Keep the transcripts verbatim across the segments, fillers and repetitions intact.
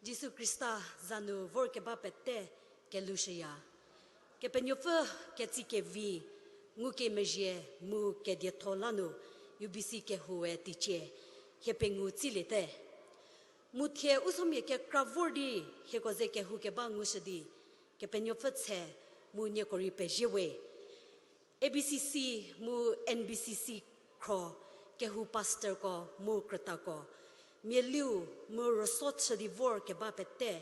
Jisu Khrista za nu vorkeba pete kelhushüya. Kepenuopfü ketsi kevi, ngukemezhie mu kedietho la nu U B C kehoue teicie, hie pengou tsiliete. Mu thie u somia kekra vor di hieko ze kehou keba ngushü di, Kepenuopfü tshe mu nieko rei pezie we. A B C C mu N B C C khro kehou pastorko mu krütako, mialiu mu rüso chü di vorkeba pete,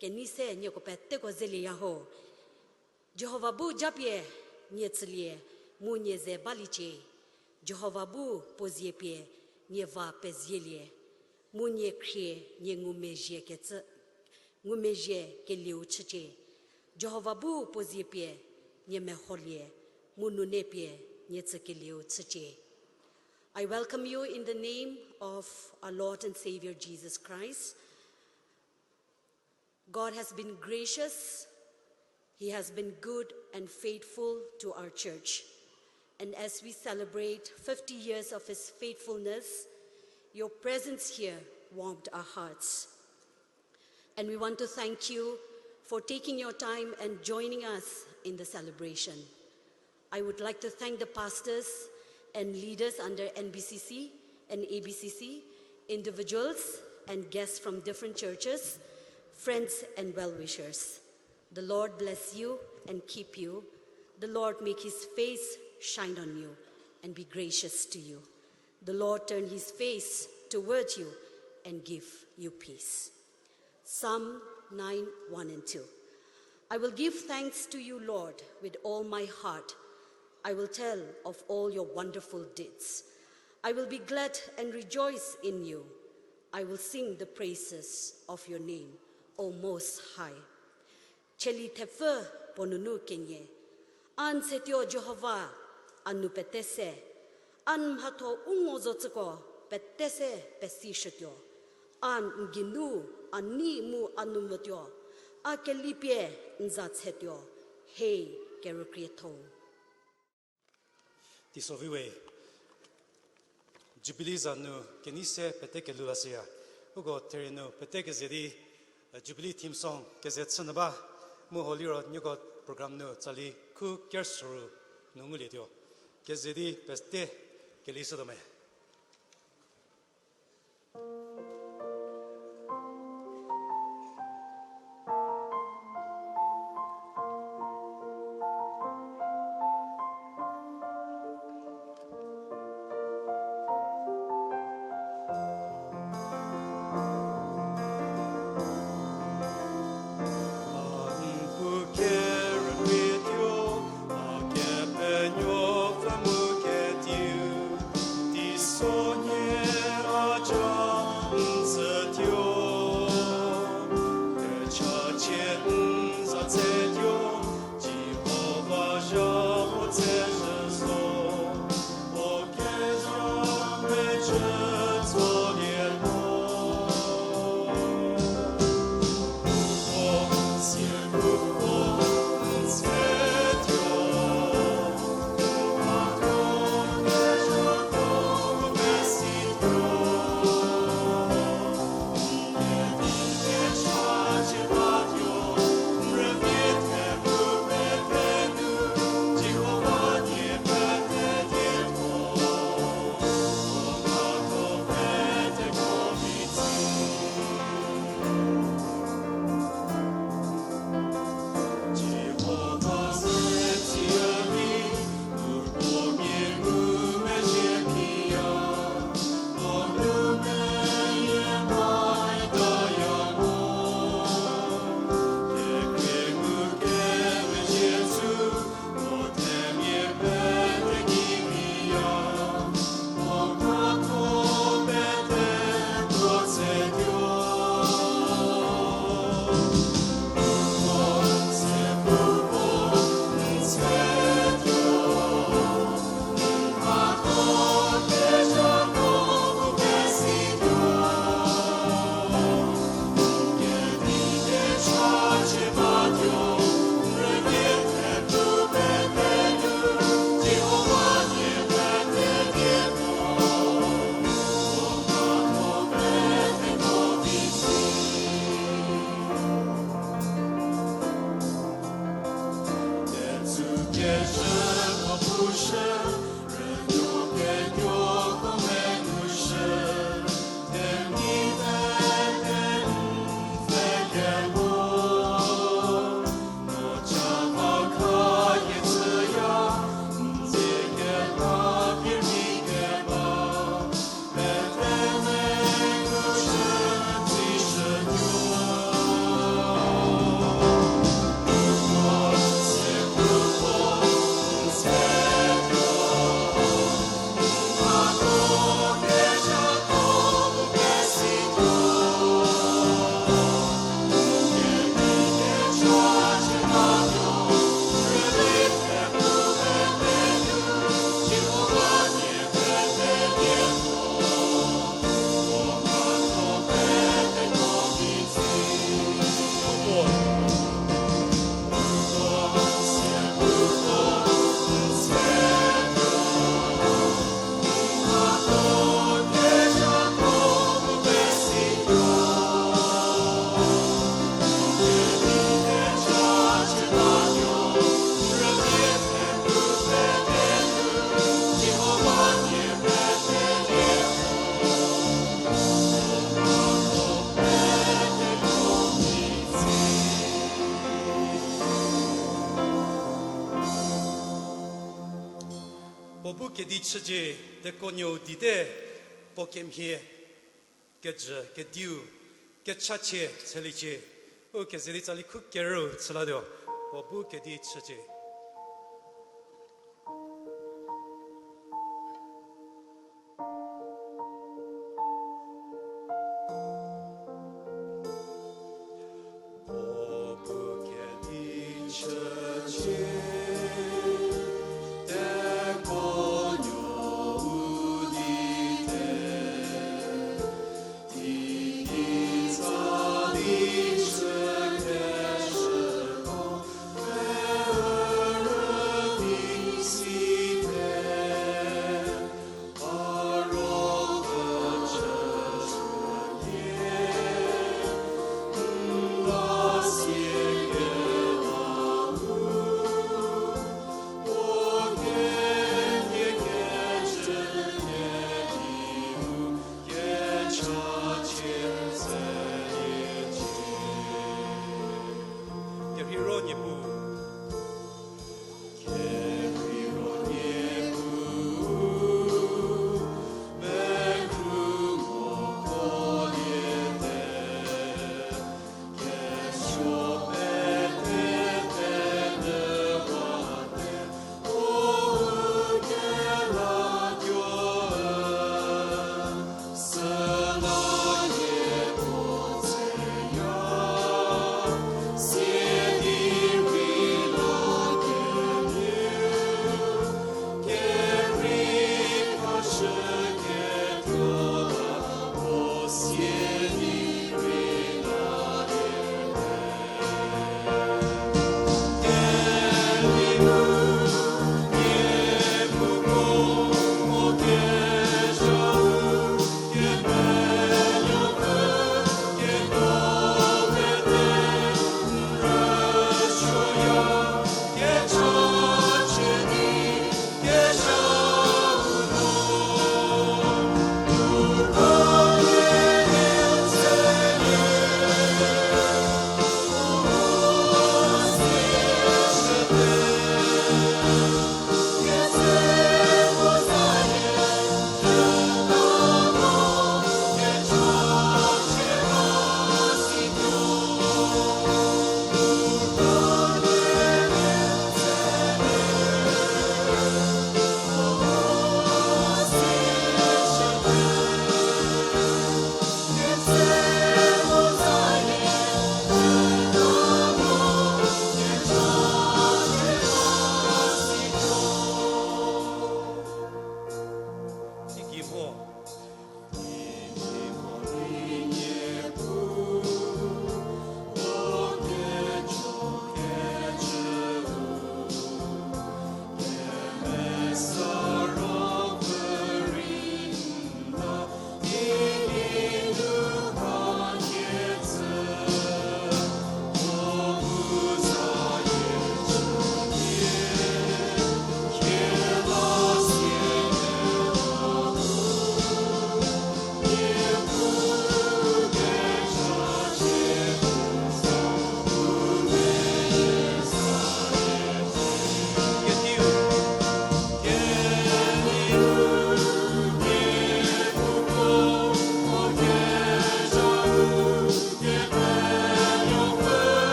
kenei se nieko peteko zelieya ho. Jihova bu japie nie tsülie mu nie ze baliecie. Jihova bu puo zie pie nie va pezielie, mu nie khrie nie ngumezhie kecü, ngumezhie kelieu chücie. Jihova bu puo zie pie nie meholie, mu nune pie nie tsükelieu chücie. I welcome you in the name of our Lord and Savior Jesus Christ. God has been gracious. He has been good and faithful to our church. And as we celebrate fifty years of His faithfulness, your presence here warmed our hearts. And we want to thank you for taking your time and joining us in the celebration. I would like to thank the pastors and leaders under N B C C and A B C C, individuals and guests from different churches, friends and well-wishers. The Lord bless you and keep you. The Lord make his face shine on you and be gracious to you. The Lord turn his face toward you and give you peace. Psalm nine, one and two. I will give thanks to you, Lord, with all my heart. I will tell of all your wonderful deeds. I will be glad and rejoice in you. I will sing the praises of your name, O Most High. Cheli thepfü puo nunu kenie. A n tsetuo Jihova, a nou pete se. A n mhatho u ngo zocüko pete se pesishütuo. A n geinu, a nei mu a nou motuo. A kelipie n za tsetuo. Hei kerükrietho. Teisovi we, Jubilee za nu kenei se pete kelhou lashüya. Uko therie nu pete keze di, eh, Jubilee theme song keze chü nyü ba, mu ho liro nieko program nu tsali khu kersoru nu ngulietuo. Keze di pete kelishütuo me. Puo bu kedi chücie, tekuonuou dite, puo kemhie, kejü, kediu, kechachie chüliecie, u keze di tsali khu kerüu chülatuo, puo bu kedi chücie. Kerheiro Niepuu.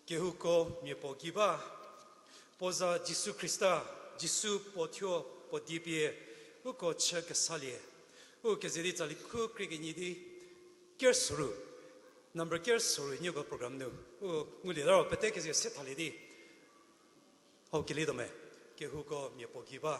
Kehouko mia puo gei ba, puo za Jisu Khrista, Jisu puo thuo puo die pie, uko chü kesalie. U keze di tsali khu krie kenyi di, kersoru, number kersoru nieko program nu u ngulie ta ro pete keze se thalie di, hau kelietome, kehouko mia puo gei ba.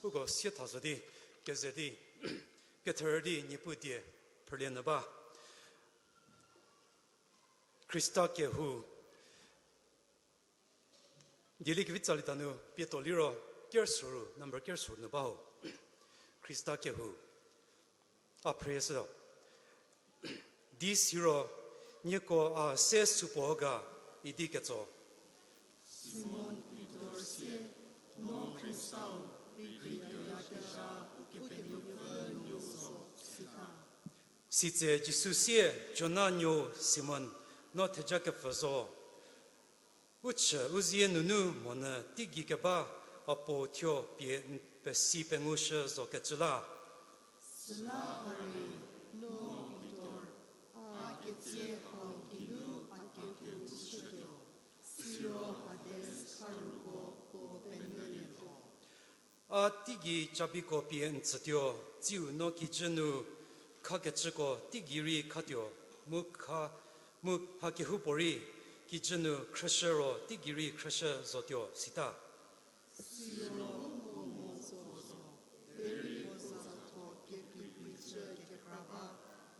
Uko sie tha zo di, keze di, kether di Niepuu die phrülie nyü ba. Khrista kehou. Dieliekevi tsali ta nu pietuo liro, kersoru, number kersoru nu ba ho. Khrista kehou. A phrüshütuo. Di siro, nieko a se supuo ga idi ketso. Simon Pitor sie, no Khristau, Pitor-e kezha Ukepenuopfü nuo zo, sita. Sitse Jisu sie, Jona nuou Simon, no thejakepfü zo. U chü u zie nunu monyü teigei keba a puo thuo pie n pesi pengushü zokecü la. Süla hari, no Pitor, a ketsie hau geinu a kehou chütuo, siro Hades kharuko puo penyülie lho. A teigei chabiko pie n tsütuo, tsiu no kijü nu khakecüko teigei rei khatuo, mu kha, mu mha kehoupuorei kijü nu khrüshü ro teigei rei khrüshü zotuo, sita. Siro puo mo zo zo, derei puo zatho kekreikrei chü kekra ba,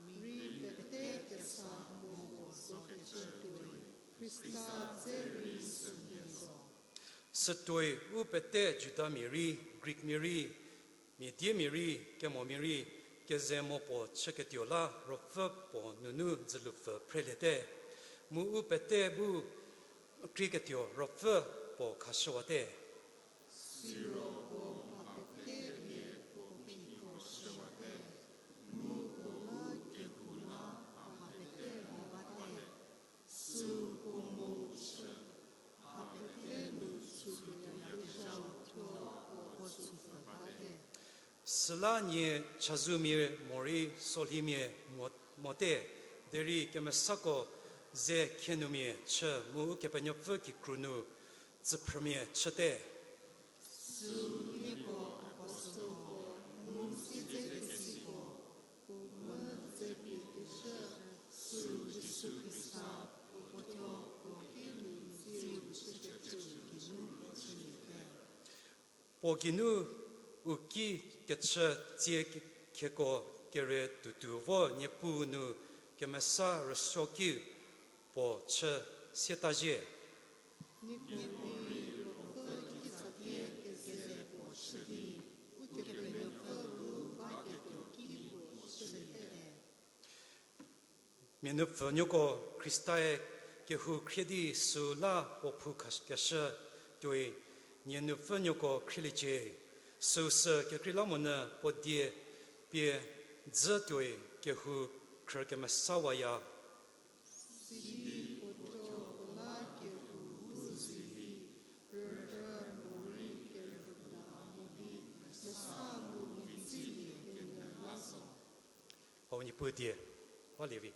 mi pete kesa mo puo zokecü tuoi, Khrista dze rei sümhie zo. Sütuoi u pete Judamia rei, Greekmia rei, mia diemia rei, kemomia rei, keze mo puo chüketuo la Ruopfü puo nunu dzülupfü phreliete. Mu u pete bu krieketuo Ruopfü puo khashüwate. Siro puo mha pete pie puo phiko shüwate, mu puo la kehou la mha pete mo bate. Süu puo mo chü, mha pete nu sütuoyakezhau thuo puo tsüpfü bate. Süla nie chazumia morei solhimia mo-, mote, derei kemesako ze khienumia chü mu Ukepenuopfü kikru nu tsüphrümia chüte. Süu nieko apostelko, mu siedzekesiko, u mü dzepie kechü Puo geinu u ki kechü tsie khieko kere tuotuo vo Niepuu nu kemesa rüsuoki puo chü sietazhie. Mia nupfünuoko Khristae kehou khrie di süla puo phou kha-, keshü tuoi, nie nupfünuoko khrieliecie. Süu sü kekreilamonyü puo die pie dzü tuoi kehou khrü kemesawaya. Hau Niepuu die, va lievi.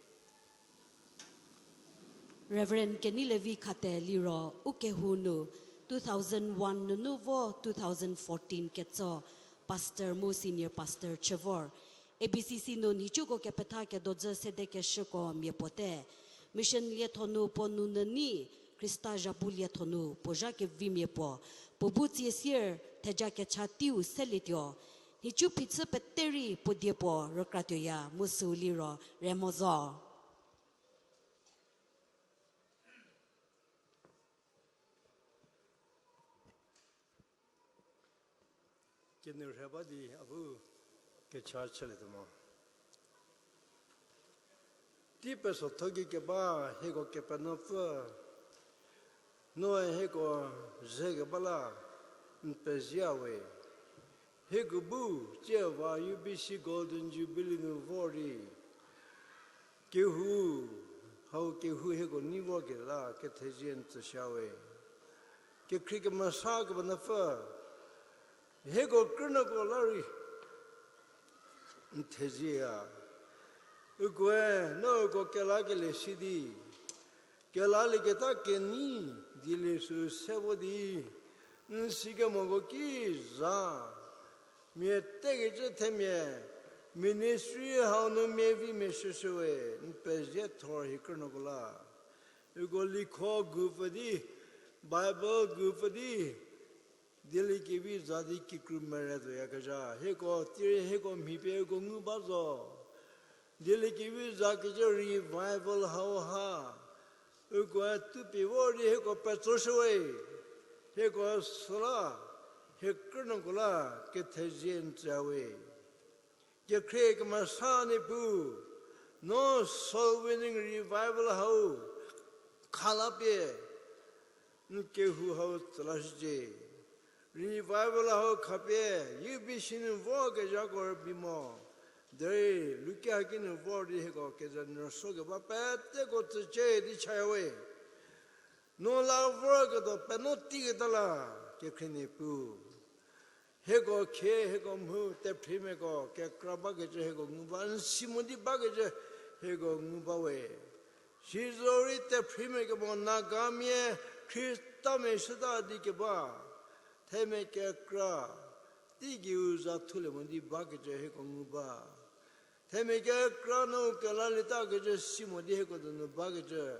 Reverend Keneilevi Khate liro u kehou nu two thousand one nunu vo two thousand fourteen ketso pastor mu senior pastor chü vor. A B C C nu nhicuko kepetha kedodzü sedekeshüko mia puo te. Mission lietho nu puo nu nyü nyi, Khrista zhapu lietho nu puo zha kevimia puo. Puo bu tsie sier theja kecha teiu selietuo. Nhicu phichü pete rei puo die puo rükratuoya mu süu liro remo zo. Kenu rhe ba di a bu kecha chülietuo mo. Tei pesotho gei keba hieko Kepenuopfü, noe hieko ze keba la n pezie we. Hieko bu tsie va U B C Golden Jubilee nu vor rei kehou, hau kehou hieko nei vor kela kethezie n tsüshü we. Kekhrie kemesa Kepenuopfü, hieko krünuoko la rei n thezieya. Ukoe no uko kelakelie si di, kelalieketa kenei, dieliesü se vo di, n sikemoko ki za mia tekecü themia ministry hau nu mia vi mia shüshü we, n pezie thor hie krünuoko la. Uko likho gu pfü di, Bible gu pfü di, dieliekevi za di kikru mere zoyakezha hieko, tierei hieko mhi pie uko ngu ba zo. Dieliekevi za kecü revival hau ha ukoe tupie vor di hieko petsoshü we. Hieko süla, hie krünuoko la kethezie n tsüya we. Kekhrie kemesa Niepuu, no soul winning revival hau khala pie n kehou hau tsülashücie. Revival hau khapie U B C nu vokezhako rübei mo, derei lukia ki nu vor di hieko keze n rüsuo keba peteko tsücie di chaya we. No la vorketuo penuo teiketa la, kekhrie Niepuu, hieko khie hieko mhu tephriemiako kekra bakecü hieko ngu ba, n si mo di bakecü hieko ngu ba we. Sizorei tephriemia kemo Nagamia Khristamia shüta di keba themia kekra teigei u za thulie mo di bakecü hieko ngu ba. Themia kekra nu kelalieta kecü si mo di hieko donu bakecü,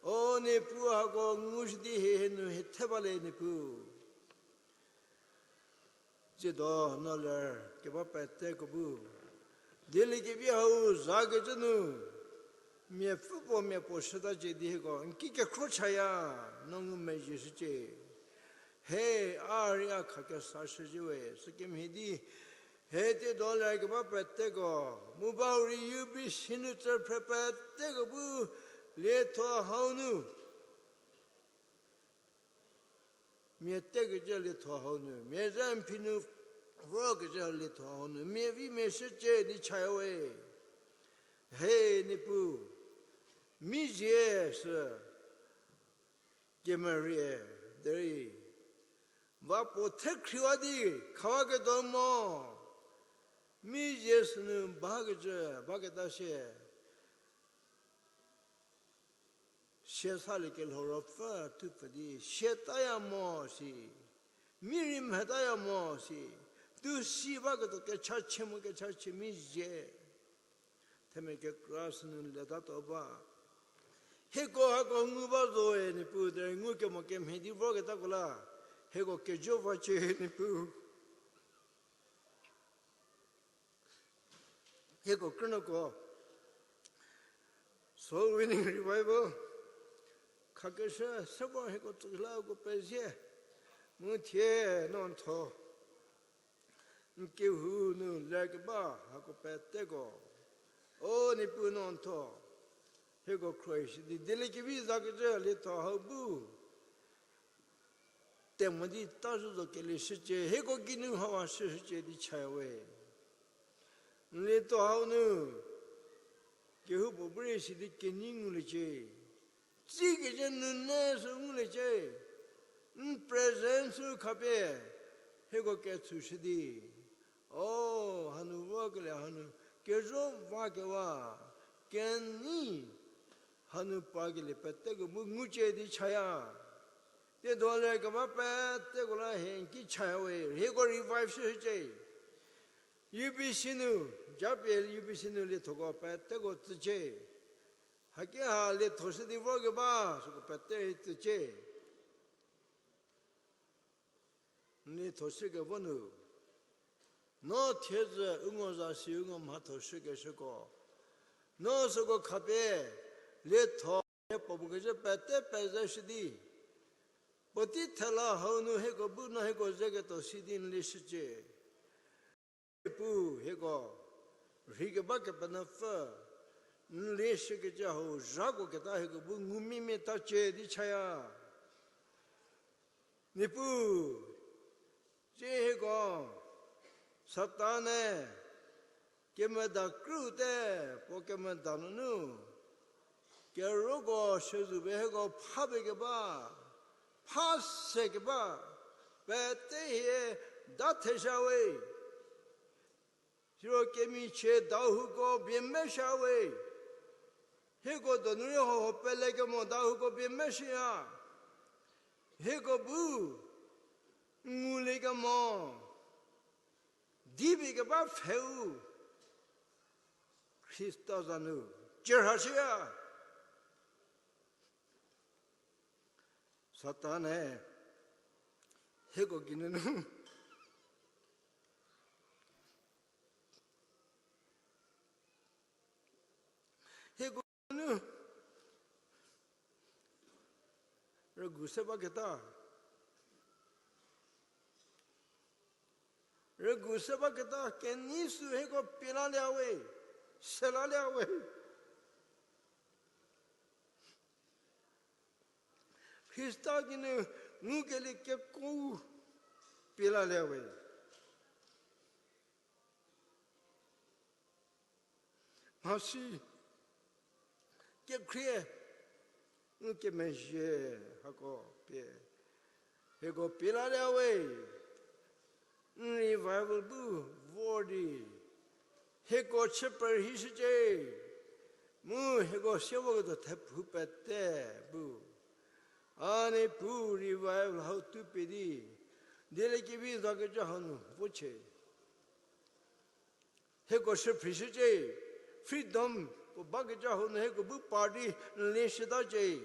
o Niepuu, hako ngushü di hie hie nu hie the bale Niepuu. Tsiedo no ler keba peteko bu dieliekevi hau zakecü nu miapfü puo miapuo shütacie di hieko n ki kekhro chaya, no ngumezhie shücie. He, a rei a khakesa shüzhie we, sükemhie di, he tsiedo ler keba peteko, mu ba rei U B C nu tsü phre peteko bu lietho hau nu mia tekecü lietho hau nu, mia ze n phi nu vorkecü lietho hau nu mia vi mia shücie di chaya we. He Niepuu, mizie sü kemerie, derei va puo thekhriwa di khawaketuo mo, mizie sünu bakecü baketa sie, sie salie kelho ruopfü thupfü di siataya mo si, mi rei mhataya mo si, tuo si baketuo kechachie mu kechachie mizie themia kekra sünu letatuo ba. Hieko hako ngu ba zoe Niepuu, derei ngukemo kemhie di vorketako la Hieko kejo vacie Niepuu. Hieko krünuoko Soul Winning Revival khakeshü se vor hieko tsüla uko pezie. Mu thie no n tho n kehou nu lerkeba hako peteko, o Niepuu no n tho, hieko khruohi shi di dieliekevi zakecü lietho hau bu temo di ta zhü zo kelie shücie, hieko geinu hau a shüshücie di chaya we. N lietho hau nu kehoupuo bu rei si di kenyi nguliecie. Tsikecü nunu sü nguliecie. N presence sü khapie hieko ketshushü di, o, hanu vokelie hanu kezho vakewa kenyi hanu pakelie peteko bu ngucie di chaya. Tiedo lerkeba peteko la hie n ki chaya we, hieko revive shücie. U B C nu, japie U B C nu liethoko peteko tsücie. Haki ha lietho shü di vokeba süko pete rei tsücie. N lietho shükevo nu, no thiedzü u ngo zasi u ngo mhatho shükeshüko, no süko khapie lietho hie puo puo kezhü pete pezeshü di, puotei thela hau nu hieko bu no hieko zeketuo si di n lieshücie. Pu hieko rheikeba Kepenuopfü, n lieshükecü hau zhakuo keta hieko bu ngumimia tacie di chaya. Niepuu, tsie hieko Satan-e kemeda krüte, puo kemeda nunu keroko shüzupie hieko phapie keba, pha se keba, pete hie da thesha we. Siro kemichie dahouko bie mesha we. Hieko donu rei hoho pelekemo dahouko bie meshüya. Hieko bu nguliekemo dipie keba pfheu Khrista za nu cie rhashüya. Satan-e hieko kinunu, hieko nu rügu se baketa, rügu se baketa kenei sü hieko pie lalie we, se lalie we. Khrista kinu ngukelie keko pie lalie we. Mhasi kekhrie, n kemezhie hako pie hieko pie lalie we. N revival bu vor di hieko chü perhishücie, mu hieko sie voketuo thepfu pete bu a Niepuu revival hau tupie di dieliekevi zakecü hau nu vocie. Hieko shüphrishücie, freedom puo bakecü hau nu hieko bu par di n lieshütacie.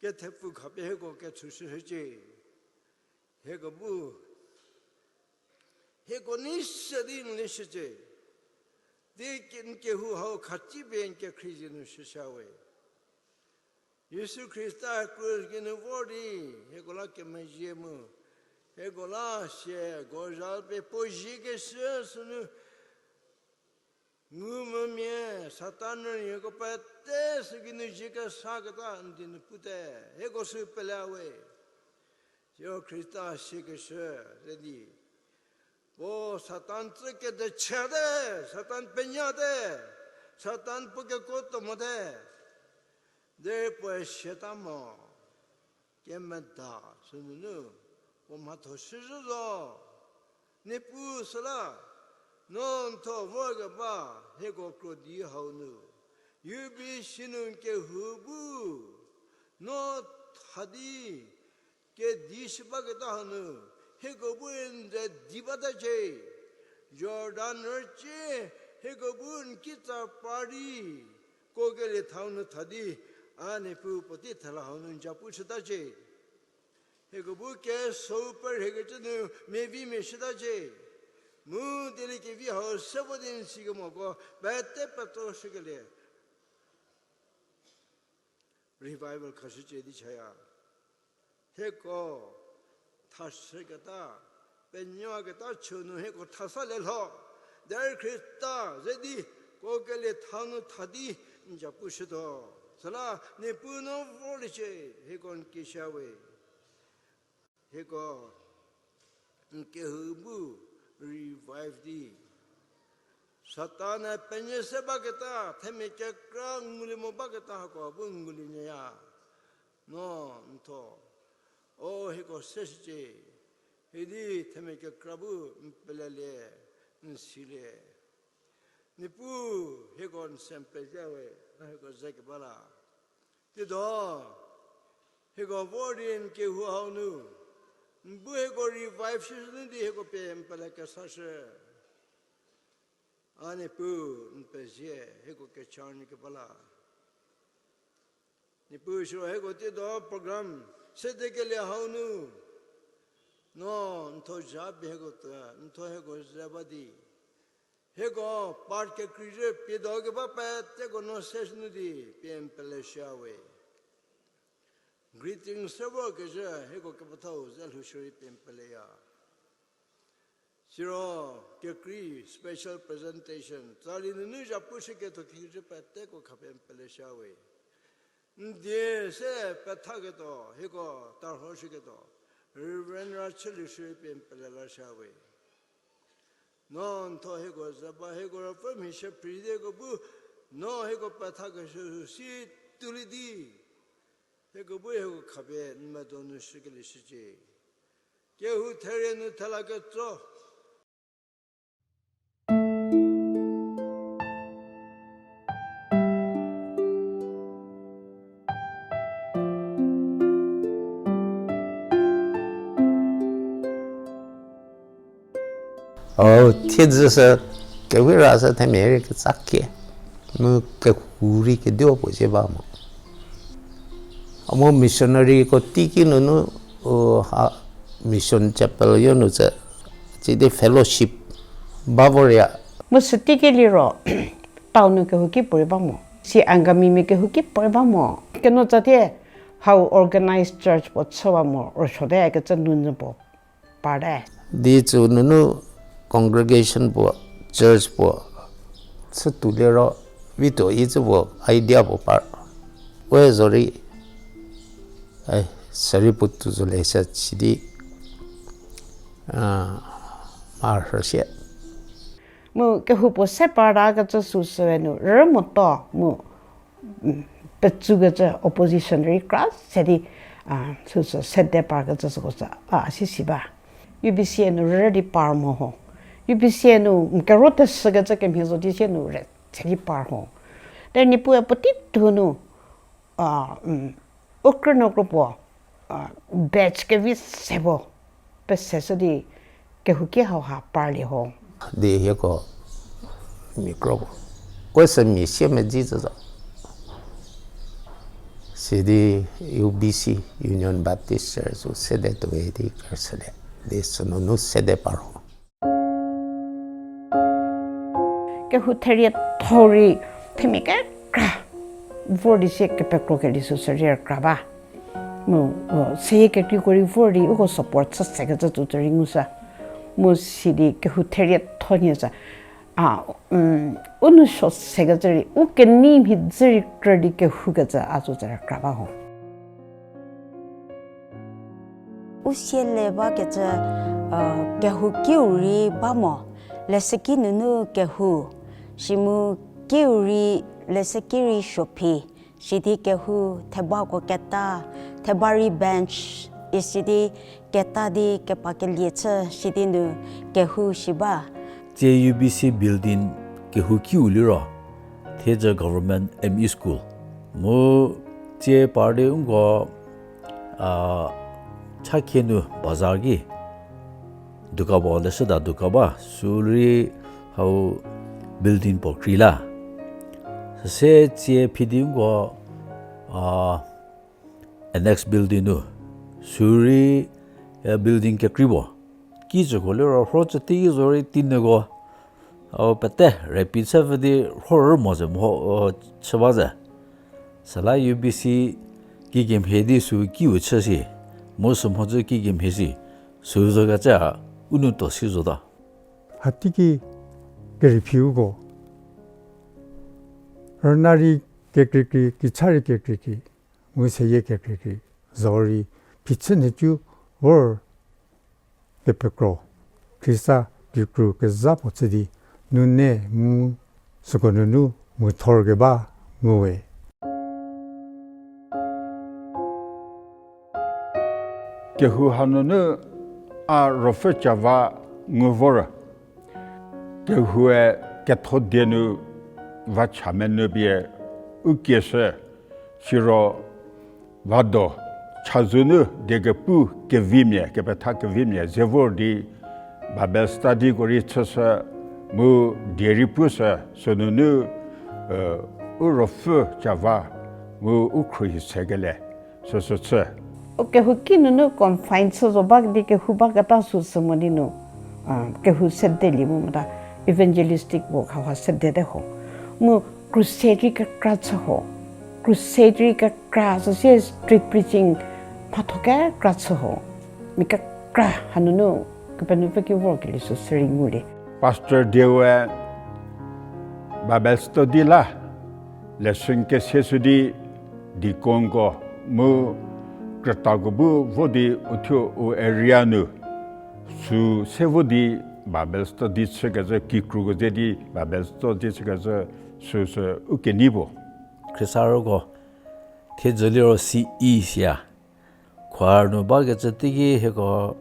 Kethepfu khapie hieko kethushücie. Hieko bu hieko nei se di n lieshücie. Di n kehou hau khatsipie n kekhrie zie nu shüsha we. Jisu Khrista krus geinu vor di hieko la kemezhie mu hieko la sie gozha pie puo ziekeshü sünu ngumvümia Satan nu hieko pete süki nu zie kesaketa n di nu pute, hieko sü pele we. Siro Khrista siekeshü ze di puo Satan tsü kedechüte, Satan penyate, Satan puo kekuo tuo mote, derei puoe siata mo, kemeda sünunu puo mhatho shüzhü zo. Niepuu süla no n tho vorkeba hieko krodi hau nu, U B C nu n kehou bu no tha di kedi shü baketa hanu hieko bu n ze di batacie. Jordan rücie, hieko bu n kitsa par di kuokelie thau nu tha di a Niepuu puotei thela hau nu n ja pu chütacie. Hieko bu kesou perhekecü nu mia vi mia shütacie. Mu dieliekevi hau se vo di n sikemoko pete petso shükelie revival khashücie di chaya. Hieko thashüketa, penuoketa chü nu hieko thasa lielho. Derei Khrista ze di, ko kelie tha nu tha di n ja pushütuo. Süla Niepuu no vorliecie, hieko n kishüwe. Hieko n kehou bu revive di, Satan-e penyü se baketa, themia kekra ngulie mo baketa hako bu ngulie nyüya. No, n tho. O, hieko se shücie. Hidi themia kekra bu n pelelie, n silie. Niepuu, hieko n se n pezie we, no hieko ze keba la. Tiedo, hieko vor di n kehou hau nu, n bu hieko revive shüshü nu di hieko pie n pele kesashü. A Niepuu, n pezie, hieko kecha nyü keba la. Niepuu siro hieko tiedo program sedekelie hau nu, no n tho zha pie hieko tü, n tho hieko ze ba di, hieko part kekreizhü pie do keba peteko no se shü nu di pie n pele shüya we. Greeting se vorkezhü hieko kepethau ze lhou shierei pie n peleya. Siro kekrei special presentation tsali nunu zhapu shü ketho kekreizhü peteko khapie n pele shüya we. N die se pethaketuo hieko tarhoshüketuo Reverend Rachülie shierei pie n pele la shüya we. No n tho hieko ze ba, hieko ruopfü mhishü presidentko bu, no hieko pethakeshü si tuolie di, hieko bu hieko khapie n medo nu shükelie shücie. Kehou therie nu thela ketso. O, thiedzü sü, kehou ra sü themia rei ketsa kie. Mu kehou rei keduo puo zie ba mo. A mu missionaryko teiki nunu, o, ha, mission chapel yo nu tsü, tsidi fellowship ba voria. Mu süteiki liro, town nu kehouki puorei ba mo. Si Angamimia kehouki puorei ba mo. Keno tsatie, hau organized church puo chü ba mo, rüsuote kecü nu nyü puo parte. Di tsü nunu congregation puo, church puo, chütuo liro, vituo itsü puo idea puo par. We zorei, ai, sürei puo tuo zo le se sidi, a, ma rhüshie. Mu kehou puo se partakecü süsü nu rü moto mu, mm, petsükecü opposition rei kra se di, a, süsü sede parkecü süko sü, a, sisi ba. U B C nu rü di par mo ho. U B C nu, mm, kero tesükecü kemhie zo di sie nu rü se di par ho. Te Niepuue puotei thu nu, a, mm, u krünuo kro puo, a, batch kevi se puo, peseshü di kehouki hauha parlie ho. Di hieko mia kro puo, we sü mia sie medzi tsü zo. Sidi U B C, Union Baptist Church u sede tuowe di kerüshülie. Di sünunu sede par ho. Kehou therietho rei themia kekra vor di sie kepekro kelie süsü rei rükra ba. Mu, o, seyie kekreiko rei vor di uko support chü sekecü tuo tsü rei ngushü. Mu sidi kehou therietho nhie sü, a, u nou suo sekecü rei, u kenei mhidzü rei krü di kehoukecü a tsü tsü rükra ba ho. U siele bakecü, a, kehoukiu rei ba mo, leshüki nunu kehou, si mu kiu rei leshüki rei suophi, sidi kehou thebako keta, theba rei bench, isidi keta di kepakelie chü sidi nu kehou si ba. Tsie U B C building kehoukiu liro, thiedzü Government M E School. Mu tsie par di nko, a, chakhie nu bazar ki, dukan puo leshüda dukan ba, sü rei hau building puo krei la. Süse tsie phi di nko, a, annex building nu, Sürei, eh, building kekrei puo. Kicüko liro rho chü tei zorei teinyüko. Au pete repi chü pfü di rho rü mo ze mho, o, chü ba ze. Süla U B C kikemhie di sü kiu chü si. Mu sü mhodzü kikemhie si. Sü zo kecü a, u nou tuo si zo ta. Hatiki kerei phi uko. Rüna rei kekreikrei, kicha rei kekreikrei, mu seyie kekreikrei, zorei phichü nhicu vor kepekro, Khrista kikru kezha puo chü di, nune mu süko nunu mu thor keba nguwe. Kehou hanunu a ruopfü ca va ngu vor. Kehoue ketho die nu va cha menu pie u kieshü, siro va do chazou nu die kepu kevimia, kepetha kevimia ze vor di Bible studyko rei chüshü mu die rei pushü, sünunu, u ruopfü ca va mu u khruohi sekele süsü chü. U kehou ki nunu confine chü zo ba di kehou baketa süsü mo di nu, a, kehou sedelie mu mota evangelistic work haha sedete ho. Mu crusade rei kekra chü ho. Crusade rei kekra süsie street preaching mhatho kekra chü ho. Mi kekra hanunu Kepenuopfü ki vorkelie süsü rei ngulie. Pastor dieue Bible study la, lesson kese shü di deaconko mu krütako bu vo di uthuo u area nu sü se vo di Bible study chükecü, kikruko ze di Bible study chükecü süsü u kenei puo. Khriesarüko thiedzü liro C E sia. Choir nu bakecü teiki hieko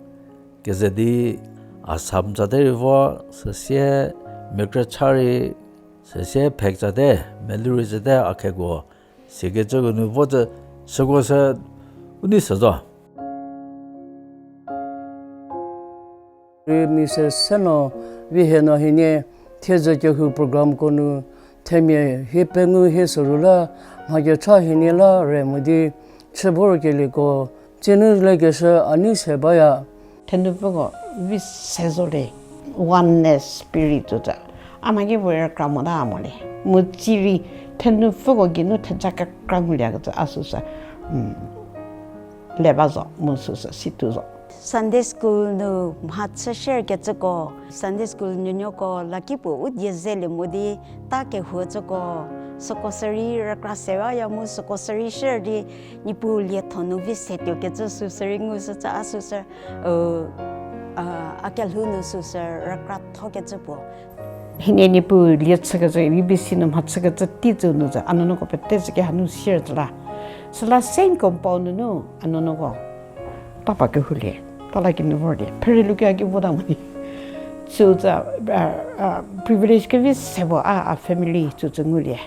keze di Assam tsate rei vo, süsie miakrü cha rei, süsie phek tsate, melou rei tsate, a kheko, sikecüko nu vo tsü, süko sü u nei sü zo. Rei mi se se no vi hie no hienie thiedzü kehou programko nu themia hie pengou hie süru la mha kecha hienie la re mo di chü vorkelieko tsinu lekeshü a nei se baya. Thenupfüko vi se zo le, oneness spirit zo ta. A mha ki puo rükra mota mo le. Mu tsirei thenupfüko geinu theja kekra nguliekecü a süsü, le ba zo, mu süsü situo zo. Sunday school nu mha chü share kecüko, Sunday school nuonuoko lakipuo u die zelie mo di ta kehou cüko, süko sürei rükra se baya mu süko sürei share di Niepuu lietho nu vi se tuokecü süsü rei ngushücü a süsü, a kelhou nu süsü rükrathokecü puo. Hienie Niepuu lie chükecü, U B C nu mha chükecü tei tsü nu tsü, a nuonuoko pete tsüki hanu sier tsü la. Süla same compound nunu a nuonuoko tapa kehoulie, ta la kinu vorlie, pherei luki a ki vota mo di. Süu tsü, privilege kevi se puo a, a family süu tsü ngulie.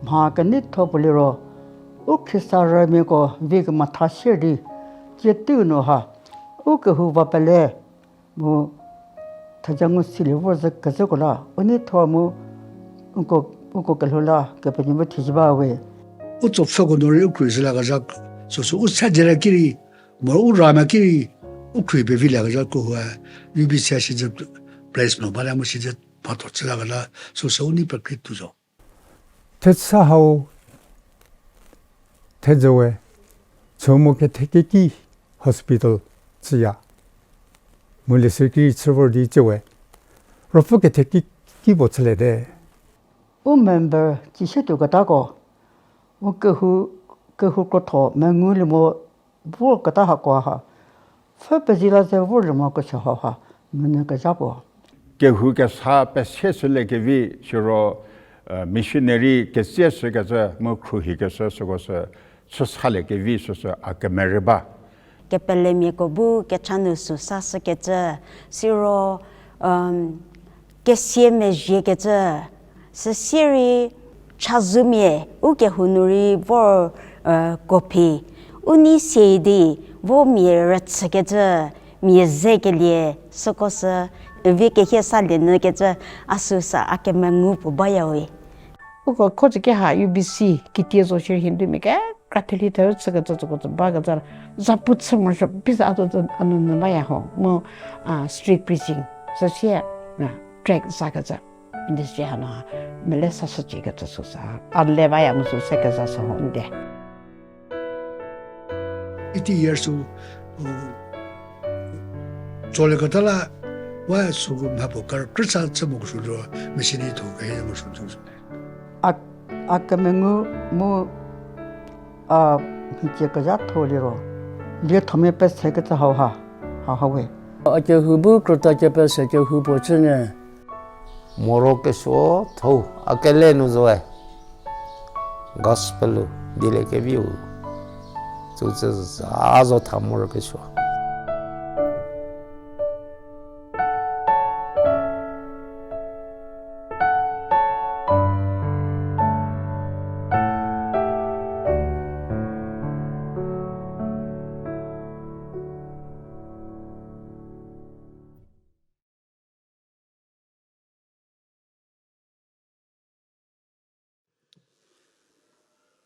Mha keneitho puo liro, u Khriesarümiako vi kematha sier di, tsie teiu nu ha, u kehou va pele, mu theja ngu silie vor zhü kezhüko la, u neitho mu, uko, uko kelhou la, Kepenuopfü bu theja ba we. U tsopfüko nu rei u khruohi zhüliekezha, süsü u se die la ki rei, moro u ramia ki rei, u khruohi peviliekezha kehou, U B C a shi zhü place nu bale mu shi zhü mhatho chüliekezha, süsü u nei pekrei tuo zo. Thechü hau, thedzü we, chü mo kethekeki hospital chüya. Mu leshüki chü vor di chü we, ruopfü kethekeki puo chüliete. U member ki se tuoketako, u kehou, kehou krotho mengulie mo vorketa hakoa ha, pfhü pezie la ze vorlie mo kechü hau ha, menukezha puo. Kehou kesa pese shüliekevi siro, missionary kese shükecü mu khruohikeshü süko sü chü saliekevi süsü a kemerü ba. Kepelemiako bu kecha nu sü sashükecü, siro, kesia mezhiekecü, süsie rei chazumia u kehou nu rei vor, kuophi, u nei sie di vo mia rüchükecü, mia zekelie süko sü, vi kehie salie nyükecü, a süsü a kemengu puo bayawe. Uko kho tsüki ha U B C kitie zo shierei Hindumia kekra Catholic thau chükecü tsüko tsü bakecü, zapu chü morosuo, pizza a tsü a nunu baya ho, mu, a, street preaching, süsie, a, tract zakecü, ministry hanu ha, mele sa sücikecü süsü, a le baya mu sü se keza sü ho nde. Eighty years u, u, tsolieketa la, wa süko mhapuo kar, krüsa chü mo kusü liro, machine tho kehi mo sü sü. A, a kemengu mu, a, mhicie kezhatho liro, liethomia pesekecü hauha, hauha we. A kehou bu krüta kepese kehou puo chünyü. Moro kesuo tho, a kele nu zoe. Gospel u, dieliekeviu. Tsütsü za zo tha moro kesuo.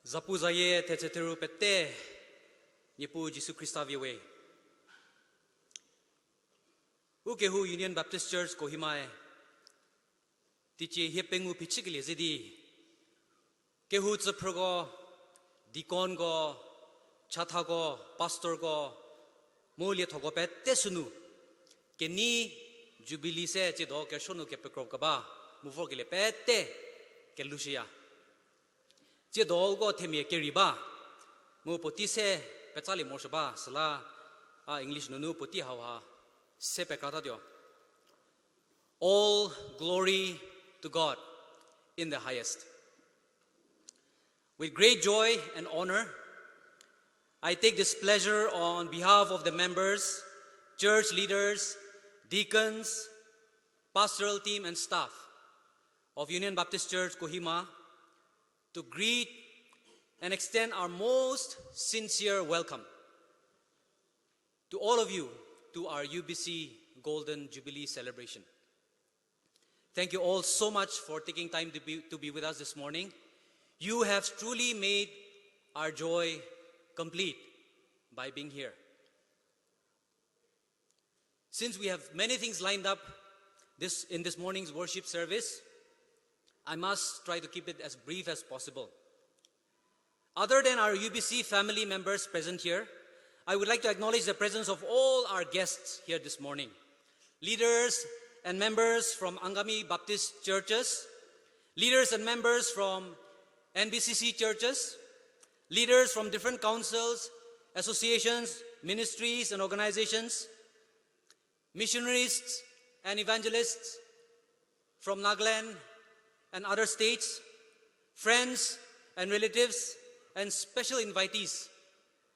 Zapu zayie thetse theru pete, Niepuu Jisu Khrista vie we. Ukehou Union Baptist Church Kohimae, teicie hie pengou phichükelie ze di, kehou tsüphrüko, deaconko, chathako, pastorko, mu liethoko pete sünu, kenei Jubilee se tsiedo kerüsuo nu kepekro keba, mu vorkelie pete kelushüya. Tsiedo uko themia keri ba, mu puotei se petsalie morosuo ba, süla, a English nunu puotei hauha se pekratatuo. All glory to God in the highest. With great joy and honor, I take this pleasure on behalf of the members, church leaders, deacons, pastoral team, and staff of Union Baptist Church Kohima to greet and extend our most sincere welcome to all of you to our U B C Golden Jubilee celebration. Thank you all so much for taking time to be, to be with us this morning. You have truly made our joy complete by being here. Since we have many things lined up this, in this morning's worship service, I must try to keep it as brief as possible. Other than our U B C family members present here, I would like to acknowledge the presence of all our guests here this morning. Leaders and members from Angami Baptist churches, leaders and members from N B C C churches, leaders from different councils, associations, ministries, and organizations, missionaries and evangelists from Nagaland and other states, friends and relatives, and special invitees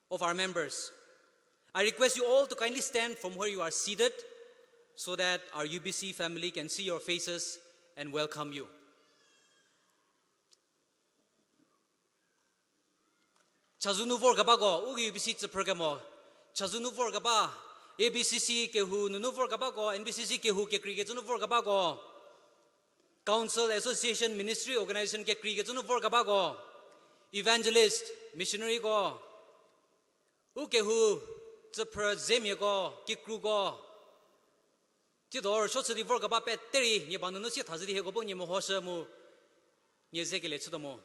of our members. I request you all to kindly stand from where you are seated so that our U B C family can see your faces and welcome you. Chazou nu vorkebako, uki U B C tsüphrükemo. Chazou nu vorkeba, A B C C kehou nunu vorkebako, N B C C kehou kekreikecü nu vorkebako, council, association, ministry, organization kekreikecü nu vorkebako, evangelist, missionary ko, ukehou tsüphrü zemiako, kikruko, tsiedo rüsuo chü di vorkeba pete rei, nie ba nunu sie thazhü di hieko bu nie mehoshü mu, nie zekelie chütuo mo.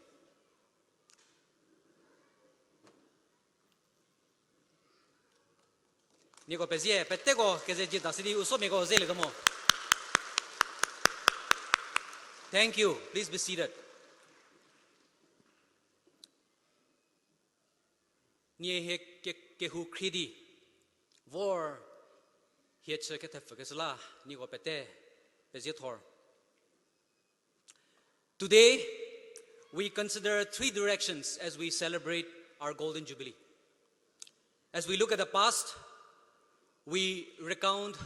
Nieko pezie, peteko keze jie dasi di u somiako zelietuo mo. Thank you. Please be seated. Nie hie ke-, kehou khrie di vor hie chü kethepfükeshü la, nieko pete pezie thor. Today, we consider three directions as we celebrate our Golden Jubilee. As we look at the past, we recount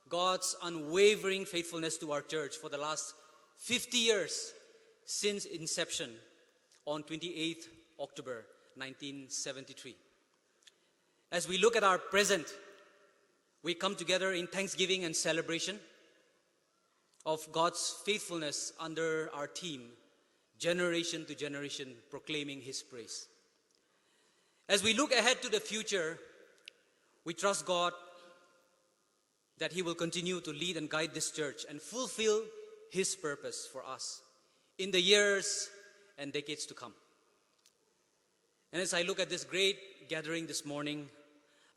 God's unwavering faithfulness to our church for the last fifty years since inception on twenty-eighth October nineteen seventy-three. As we look at our present, we come together in thanksgiving and celebration of God's faithfulness under our theme, Generation to Generation, Proclaiming His Praise. As we look ahead to the future, we trust God that He will continue to lead and guide this church and fulfill His purpose for us in the years and decades to come. And as I look at this great gathering this morning,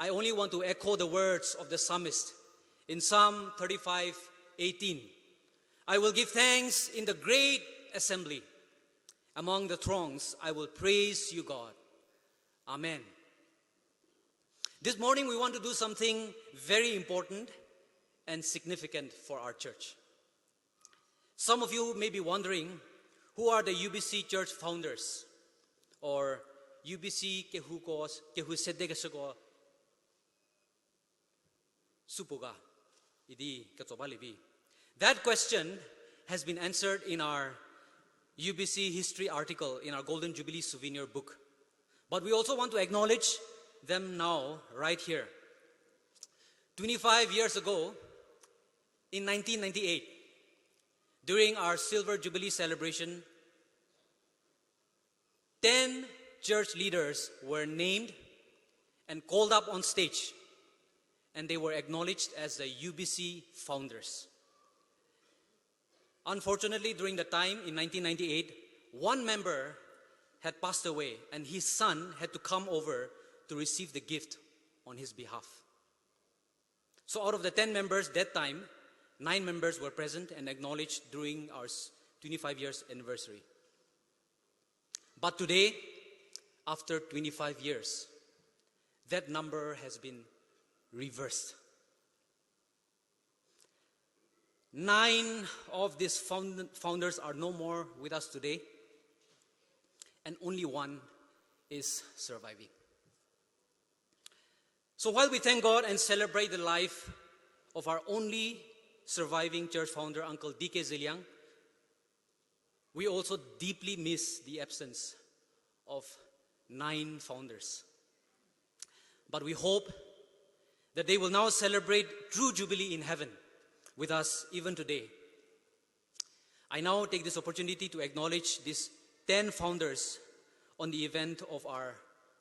I only want to echo the words of the psalmist in Psalm thirty-five eighteen. I will give thanks in the great assembly. Among the throngs, I will praise you, God. Amen. This morning, we want to do something very important and significant for our church. Some of you may be wondering, who are the U B C church founders? Or U B C kehouko, kehou sedekeshüko supuo ga idi ketso balie vi. That question has been answered in our U B C history article in our Golden Jubilee souvenir book. But we also want to acknowledge them now, right here. Twenty-five years ago, in nineteen ninety-eight, during our Silver Jubilee celebration, ten church leaders were named and called up on stage, and they were acknowledged as the U B C founders. Unfortunately, during the time in nineteen ninety-eight, one member had passed away, and his son had to come over to receive the gift on his behalf. So out of the ten members that time, nine members were present and acknowledged during our s-, twenty-five years anniversary. But today, after twenty-five years, that number has been reversed. Nine of these found-, founders are no more with us today, and only one is surviving. So while we thank God and celebrate the life of our only surviving church founder, Uncle D K Zeliang, we also deeply miss the absence of nine founders. But we hope that they will now celebrate true Jubilee in heaven with us even today. I now take this opportunity to acknowledge these ten founders on the event of our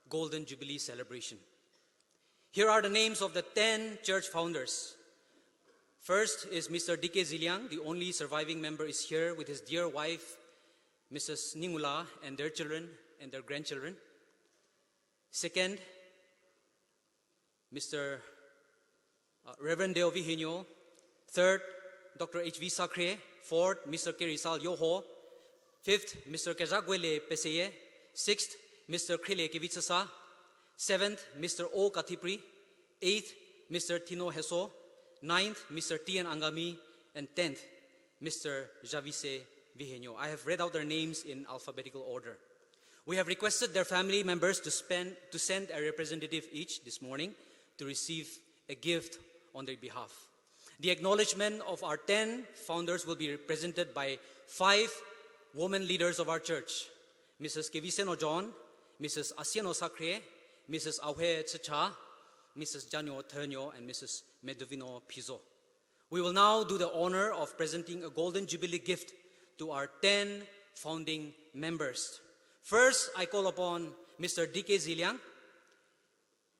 Golden Jubilee celebration. Here are the names of the ten church founders. First is Mister D K Zeliang, the only surviving member, is here with his dear wife, Missus Ningula, and their children and their grandchildren. Second, Mister, uh, Reverend Deo Vihenyo. Third, Doctor H V Sakhrie. Fourth, Mister Kerisal Yoho. Fifth, Mister Kezhaguele Peseye. Sixth, Mister Khriele Kevitsüsa. Seventh, Mister O Kathipri. Eighth, Mister Tino Heso. Ninth, Mister T N Angami. And tenth, Mister Javise Vihenyo. I have read out their names in alphabetical order. We have requested their family members to spend, to send a representative each this morning to receive a gift on their behalf. The acknowledgement of our ten founders will be represented by five women leaders of our church, Missus Keviseno John, Missus Asieno Sakhrie, Missus Auhe Tsücha, Missus Janyo Thönyo, and Missus Meduvino Phizo. We will now do the honor of presenting a Golden Jubilee gift to our ten founding members. First, I call upon Mister D K Zeliang,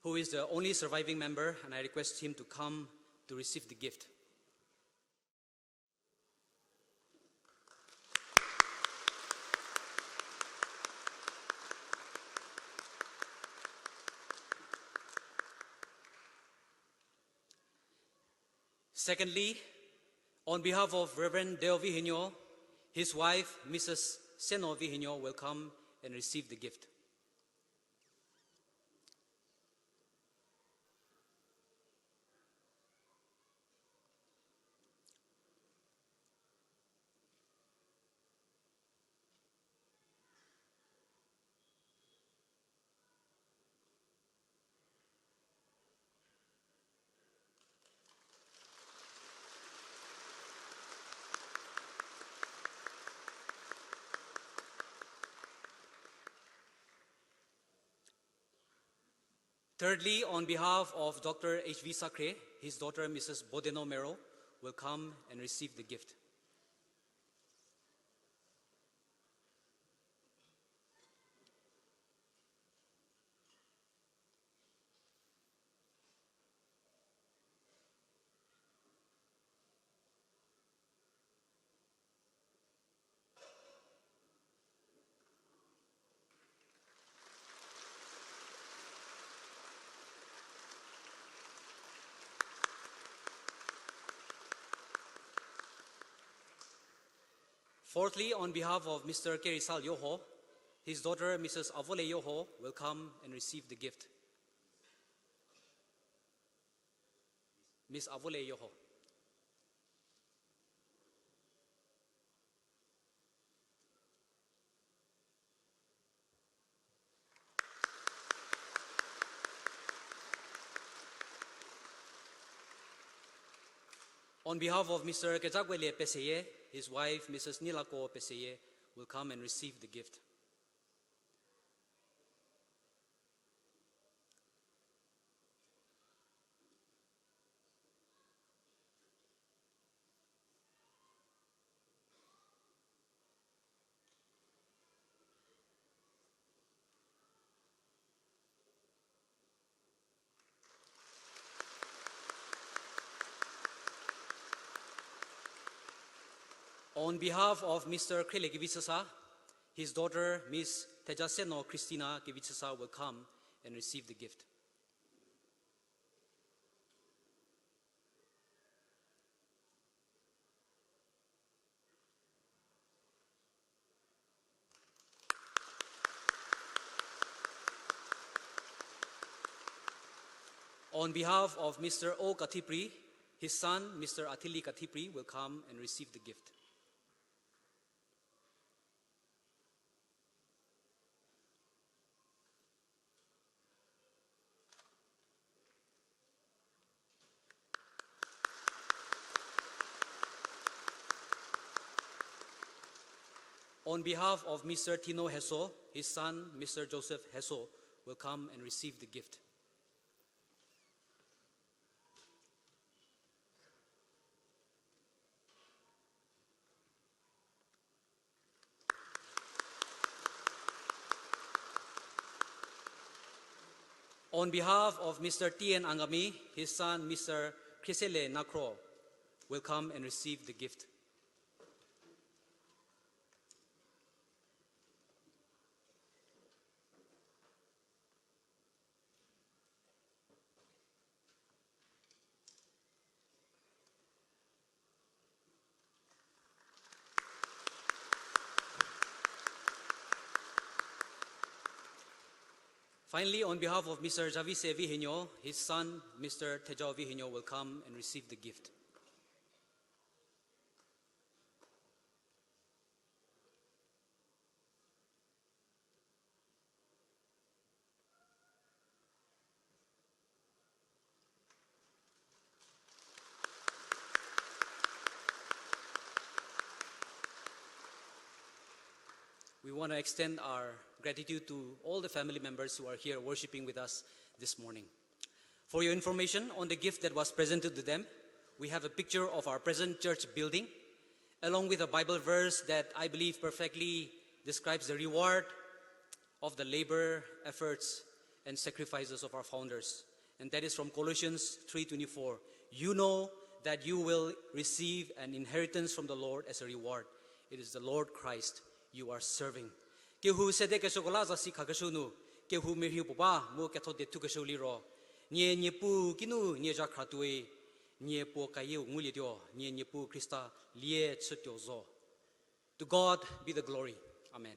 who is the only surviving member, and I request him to come to receive the gift. Secondly, on behalf of Reverend Deo Vihenyo, his wife, Missus Seno Vihenyo, will come and receive the gift. Thirdly, on behalf of Doctor H V Sakhrie, his daughter Missus Bodeno Mero will come and receive the gift. Fourthly, on behalf of Mister Kerisal Yoho, his daughter, Missus Avole Yoho, will come and receive the gift. Miss Avole Yoho. On behalf of Mister Kejakwele Peseye, his wife, Missus Nilako Peseye, will come and receive the gift. On behalf of Mister Khrele Kevitsüsa, his daughter, Miss Thejaseno Christina Kevitsüsa, will come and receive the gift. On behalf of Mister O Kathipri, his son, Mister Athili Kathipri, will come and receive the gift. On behalf of Mister Tino Heso, his son, Mister Joseph Heso, will come and receive the gift. On behalf of Mister T N Angami, his son, Mister Khriesele Nakhro, will come and receive the gift. Finally, on behalf of Mister Javise Vihenyo, his son, Mister Thejao Vihenyo, will come and receive the gift. We want to extend our gratitude to all the family members who are here worshiping with us this morning. For your information on the gift that was presented to them, we have a picture of our present church building, along with a Bible verse that I believe perfectly describes the reward of the labor, efforts, and sacrifices of our founders. And that is from Colossians three twenty-four. You know that you will receive an inheritance from the Lord as a reward. It is the Lord Christ you are serving. Kehou sede kesuoko la zasi khakeshü nu, kehou merhi puo ba mu ketho de thukeshü liro, nie Niepuu kinu nie zha khra tuoi, nie puo kayieu ngulietuo, nie Niepuu Khrista lie chütuo zo. To God be the glory. Amen.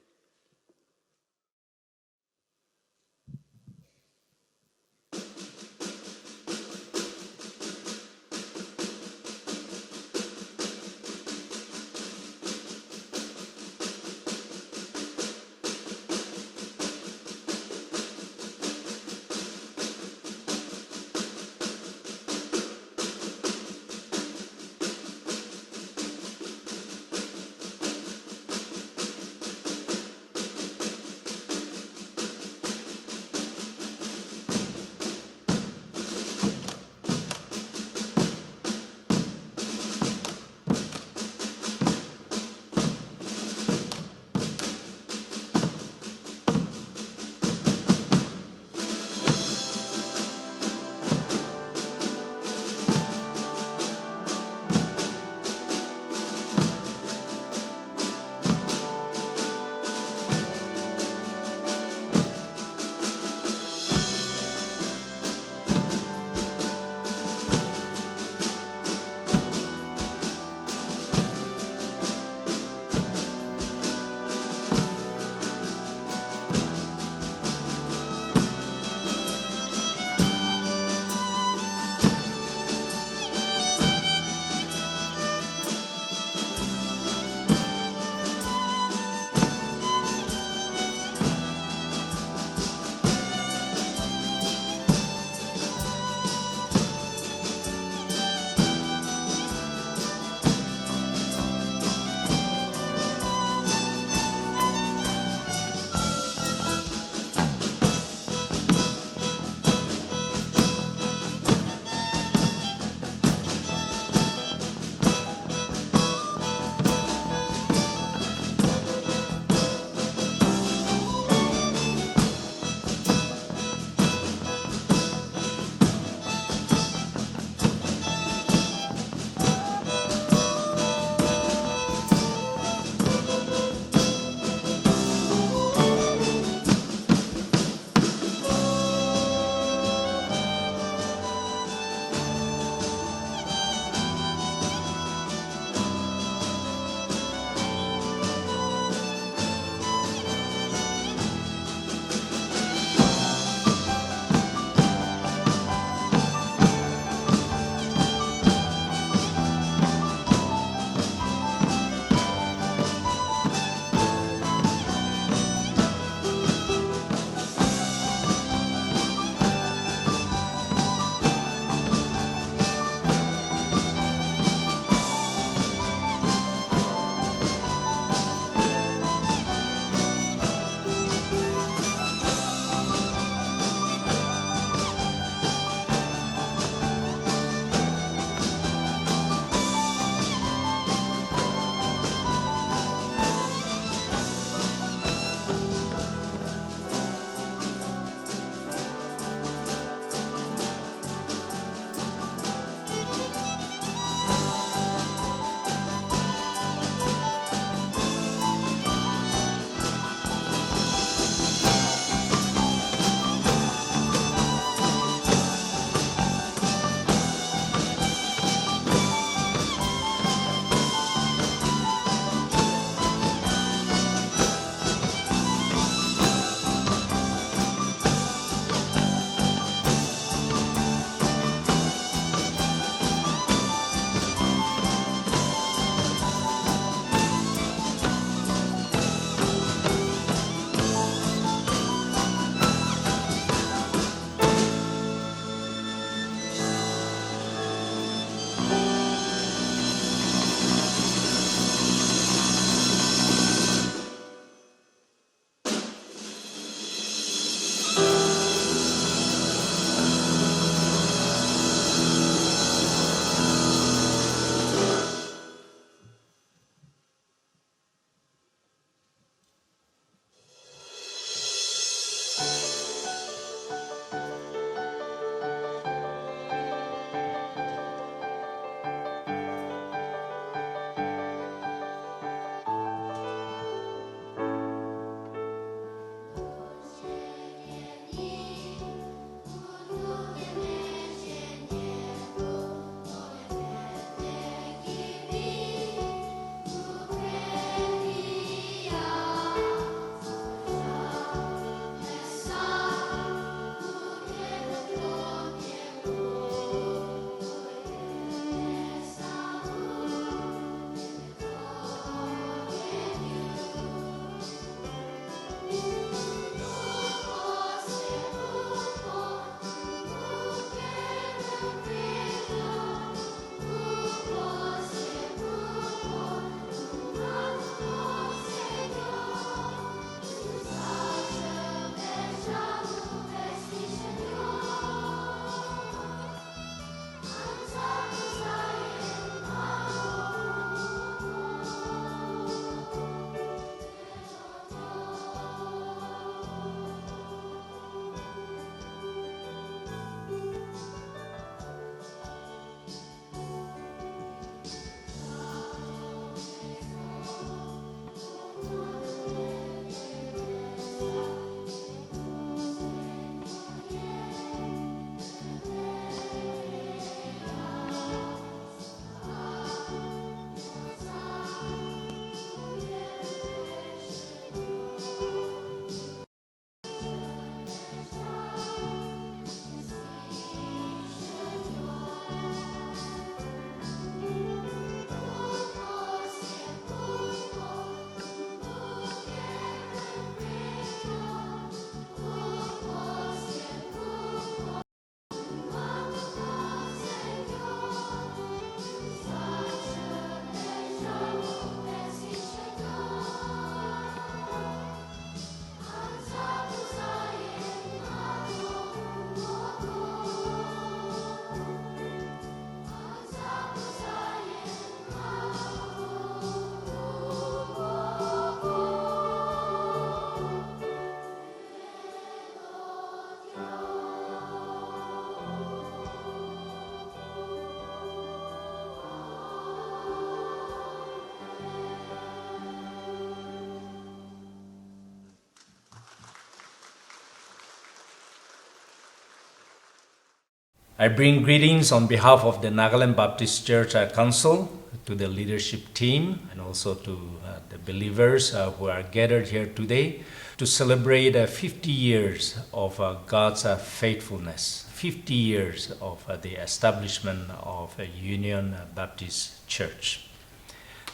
I bring greetings on behalf of the Nagaland Baptist Church, uh, Council to the leadership team and also to, uh, the believers, uh, who are gathered here today to celebrate, uh, fifty years of, uh, God's, uh, faithfulness, fifty years of, uh, the establishment of a Union, uh, Baptist Church.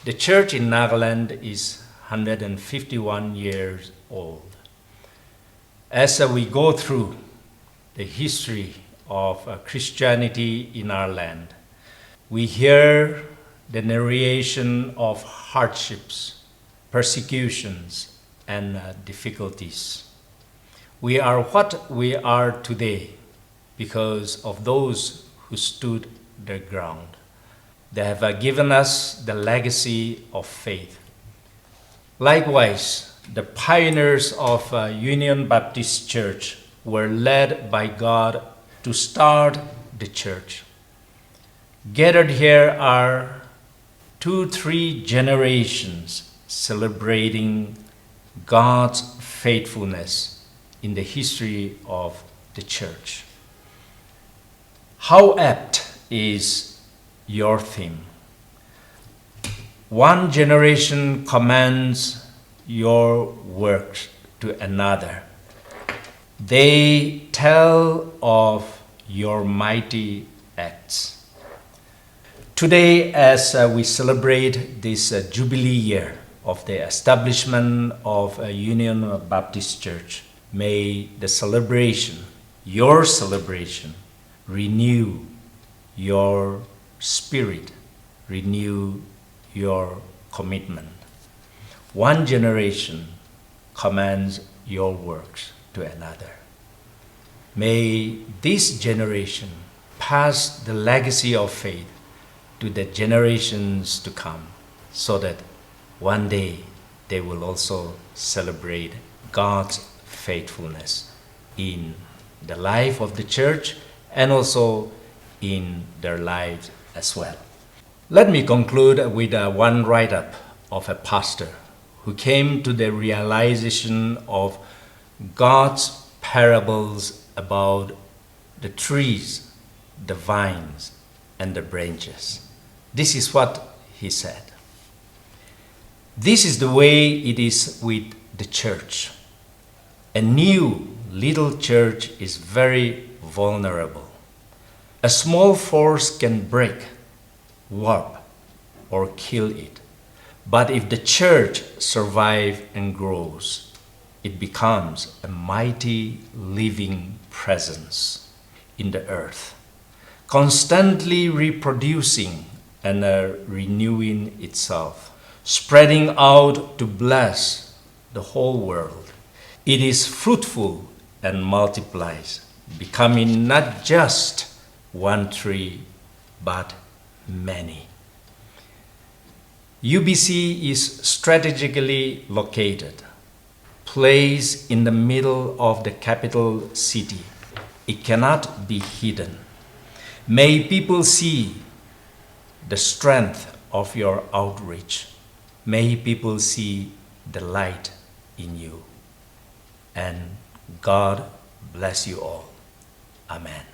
The church in Nagaland is hundred and fifty-one years old. As, uh, we go through the history of, uh, Christianity in our land, we hear the narration of hardships, persecutions, and, uh, difficulties. We are what we are today because of those who stood their ground. They have, uh, given us the legacy of faith. Likewise, the pioneers of, uh, Union Baptist Church were led by God to start the church. Gathered here are two, three generations celebrating God's faithfulness in the history of the church. How apt is your theme? One generation commends your works to another. They tell of your mighty acts. Today, as, uh, we celebrate this, uh, Jubilee year of the establishment of a Union Baptist Church, may the celebration, your celebration, renew your spirit, renew your commitment. One generation commends your works to another. May this generation pass the legacy of faith to the generations to come, so that one day they will also celebrate God's faithfulness in the life of the church and also in their lives as well. Let me conclude with, uh, one write-up of a pastor who came to the realization of God's parables about the trees, the vines, and the branches. This is what he said. This is the way it is with the church. A new little church is very vulnerable. A small force can break, warp, or kill it. But if the church survives and grows, it becomes a mighty living presence in the earth, constantly reproducing and, uh, renewing itself, spreading out to bless the whole world. It is fruitful and multiplies, becoming not just one tree, but many. U B C is strategically located, placed in the middle of the capital city. It cannot be hidden. May people see the strength of your outreach. May people see the light in you. And God bless you all. Amen.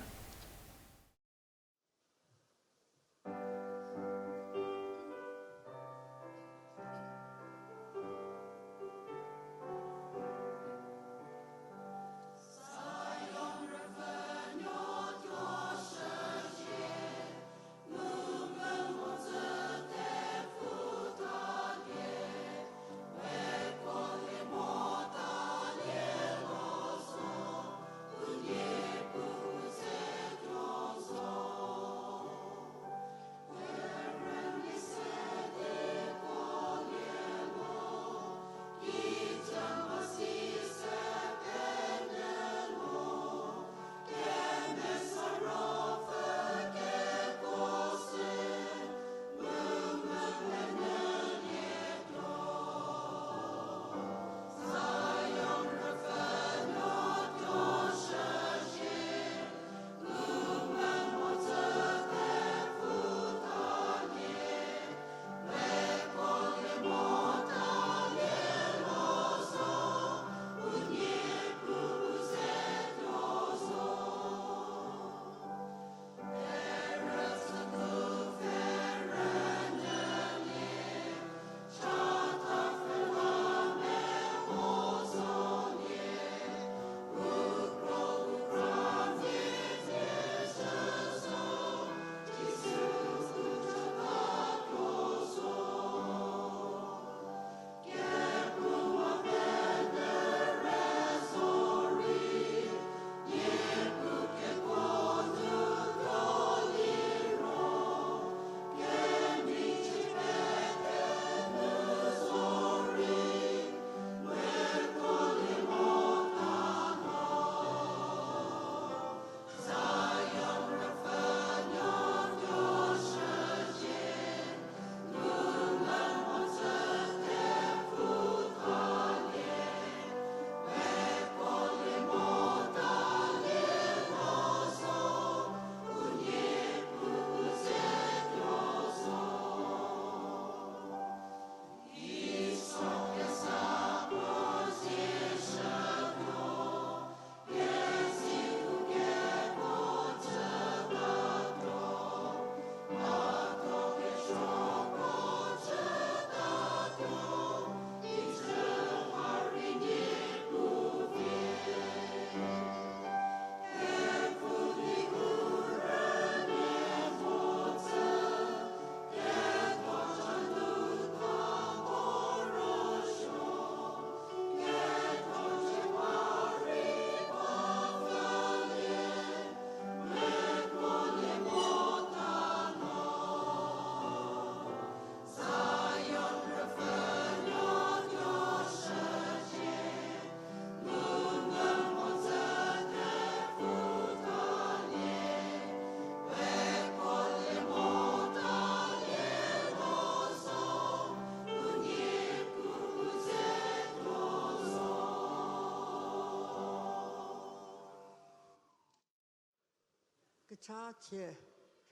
Cha chie,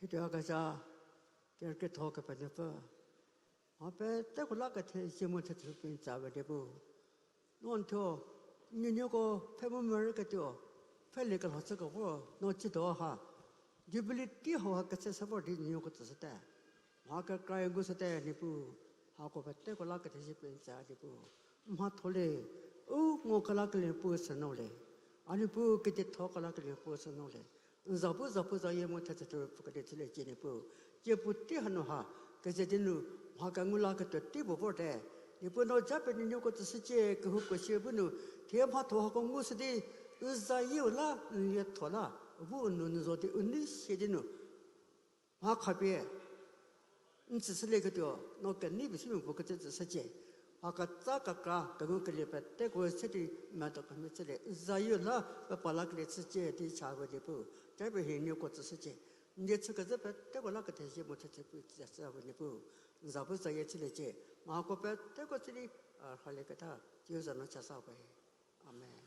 hituoyakezha, kerükrietho Kepenuopfü. Mha peteko la kethezie mu thetsü pie n tsü we Niepuu. No n thuo, nuonuoko pfhe mu merüketuo, pfhelie kelho chü kevor, no tsiedo ha. Jubilee tei hauha ketse se vor di nuonuoko tsüshüte. Mha kekra ngushüte Niepuu, hako peteko la kethezie pie n tsü Niepuu. Mhatho le, u ngo kelakelie puo sü no le. A Niepuu kedietho kelakelie puo sü no le. N za bu zapuzayie mu thetsü thuru pfhükelie chüliecie Niepuu. Tsie puotei hanu ha, keze di nu, mha kengu la ketuo tei puo vorte. Niepuu no japie nuonuoko tsüshücie, kehoupuo sie bu nu, thie mhatho hako ngushü di, u zayieu la, n lietho la, u bu u nou n zo di, u nei sie di nu. Mha khapie, n tsüshülieketuo, no kenei pie simia puo ketse tsüshücie. Mha ketsa kekra, kengukelie peteko se di, medo kemhie chülie, u zayieu la, pepa lakelie chücie di cha we Niepuu. Japie hie nuonuoko tsüshücie. N die chükezhü peteko la kethezie mu thetsü pie tsü we Niepuu. N za bu zayie chüliecie. Mhako peteko chü di, a, rhalieketa, tsiu za nu chasa we. Amen.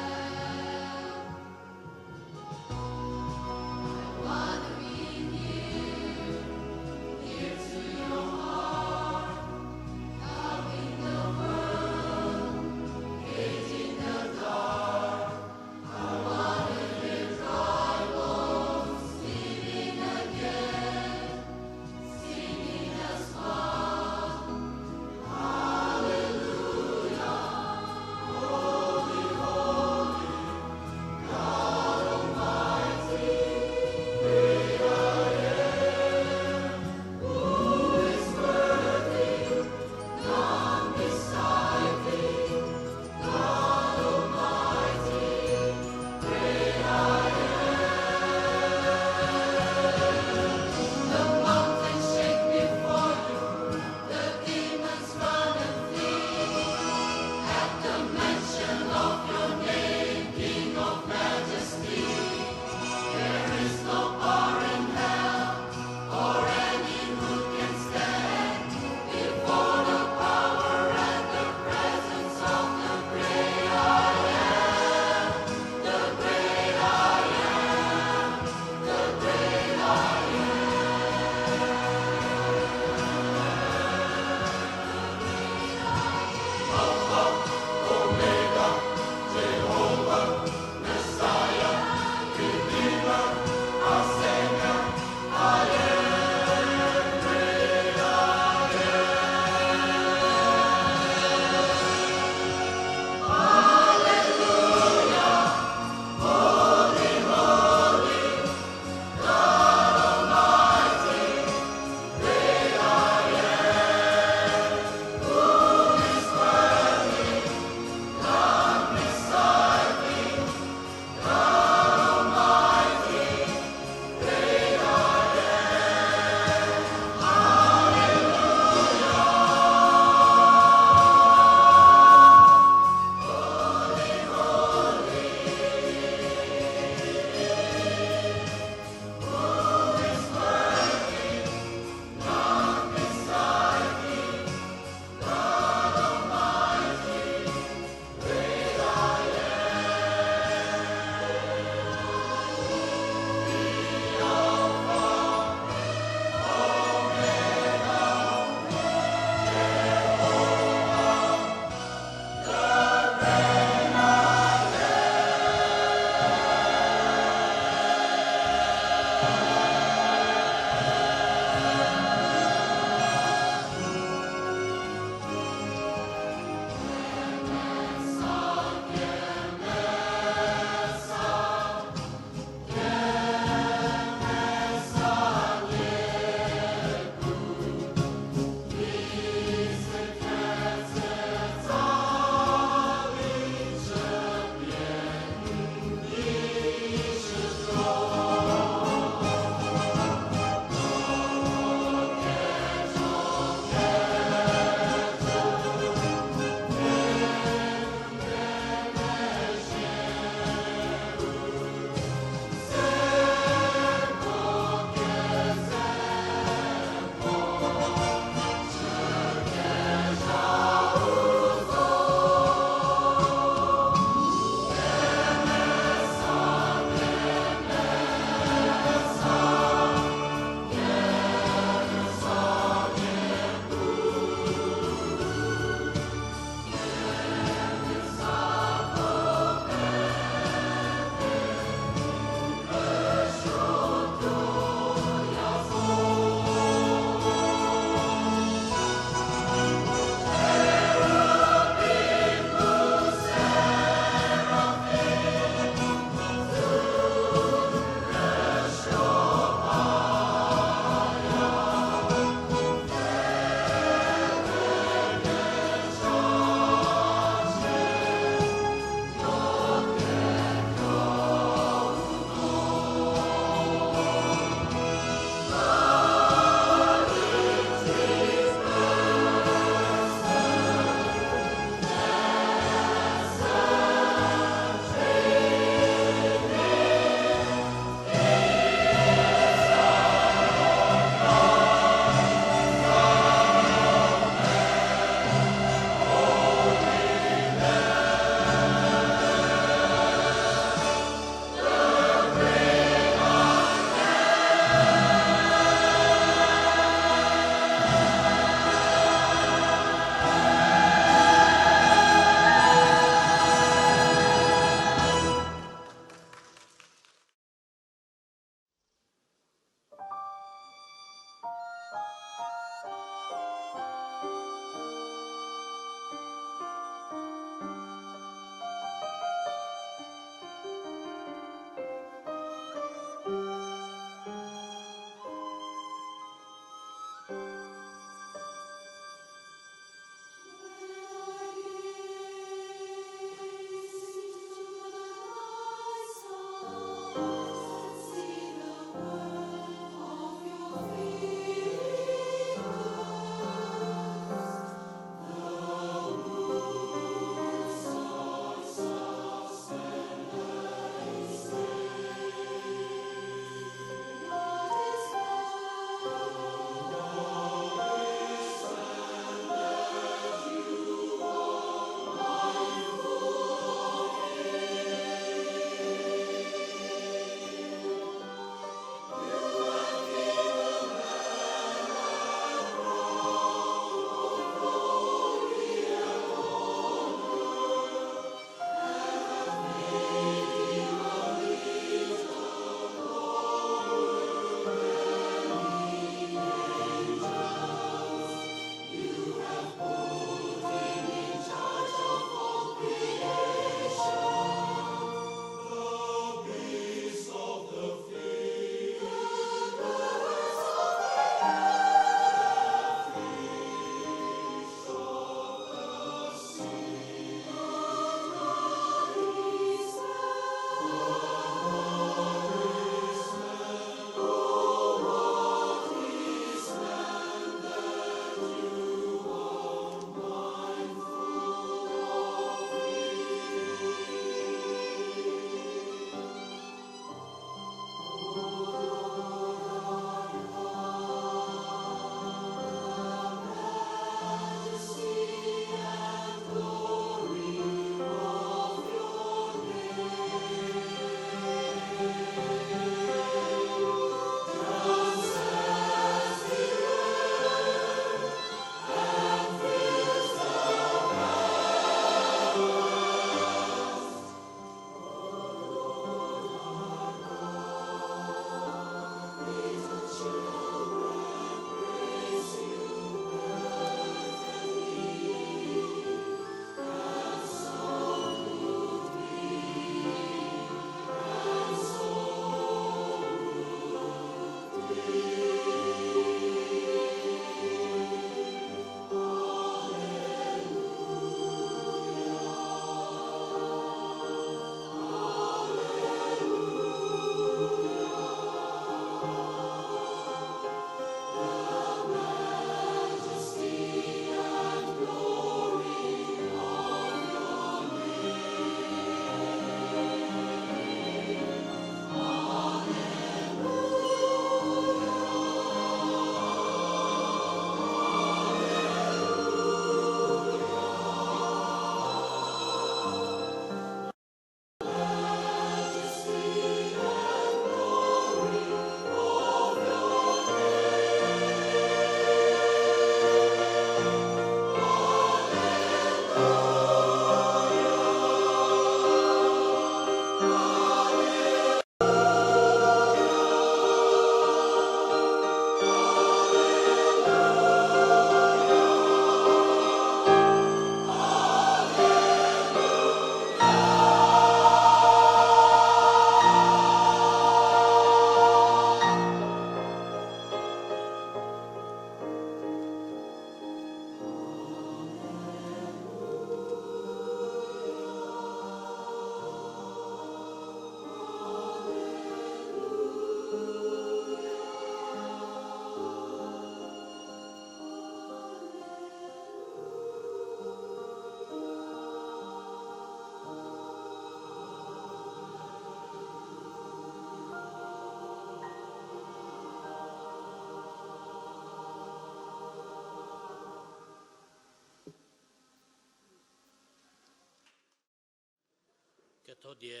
Thodie,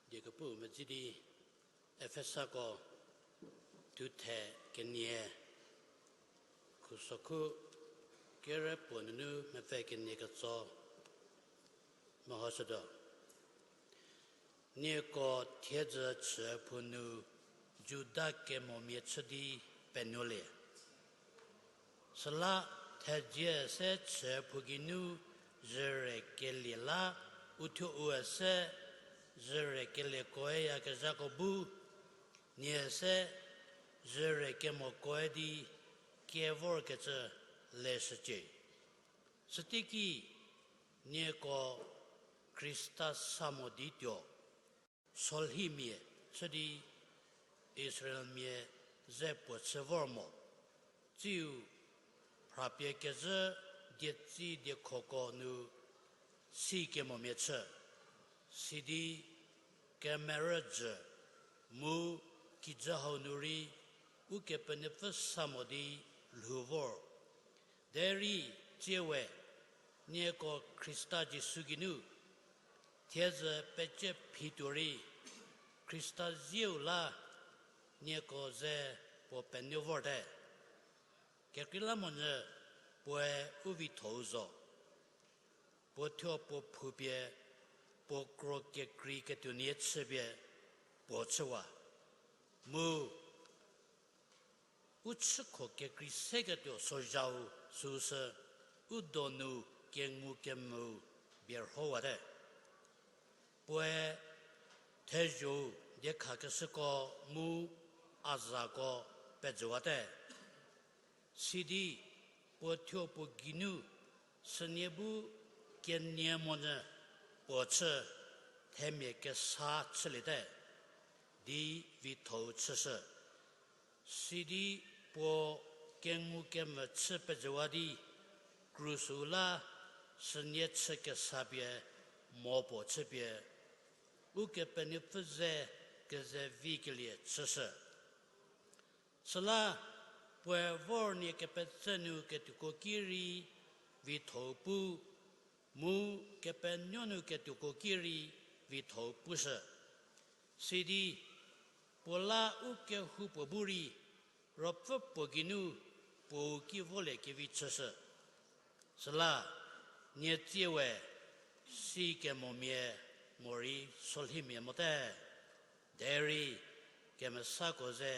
die kepu medzi di, Efesako, thuthe kenie, khusokhu, kere puo nunu mepfü kenie ketso, mehoshütuo. Nieko thiedzü chüphou nu Juda kemomia chü di penuolie. Süla thezie se chüphou geinu zhürekelie la uthuo u se zhürekelieko yakezhako bu, nie se zhürekemokoe di kie vorkecü leshücie. Süteiki nieko Khrista sa mo di tuo, solhimia chü di Israelmia ze puo chü vor mo, tsiu phrapie kezhü dietsi diekhoko nu si kemomia chü, sidi kemerü jü, mu kijü hau nu rei Ukepenuopfü sa mo di lhou vor. Derei tsie we, nieko Khrista Jisu geinu thiedzü pecie phituo rei, Khrista zieu la nieko ze puo penuo vorte. Kekreilamonyü puoe u vitho-u zo. Puo thuo puo phupie, puo kro kekreiketuo nie chüpie puo chüwa. Mu u chükho kekrei seketuo sozha-u süsü u donu kengu kemvüu bierhowate. Puoe thezho-u diekhakeshüko mu a zako pejüwate. Sidi puo thuo puo geinu sünie bu kenie monyü puo chü themia kesa chüliete, di vitho-u chüshü. Sidi puo kengu kemvü chü pejüwa di, krus-u la sünie chü kesapie mo puo chüpie, Ukepenuopfü ze kezevi kelie chüshü. Süla puoe vor nie kepetse nu ketuoko ki rei vitho-u pu, mu kepenuo nu ketuoko ki rei vitho-u pushü. Sidi puo la u kehoupuo bu rei Ruopfü puo geinu puou ki volie kevi chüshü. Süla nie tsie we si kemomia morei solhimia mote. Derei kemesako ze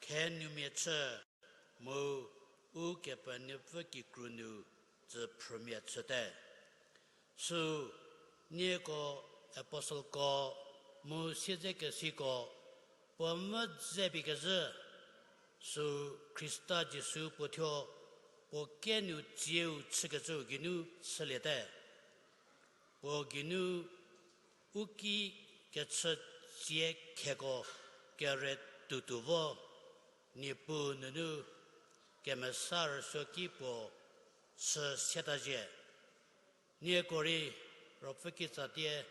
khenumia chü, mu Ukepenuopfü kikru nu tsüphrümia chüte. Sü nieko apostleko mu siedzekesiko puo mvü ze pie kezhü, sü Khrista Jisu puo thuo puo kinu tsieu chükecüu geinu chüliete. Puo geinu u ki kechü tsie kheko kere tuotuo vo, Niepuu nunu kemesa rüsuoki puo chü sietazhie. Nieko rei Ruopfü kitsatie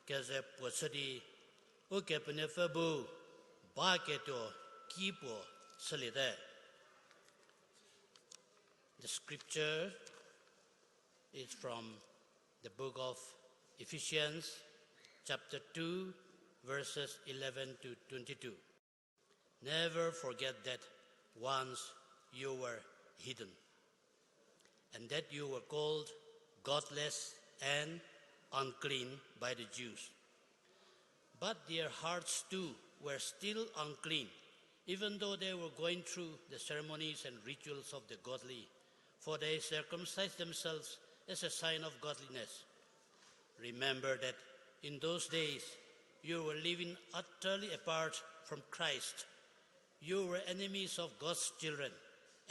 keze puo chü di, Ukepenuopfü bu baketuo ki puo chüliete. The scripture is from the book of Ephesians, chapter two, verses eleven to twenty-two. Never forget that once you were hidden, and that you were called godless and unclean by the Jews. But their hearts too were still unclean, even though they were going through the ceremonies and rituals of the godly, for they circumcised themselves as a sign of godliness. Remember that in those days you were living utterly apart from Christ. You were enemies of God's children,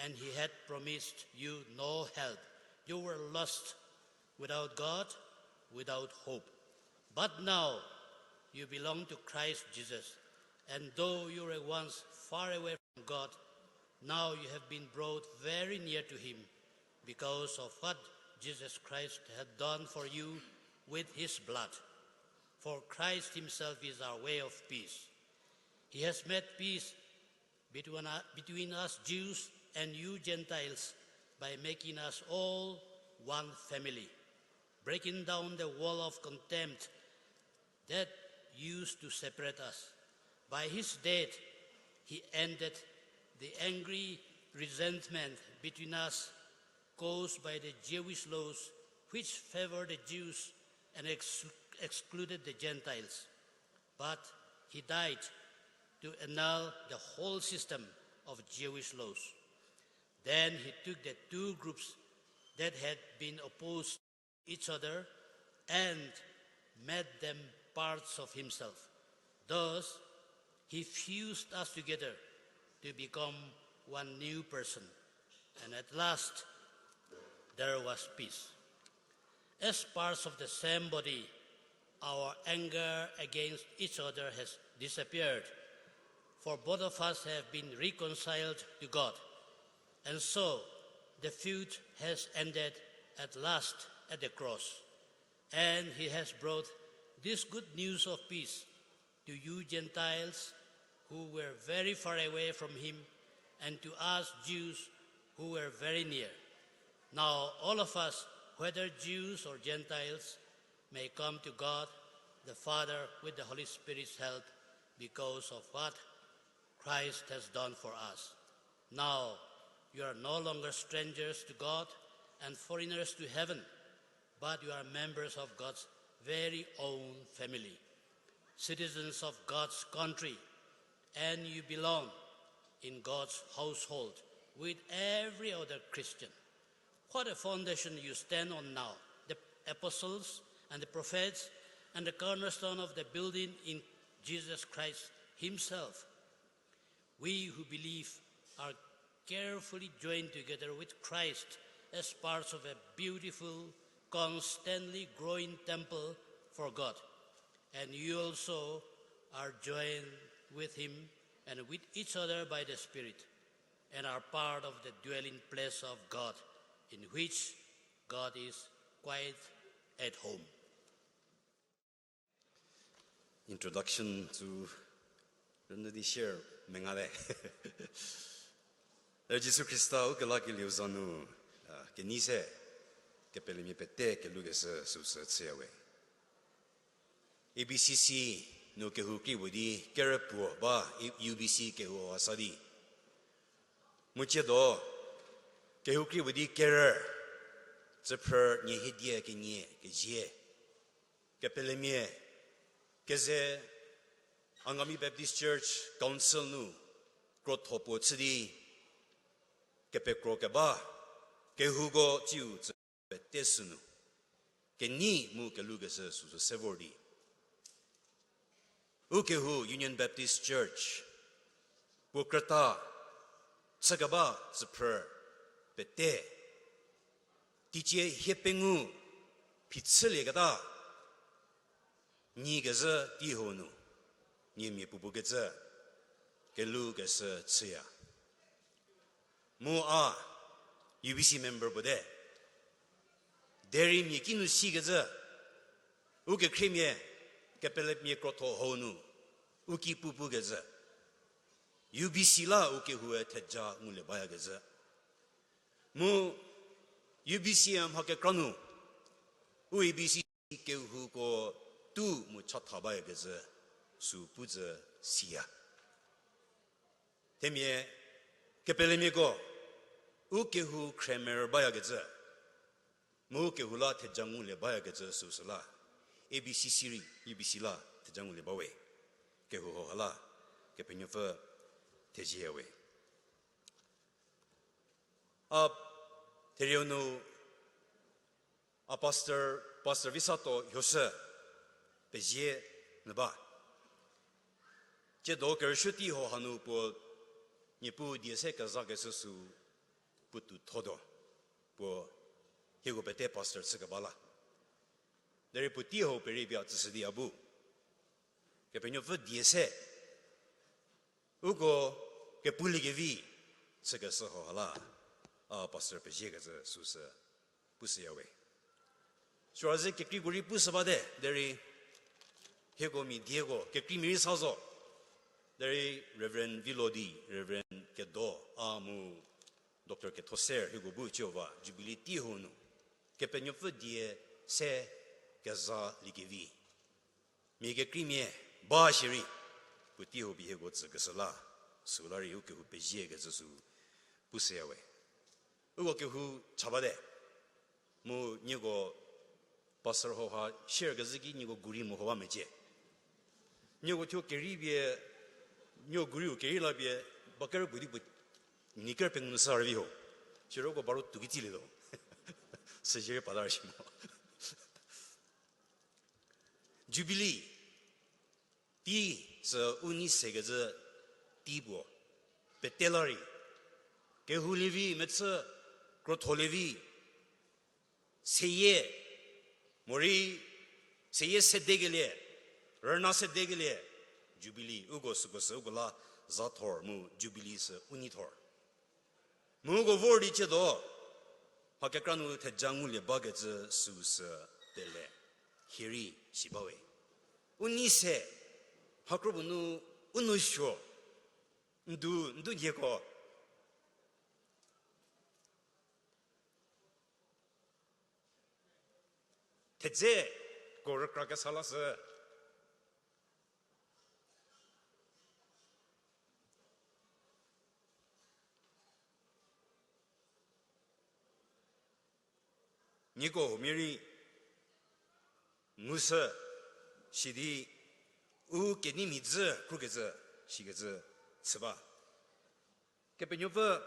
and He had promised you no help. You were lost, without God, without hope. But now you belong to Christ Jesus, and though you were once far away from God, now you have been brought very near to Him because of what Jesus Christ had done for you with His blood. For Christ Himself is our way of peace. He has made peace between, between us Jews and you Gentiles by making us all one family. breaking down the wall of contempt that used to separate us. By his death, he ended the angry resentment between us caused by the Jewish laws, which favored the Jews and ex-, excluded the Gentiles. But he died to annul the whole system of Jewish laws. Then he took the two groups that had been opposed each other and made them parts of himself. Thus, he fused us together to become one new person. And at last, there was peace. As parts of the same body, our anger against each other has disappeared, for both of us have been reconciled to God. And so, the feud has ended at last at the cross. And he has brought this good news of peace to you Gentiles who were very far away from him, and to us Jews who were very near. Now all of us, whether Jews or Gentiles, may come to God the Father with the Holy Spirit's help because of what Christ has done for us. Now, you are no longer strangers to God and foreigners to heaven, but you are members of God's very own family, citizens of God's country, and you belong in God's household with every other Christian. What a foundation you stand on now, the apostles and the prophets, and the cornerstone of the building in Jesus Christ himself. We who believe are carefully joined together with Christ as parts of a beautiful, constantly growing temple for God. And you also are joined with him and with each other by the Spirit, and are part of the dwelling place of God, in which God is quite at home. Introduction to rünyü di share menga le. Er Jisu Khrista ukelakelieu za nu, a, kenei se, kepelemia pete kelhukeshü süsü chüyawe. A B C C nu kehou kri puo di kerü puo ba, U B C kehou hasa di. Mu tsiedo, kehou kri puo di kerü, tsüphrü nie hiedie kenie kezie. Kepelemia, keze Angami Baptist Church Council nu krotho puo chü di, kepekro keba, kehouko tsiu tsü pete sünu, kenei mu kelhukeshü süsü se vor di. Ukehou Union Baptist Church, puo krüta, chükeba tsüphrü, pete, teicie hiepengou, phichülieketa, nyi kezhü teiho nu, niemia puopuo kecü, kelhukeshü chüya. Mu a, U B C member puo te. Derei mia kinu sikecü, ukekhriemia, kepelemia krotho hau nu, u ki pupu kecü. U B C la ukehoue theja ngulie bayakecü. Mu U B C mha kekra nu, u A B C kehouko tu mu chatha bayakecü, sü pu tsü siya. Themia, kepelemiako, ukehou khremer bayakecü, mu ukehou la theja ngulie bayakecü süsü la, A B C sirei, U B C la theja ngulie bawe. Kehou hau ha la, Kepenuopfü thezieyawe. A, therieu nu, a pastor, Pastor Visato Hioshü pezie nyü ba. Tsiedo kerüshü teiho hanu puo, Niepuu die se kezakeshü sü puotou thotuo, puo hieko pete pastor chükeba la. Derei puotei hau perie pie a tsüshü di a bu, Kepenuopfü die se uko kepuliekevi chükeshü hau ha la, a pastor peziekecü süsü pushüyawe. Süra ze kekreiko rei pushü bate, derei hieko mia dieko kekreimia rei sa zo. Derei Reverend Vilodi, Reverend Kedo, a mu Doctor Kethoser hieko bu chüwa Jubilee teiho nu, Kepenuopfü die se kezaliekevi. Mia kekreimia ba shierei, puotei hau pie hieko tsükeshü la, süla rei u kehou pezie kecü sü pushüya we. Uko kehou cha bate. Mu nieko pastor hauha share kezhü ki nieko gari mo hau ba mecie. Nieko thuo kerei pie, nieko gari-u kerei la pie, ba kerü puo di puo, ni kerü pengou nu sa rüvi ho. Siro uko baro tuki tsilietuo. Süzie rei padar shi mo. Jubilee tei sü u nei se kezhü tei puo pete la rei, kehou lievi mechü krotho lievi, seyie, morei seyie sedekelie, rüna sedekelie, Jubilee, uko süko sü uko la za thor mu Jubilee sü u nei thor. Mu uko vor di chiedo, mha kekra nu theja ngulie bakecü süu sü tele, hierei si bawe. U nei se, mha kro puo nu u nou suo, ndu, ndu nhieko. Thedzeko rükra kesa lashü. Nieko huomia rei ngushü, sidi u keneimia dzü krukecü, sikecü chü ba. Kepenuopfü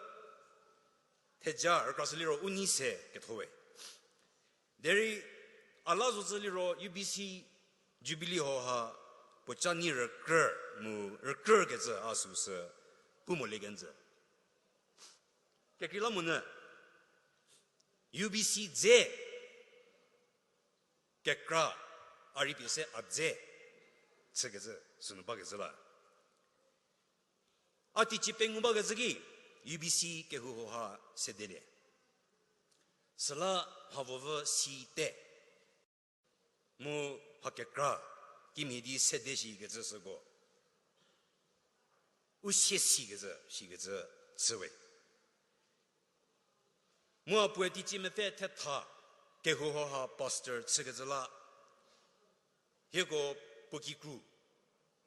theja rükrashü liro u nei se ketho we. Derei a la zocü liro U B C Jubilee hauha puoca nei rükrü mu rükrükecü a süu sü pu molie kenjü. Kekreilamonyü U B C dze kekra a rei pie se a dze chükecü sünu bakecü la. A teicie pengou bakecü ki U B C kehou hauha sedelie. Süla mha vovü si te. Mu mha kekra kimhie di sede shikecü süko u sie sikecü, sikecü chü we. Mu a puoe teicie mepfü thetha kehou hauha pastor chükecü la. Hieko puo kikru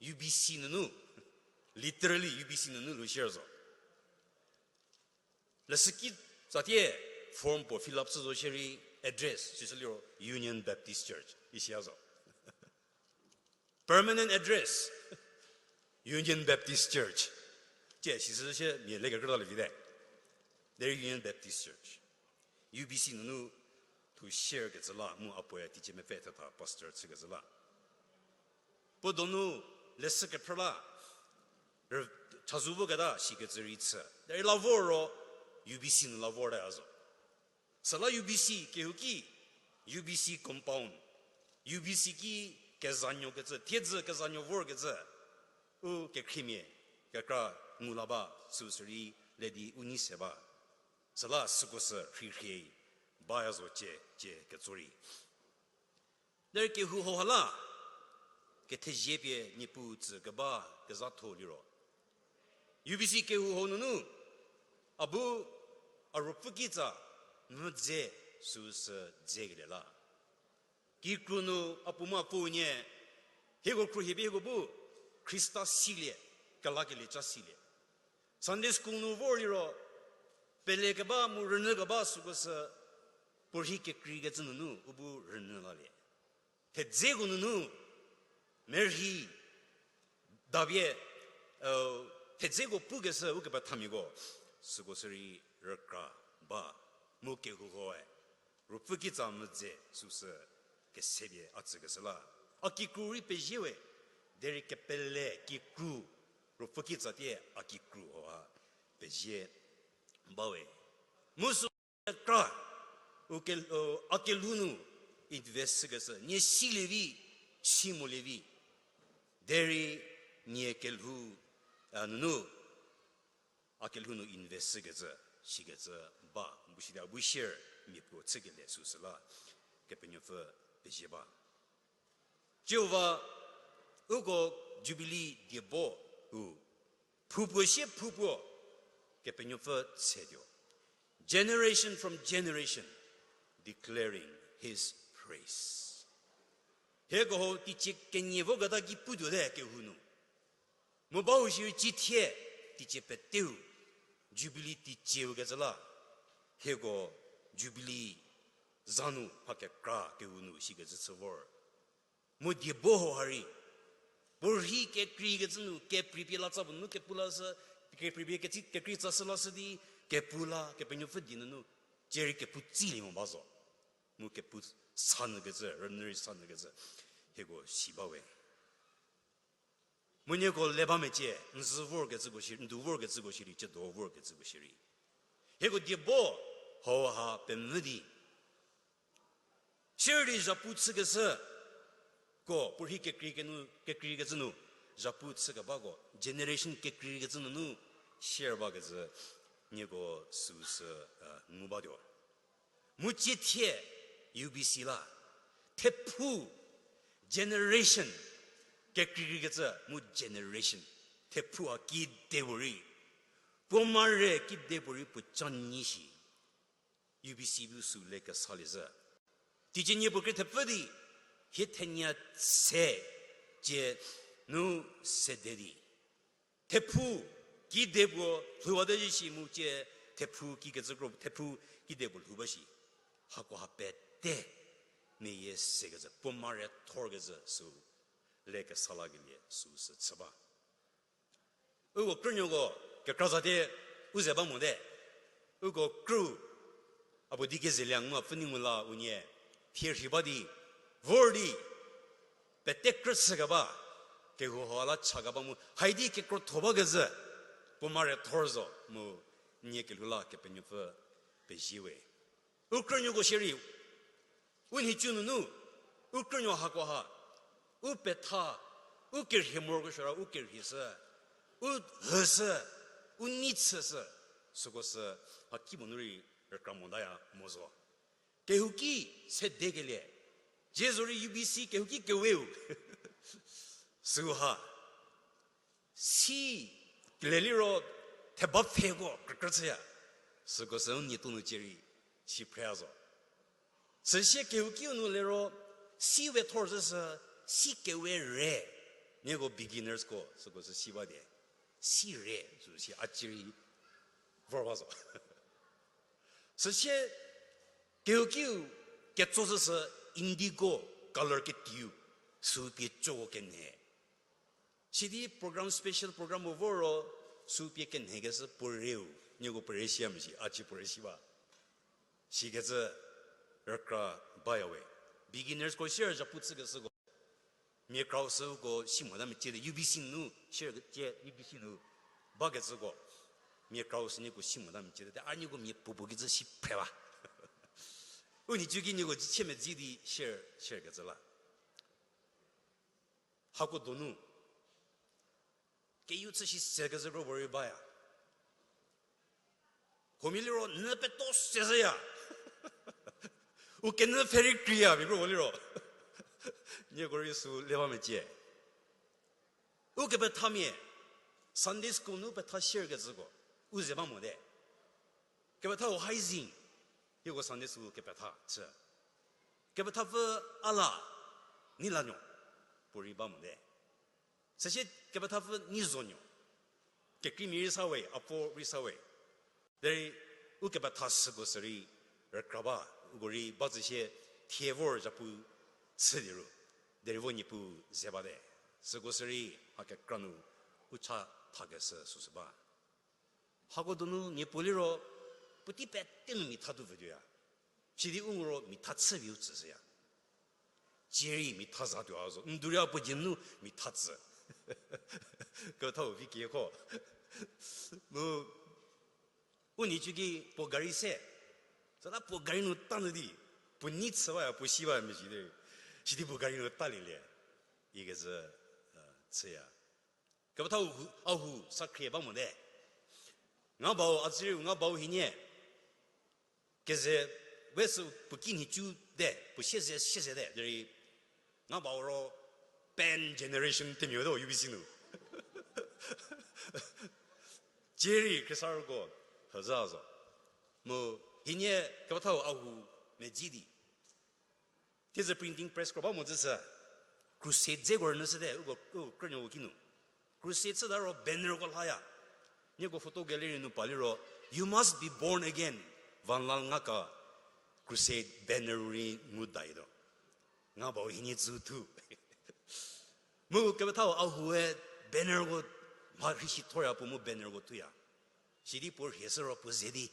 U B C nunu, literally U B C nunu lhou shie zo. Leshüki tsatie form puo fill up chü zo shierei address sishü liro Union Baptist Church isiya zo. Permanent address, Union Baptist Church. Tie sishü shie mia le kekrüta le vite. Derei Union Baptist Church, U B C nunu thu share kecü la mu a puoe teicie mepfü thetha pastor chükecü la. Puo donu leshü kephrü la, rü- chazou voketa shikecü rei chü. Derei la vor ro U B C nu la vortaya zo. Süla U B C kehouki, U B C compound, U B C ki kezanuokecü, thiedzü kezanuo vorkecü, u kekhriemia kekra ngu la ba, süu sürei le di u nei se ba. Süla süko sü rhirhie baya zo cie, cie ketso rei. Derei kehou hauha la, kethezie pie Niepuu tsü keba kezhatho liro, U B C kehou hau nunu, a bu a ruopfü kitsa mvü dze süu sü dzekelie la. Kikru nu a puo mu a puo nie, hieko khruohi pie hieko bu Khrista silie, kelakelie ca silie. Sunday school nu vor liro, pele keba mu rünyü keba süko sü, puorhi kekreikecü nunu u bu rünyü lalie. Thedzeko nunu, merhi, dapie, thedzeko pukeshü ukepethamiako, süko sürei rükra ba, mu kehou haue ruopfü kitsa mvü dze süu sü kesepie a tsükeshü la. A kikru rei pezie we, derei kepele kikru, ruopfü kitsa tie a kikru hauha pezie ba we. Mu sü kekra, u ke- a kelhou nu invest shükeshü, nie silie vi, si molie vi. Derei nie kelhou, a, nunu, a kelhou nu invest shükecü, sikecü ba, mu sidi a bu share mia puo chükelie süu sü la, Kepenuopfü pezie ba. Jihova, uko Jubilee diebo u, phoupuo sie phoupuo, Kepenuopfü tsetuo. Generation from generation, declaring his Hieko ho teicie kenie voketa ki putuote kehou nu. Mu bau shierei cithie teicie peteu, Jubilee teicieu kecü la, hieko Jubilee za nu mha kekra kehou nu shikecü chü vor. Mu diebo ho ha rei, puo rhi kekreikecü nu, keprei pie la tsa puo nunu kepu la sü, keprei pie keti kekrei tsa sü la sü di, kepu la, Kepenuopfü die nunu, cierei kepu tsilie mo ba zo. Mu kepu sa nyükecü, rünyü rei sa nyükecü, hieko si ba we. Mu nieko le ba mecie, n zü vorkecüko shierei, n du vorkecüko shierei, ciedo vorkecüko shierei. Hieko diebo, hau ha pemvü di. Shierei zhapu chükeshü, ko, puo rhi kekrei kenu, kekreikecü nu, zhapu chükebako, generation kekreikecü nunu, share bakecü, nieko süu sü, ngu batuo. Mu cithie, U B C la, thephu, generation, kekreikecü mu generation, thephu ha kidepuorei, puo mare kidepuorei puo ca nyi shi. U B C bu süu le kesalie zhü. Teicie nie puo krie thepfü di, hie thenie se, cie nu sede di. Thephu kidepuo lhouwate zhü shi mu cie thephu kikecü kro, thephu kidepuo lhou ba shi. Hakoha pete meyie sekecü, puo mare thorkecü süu le kesa lakelie süu sü chü ba. Uko krünuoko kekra zate u ze ba mote. Uko krü a puo di kezelie ngu a pfü nyi ngu la unie thie rhi ba di, vor di, pete krü chükeba, kehou ha la chakeba mu, haidi kekrotho bakecü, puo mare thor zo mu, nie kelhou la Kepenuopfü pezie we. U krünuoko shierei, u nhicu nunu, u krünuo hakoha, u petha, u kerhie morokesuo ra u kerhie shü, u hü shü, u nei chü shü, süko sü, mhakipuo nu rei rükra motaya mo zo. Kehouki sedekelie, cie zorei U B C kehouki keweu. Süu ha, si le liro theba pfheko krükrü chüya. Süko sü u nie tuo nu cie rei si phreya zo. Süsie kehoukiu nu liro si we thor zhü sü, si kewe re. Nieko beginners ko süko sü si ba die. Si re sü si a cie rei vor ba zo. Süsie kehoukiu ketso zhü sü indigo color ketiu, süu pie co kenhe. Sidi program, special program-u vo ro, süu pie kenhekeshü puo reu, nieko puo re siya mo shi, a cie puo re si ba. Sikecü rükra baya we. Beginners ko share zhapu chükeshüko. Mia krau süko si mota mecie te, U B C nu, share cie U B C nu bakecüko. Mia krau sü nieko si mota mecie te, a nieko mia puopuo kecü si phre ba. U nhicu ki nieko dzie chie medzi di share, share kecü la. Hako donu. Keyu chü shi se kezü kro puorei baya. Huomia liro nyü peto se zhüya. U kenyü pfhe rei kreiya, mia kro puo liro. Nieko rei sü le ba mecie. Ukepethamia, Sunday school nu petha share kecüko, u ze ba mote. Kepethau Haizing, hieko Sunday school kepetha chü. Kepethapfü a la, Neilanuo, puorei ba mote. Süsie kepethapfü Neizonuo, kekreimia rei sa we, a puo rei sa we. Derei ukepetha süko sü rei rükra ba, uko rei ba zhü sie thie vor zhapu chü di ru. Derei vo Niepuu ze bate. Süko sü rei mha kekra nu u cha thakeshü süsü ba. Hako donu mia puo liro, puotei pete nu mitha tuo vütuoya. Sidi u ro mitha chüpie u tsüshüya. Cie rei mitha za tuo a zo. N du rei a puo dzie nu mitha tsü. Kethau vi kieko. Mu, u nhicu ki puo gari se. Süla puo gari nu ta nyü di. Puo nei chü baya, puo si baya mezhie di. Sidi puo gari nu talielie. Ikecü, chüya. Kepethau a hu sa khrie ba mote. Nga bau a tsüriu nga bau hienie. Keze we sü puo ki nhicu te, puo sieze sieze te, derei nga bau ro pan generation themia te U B C nu. Cie rei Khrista roko, hüzha zo. Mu hienie kepethau a hu medzi di. Thiedzü printing press kro ba mo zü sü. Crusade dzeko rünyü shüte, uko, u krünuoko kinu. Crusade chüta ro bannerko lhaya. Nieko photo gallery nu pa liro, You must be born again. Van Lal Ngaka Crusade banner rei ngu daituo. Nga bau hienie tsü thu. Mu kepethau a hue bannerko mha rhei shi thoya puo mu bannerko thuya. Sidi puo rhie shü ro puo ze di,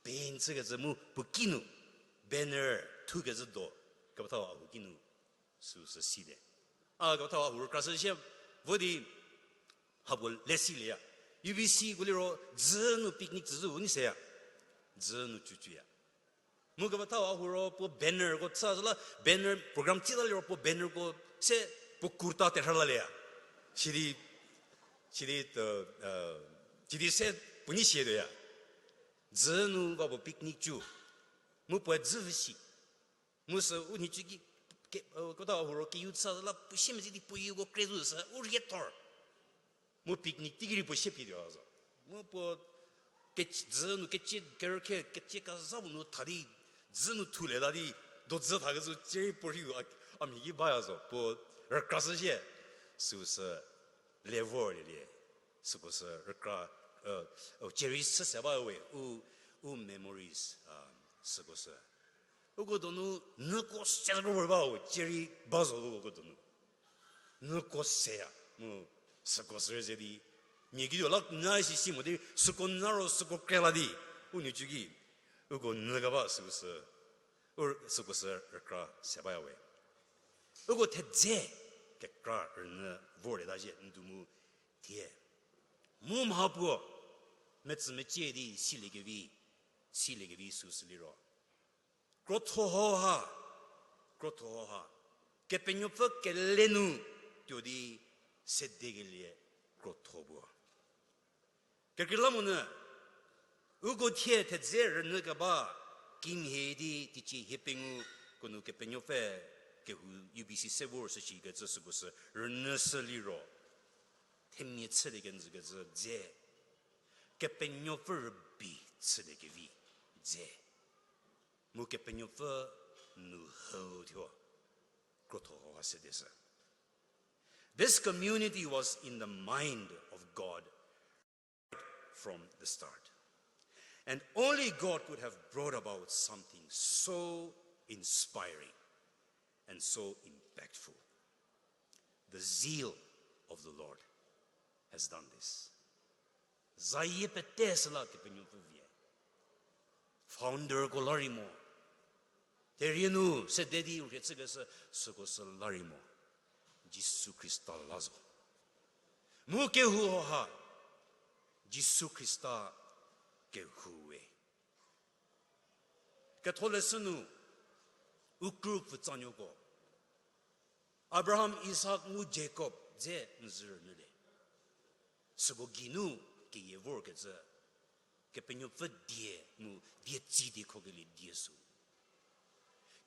paint chükecü mu puo kinu banner thukecü do, kepethau a hu kinu süu sü site. A kepethau a hu rükrashü sie, vo di, hako le silieya. U B Cko liro, dzü nu picnic tsüzhü u nei seya. Dzü nu cücüya. Mu kepethau a hu ro puo bannerko chü zü la, banner program tsita liro puo bannerko se puo kurta terhü lalieya. Sidi, sidi, sidi se puo nei sie tuoya. Dzü nu va puo picnic cü. Mu puoe dzü vü si. Mu sü u nhicü ki, kepethau a hu ro keyeu chü zü la puo siemezhie di puo yuko kre zü sü u rhie thor. Mu picnic teiki rei puo sie pie tuo zo. Mu puo dzü nu kecie kerükhe kecie kezha puo nu tha di, dzü nu thulieta di, do dzü thakecü cierei puo rheiu a mhi ki baya zo. Puo rükrashü sie, süu sü le vorlielie. Süko sü rükra, cierei sü se ba we, u, u memories, süko sü. Uko donu nyüko se ro vor ba we, cierei ba zo uko donu. Nyüko seya, mu süko sü rei ze di. Mia kiu la nyü sisi mo di, süko nyü ro süko kre la di, u nhicü ki, uko nyü keba süko sü, u süko sü rükra se baya we. Uko thedze kekra rünyü vorlieta zhie ndu mu thie. Mu mha puo, metsümecie di siliekevi, siliekevi süu sü liro. Krotho hauha, krotho hauha. Kepenuopfü kele nu tuo di sedekelie krotho puo. Kekreilamonyü, uko thie thedze rünyü keba kimhie di teicie hie pengou ko nu Kepenuopfü kehou U B C se vor shüshikecü süko sü rünyüshü liro. Themia chülie kenjükecü dze. Kepenuopfü rübei chüliekevi dze. Mu Kepenuopfü nu hau thuo krotho hauha sedeshü. This community was in the mind of God from the start. And only God could have brought about something so inspiring and so impactful. The zeal of the Lord has done this. Zayie pete süla Kepenuopfü vie. Founderko la rei mo. Therie nu sede di rhie chükeshü süko sü la rei mo. Jisu Khrista la zo. Mu kehou hauha, Jisu Khrista kehou we. Ketholeshü nu, u krü pfutsanuoko, Abraham, Isak mu Jakob dze n zü rünyülie. Süko geinu keyie vorkecü, Kepenuopfü die mu die tsi diekhokelie die sü.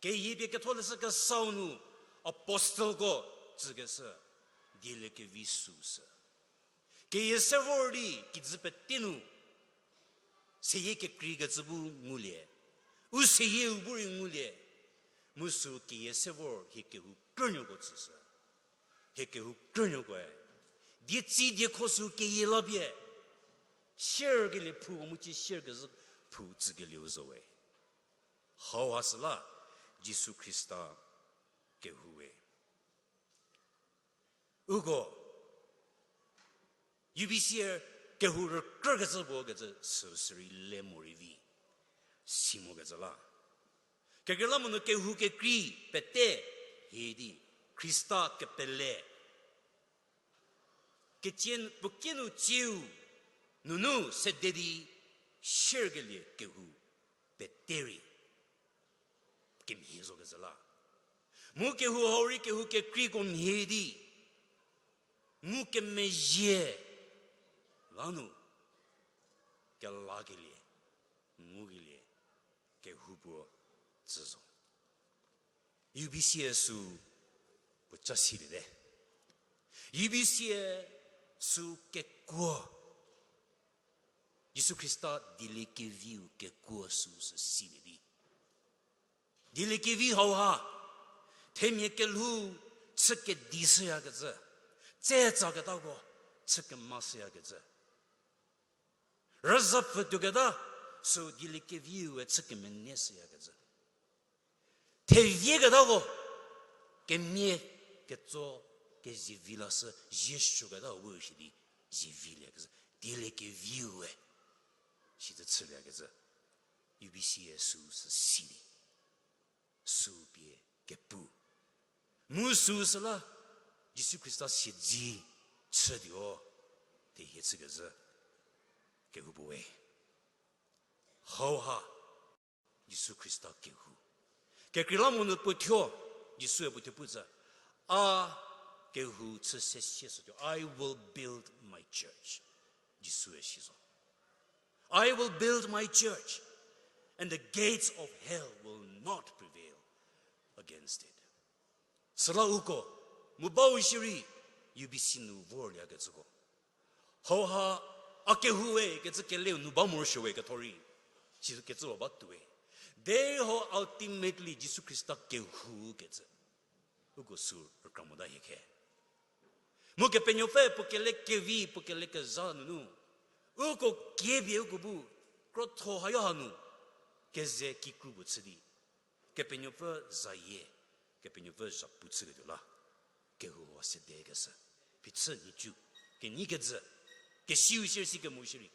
Keyie pie Ketholeshü Kesau nu apostleko tsükeshü dieliekevi süu sü. Keyie se vor di kijü pete nu seyie kekreikecü bu ngulie. U seyieu bu rei ngulie. Mu sü keyie se vor hie kehou krünuoko tsüshü. Hie kehou krünuokoe die tsi diekho sü keyie la pie sierkelie phu, mu cie sierkezhü phu tsükelieu zo we. Hauha süla Jisu Khrista kehou we. Uko U B C kehou rükrükecü puo kecü sü sürei le morei vi si mokecü la. Kekreilamonyü kehou kekrei pete hie di Khrista kepele kecie puo kie nu cieu nunu sede di sierkelie kehou pete rei kemhie zokecü la. Mu kehou hau rei kehou kekreiko mhie di ngukemezhie la nu kelakelie, ngukelie kehou puo tsü zo. U B C sü puo ca siliete. U B C sü kekuo, Jisu Khrista dieliekeviu kekuo süu sü silie di dieliekevi hauha, Themia kelhou chü kedi shüyakecü, tse tsaketako chü kema shüyakecü, rüzhapfü tuoketa, sü dieliekeviu we chü kemene shüyakecü. Thevieketako kemie ketso kezivi lashü, zie suoketa we shi di zieviliekecü, dieliekeviu we shi di chüliekecü, U B C e süu sü si di, süu pie kepu. Mu süu süla Jisu Khrista siedzi chütuo, thehie chükezhü kehoupuo we. Hauha Jisu Khrista kehou. Kekreilamonyü puo thuo, Jisue puo thuo pu tsü, a kehou chü se sie shütuo, I will build my church. Jisue si zo. I will build my church, and the gates of hell will not prevail against it. Süla uko, mu bau shierei, U B C nu vorliekecüko, hauha a kehou we kecü keleu nu ba morosuo we ketho rei, sikecü ba tuo we. Derei hau ultimately Jisu Khrista kehou kecü, uko sü rükra mota hie khe. Mu Kepenuopfü puo kelekevi, puo kelekezha nunu, uko kiepie uko bu krotho hayo hanu keze kikru puo chü di, Kepenuopfü zayie, Kepenuopfü zhapu chüketuo la, kehou ha sedekeshü, phichü nhicu, kenyikejü, kesiu shierei si kemo shierei,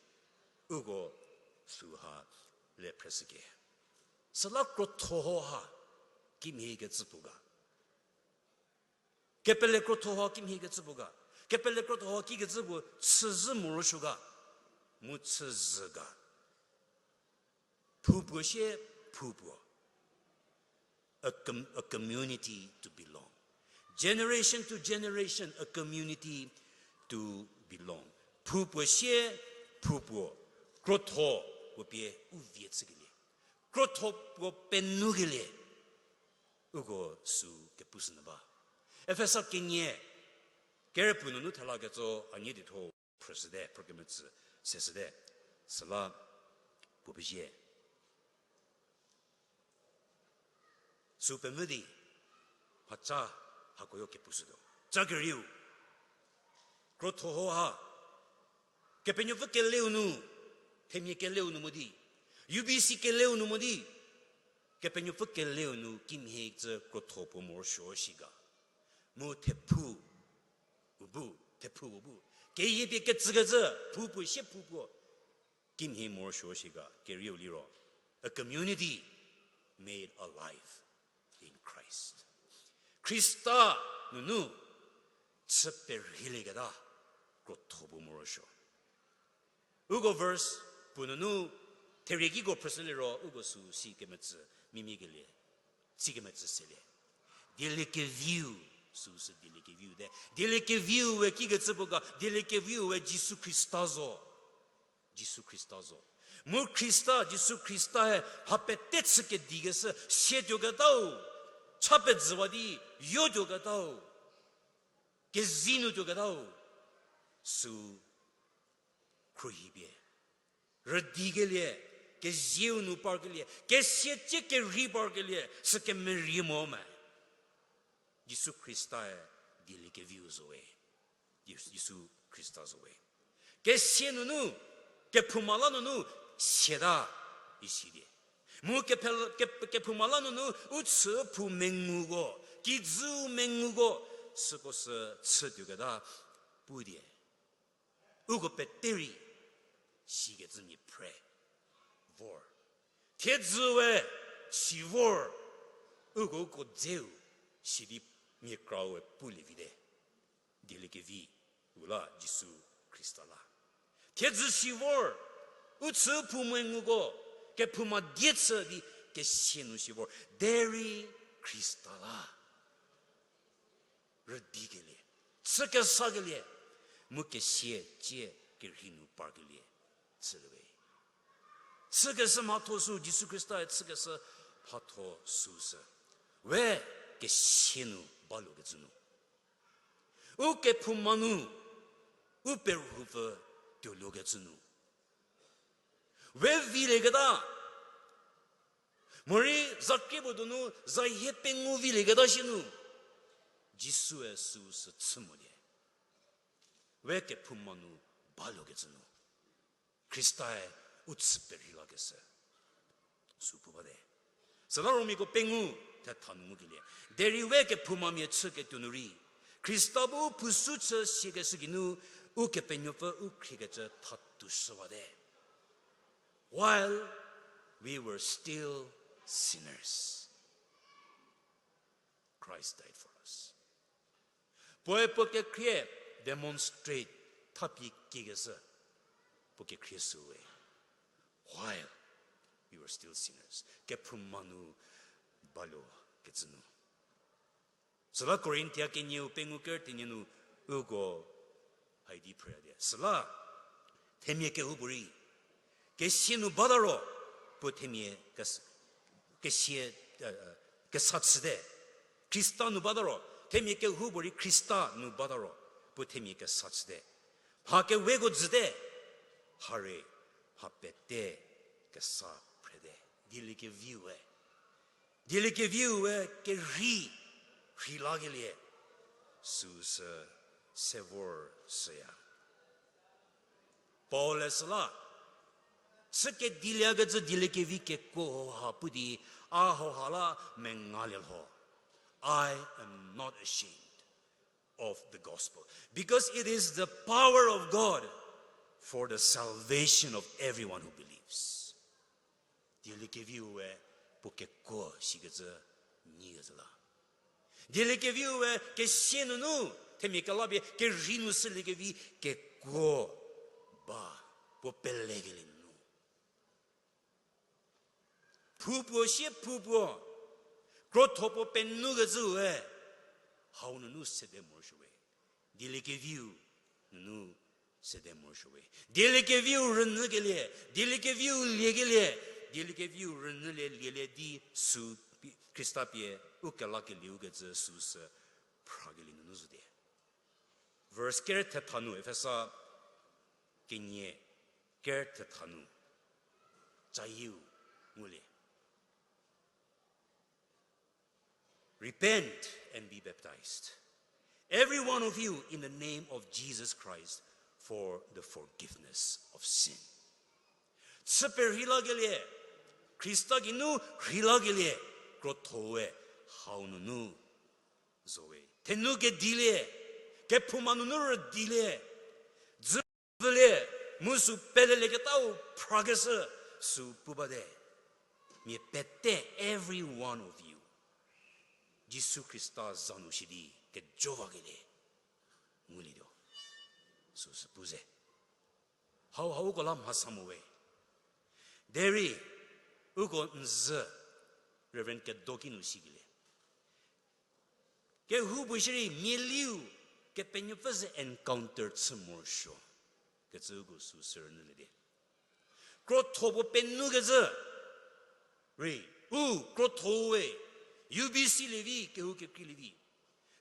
uko süha le phreshüke. Süla krotho hauha kimhiekecü puo ga? Kepele krotho hauha kimhiekecü puo ga? Kepele krotho hauha kikecü puo chüzhü morosuo ga, mu chüzhü ga? Phou puo sie phou puo, a com-, a community to belong. Generation to generation, a community to belong. Phou puo sie phou puo, krotho puo pie u vie chükelie, krotho puo penukelie, uko sü kepushü nyü ba. Efesa kenie, kerepuo nunu thela ketso a nie di tho, phrüshüte, phrükemetsü seshüte, süla puo pezie. Sü pemvü di, mhaca hakoyo kepushütuo. Ca kerieu, krotho hauha, Kepenuopfü keleu nu, themia keleu nu mo di, U B C keleu nu mo di, Kepenuopfü keleu nu kimhie tsü krotho puo morosuo shi ga? Mu thephu u bu, thephu u bu, keyie pie ketsükecü phou puo sie phou puo kimhie morosuo shi ga? Kerieu liro, a community made alive in Christ. Khrista nunu chü perhilieketa krotho puo morosuo. Uko verse puo nunu therie kiko phrüshü liro uko sü si kemetsü mimie kelie, si kemetsü selie. Dieliekeviu, süu sü dieliekeviu te. Dieliekeviu we kikecü puo ga? Dieliekeviu we Jisu Khrista zo. Jisu Khrista zo. Mu Khrista, Jisu Khristae ha pete chü kedikeshü, sie tuoketau, cha pezüwa di yo tuoketau, kezei nu tuoketau, sü khruohipie rüdikelie, kezieu nu parkelie, kesia cie kerhei parkelie, sü kemerie mo me. Jisu Khristae dieliekeviu zo we. Jis-, Jisu Khrista zo we. Kesia nunu, kephouma la nunu, siata, isi die. Mu kephe-, ke-, kephouma la nunu, u chü phou menguko, kijüu menguko, süko sü chü tuoketa, pu die. Uko pete rei, sikecümia phre vor. Thiedzü we si vor, uko uko dzeu, sidi mia krau we pulie vite. Dieliekevi, u la Jisu Khrista la. Thiedzü si vor, u chü phou menguko, kephouma die chü di kesia nu si vor, derei Khrista la. Rüdikelie, chü kesakelie, mu kesia cie kerhei nu parkelie, chülie we. Chükeshü mhatho sü, Jisu Khrista-e chükeshü mhatho süu sü, we kesia nu balokecü nu, u kephouma nu, u perhupfü tuoliekecü nu, we vilieketa, Morei zakrie puo donu zahie pengou vilieketa shi nu, Jisue süu sü chü molie. We kephouma nu balokecü nu, Khrista-e u chü perhei lakeshü. Sü pu bate. Süla Romiako pengou thetha nu ngukelie, derei we kephoumamia chüketuo nu rei, Khrista bu phusu chü siekeshü geinu, Ukepenuopfü u khriekecü thatuoshüwate. While we were still sinners, Christ died for us. Puoe puo kekhrie demonstrate thapie kiekeshü, puo kekhrie süwe. While we were still sinners, kephouma nu balokecü nu. Süla Korinthia kenieu pengou ker thenie nu uko haidi phrüya die. Süla themia kehoupuorei kesia nu bata ro, puo themia kes-, kesia, eh, kesa chüte. Khrista nu bata ro, themia kehoupuorei Khrista nu bata ro, puo themia kesa chüte. Mha keweko jüte, mha re, mha pete kesa phrete. Dieliekeviu we, dieliekeviu we kerhei rhei lakelie, süu sü se vor süya. Paul-e süla, sü kediliekecü dieliekevi kekuo hauha pu di, a hauha la mengalie lho. I am not ashamed of the gospel, because it is the power of God for the salvation of everyone who believes. Dieliekeviu we puo kekuo shikecü nyikecü la. Dieliekeviu we kesia nunu, themia kelapie kerhei nu süliekevi kekuo ba, puo pelekelie nunu. Phu puo sie phu puo, krotho puo penukecüe, hau nunu sede morosuowe. Dieliekeviu nunu sede morosuowe. Dieliekeviu rünyükelie, dieliekeviu liekelie, dieliekeviu rünyülie lielie di sü pi-, Khrista pie u kelakelieu kecü süu sü phrakelie nunu zotie. Verse ker thetha nu, Efesa kenie ker thetha nu, cayieu ngulie. Repent and be baptized, every one of you, in the name of Jesus Christ, for the forgiveness of sin. Chü perhei lakelie, Khrista geinu rhei lakelie, krothoe hau nunu zowe. Thenu kedilie, kephouma nunu rüdilie, dzülie, mu sü pelelieketau phrakeshü, sü pu bate. Mia pete, every one of you, Jisu Khrista za nu shi di kejowakelie ngulietuo, süu sü pu ze. Hau hau uko la mhasa mo we. Derei uko n zü Reverend Kedoki nu sikelie, kehoupuo shierei mialiu Kepenuopfü ze encounter chü morosuo kecü uko süu sü rünyülie di. Krotho puo penukecü rei, u krotho-e, U B C lie vi, kehou kekreilie vi.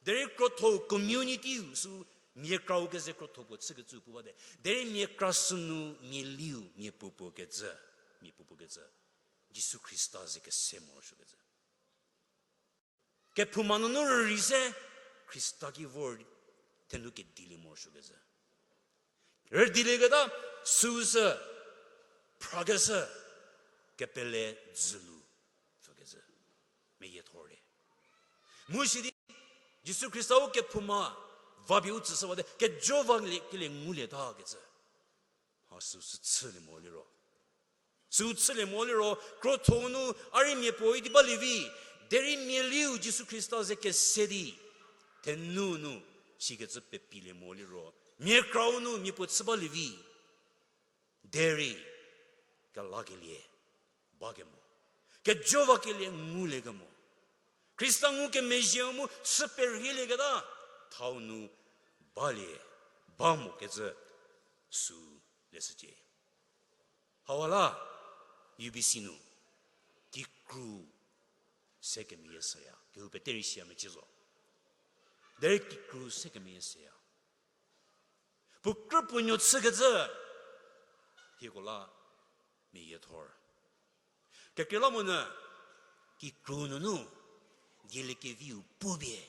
Derei krotho community-u sü mia krau keze krotho puo chükecü pu bate. Derei mia kra sünu mialiu, mia puopuo kecü, mia puopuo kecü, Jisu Khrista ze kese morosuokecü. Kephouma nunu rürei se, Khrista ki vor thenu kedilie morosuokecü. Rüdilieketa süu sü phrakeshü, kepele dzülu pfükecü, meyiethor le. Mu sidi, Jisu Khrista u kephouma vapie u tsüshüwate, kejowakelie ngulietakecü. Ha süu sü chülie mo liro. Süu chülie mo liro, krotho nu a rei mia puo idi balie vi, derei mialiu Jisu Khrista ze kese di, thenu nu, sikecü pepilie mo liro, mia krau nu mia puo chü balie vi, derei kelakelie bakemo, kejowakelie nguliekemo, Khrista ngukemezhie mu chü perhielieketa thau nu balie, ba mokecü süu leshücie. Hauha la, U B C nu, kikru se kemeyie shüya, kehou pete rei siya mecie zo. Derei kikru se kemeyie shüya. Puo krü puo nuo chükecü, hieko la meyiethor. Kekreilamonyü, Kikru nunu, dieliekeviu pupie,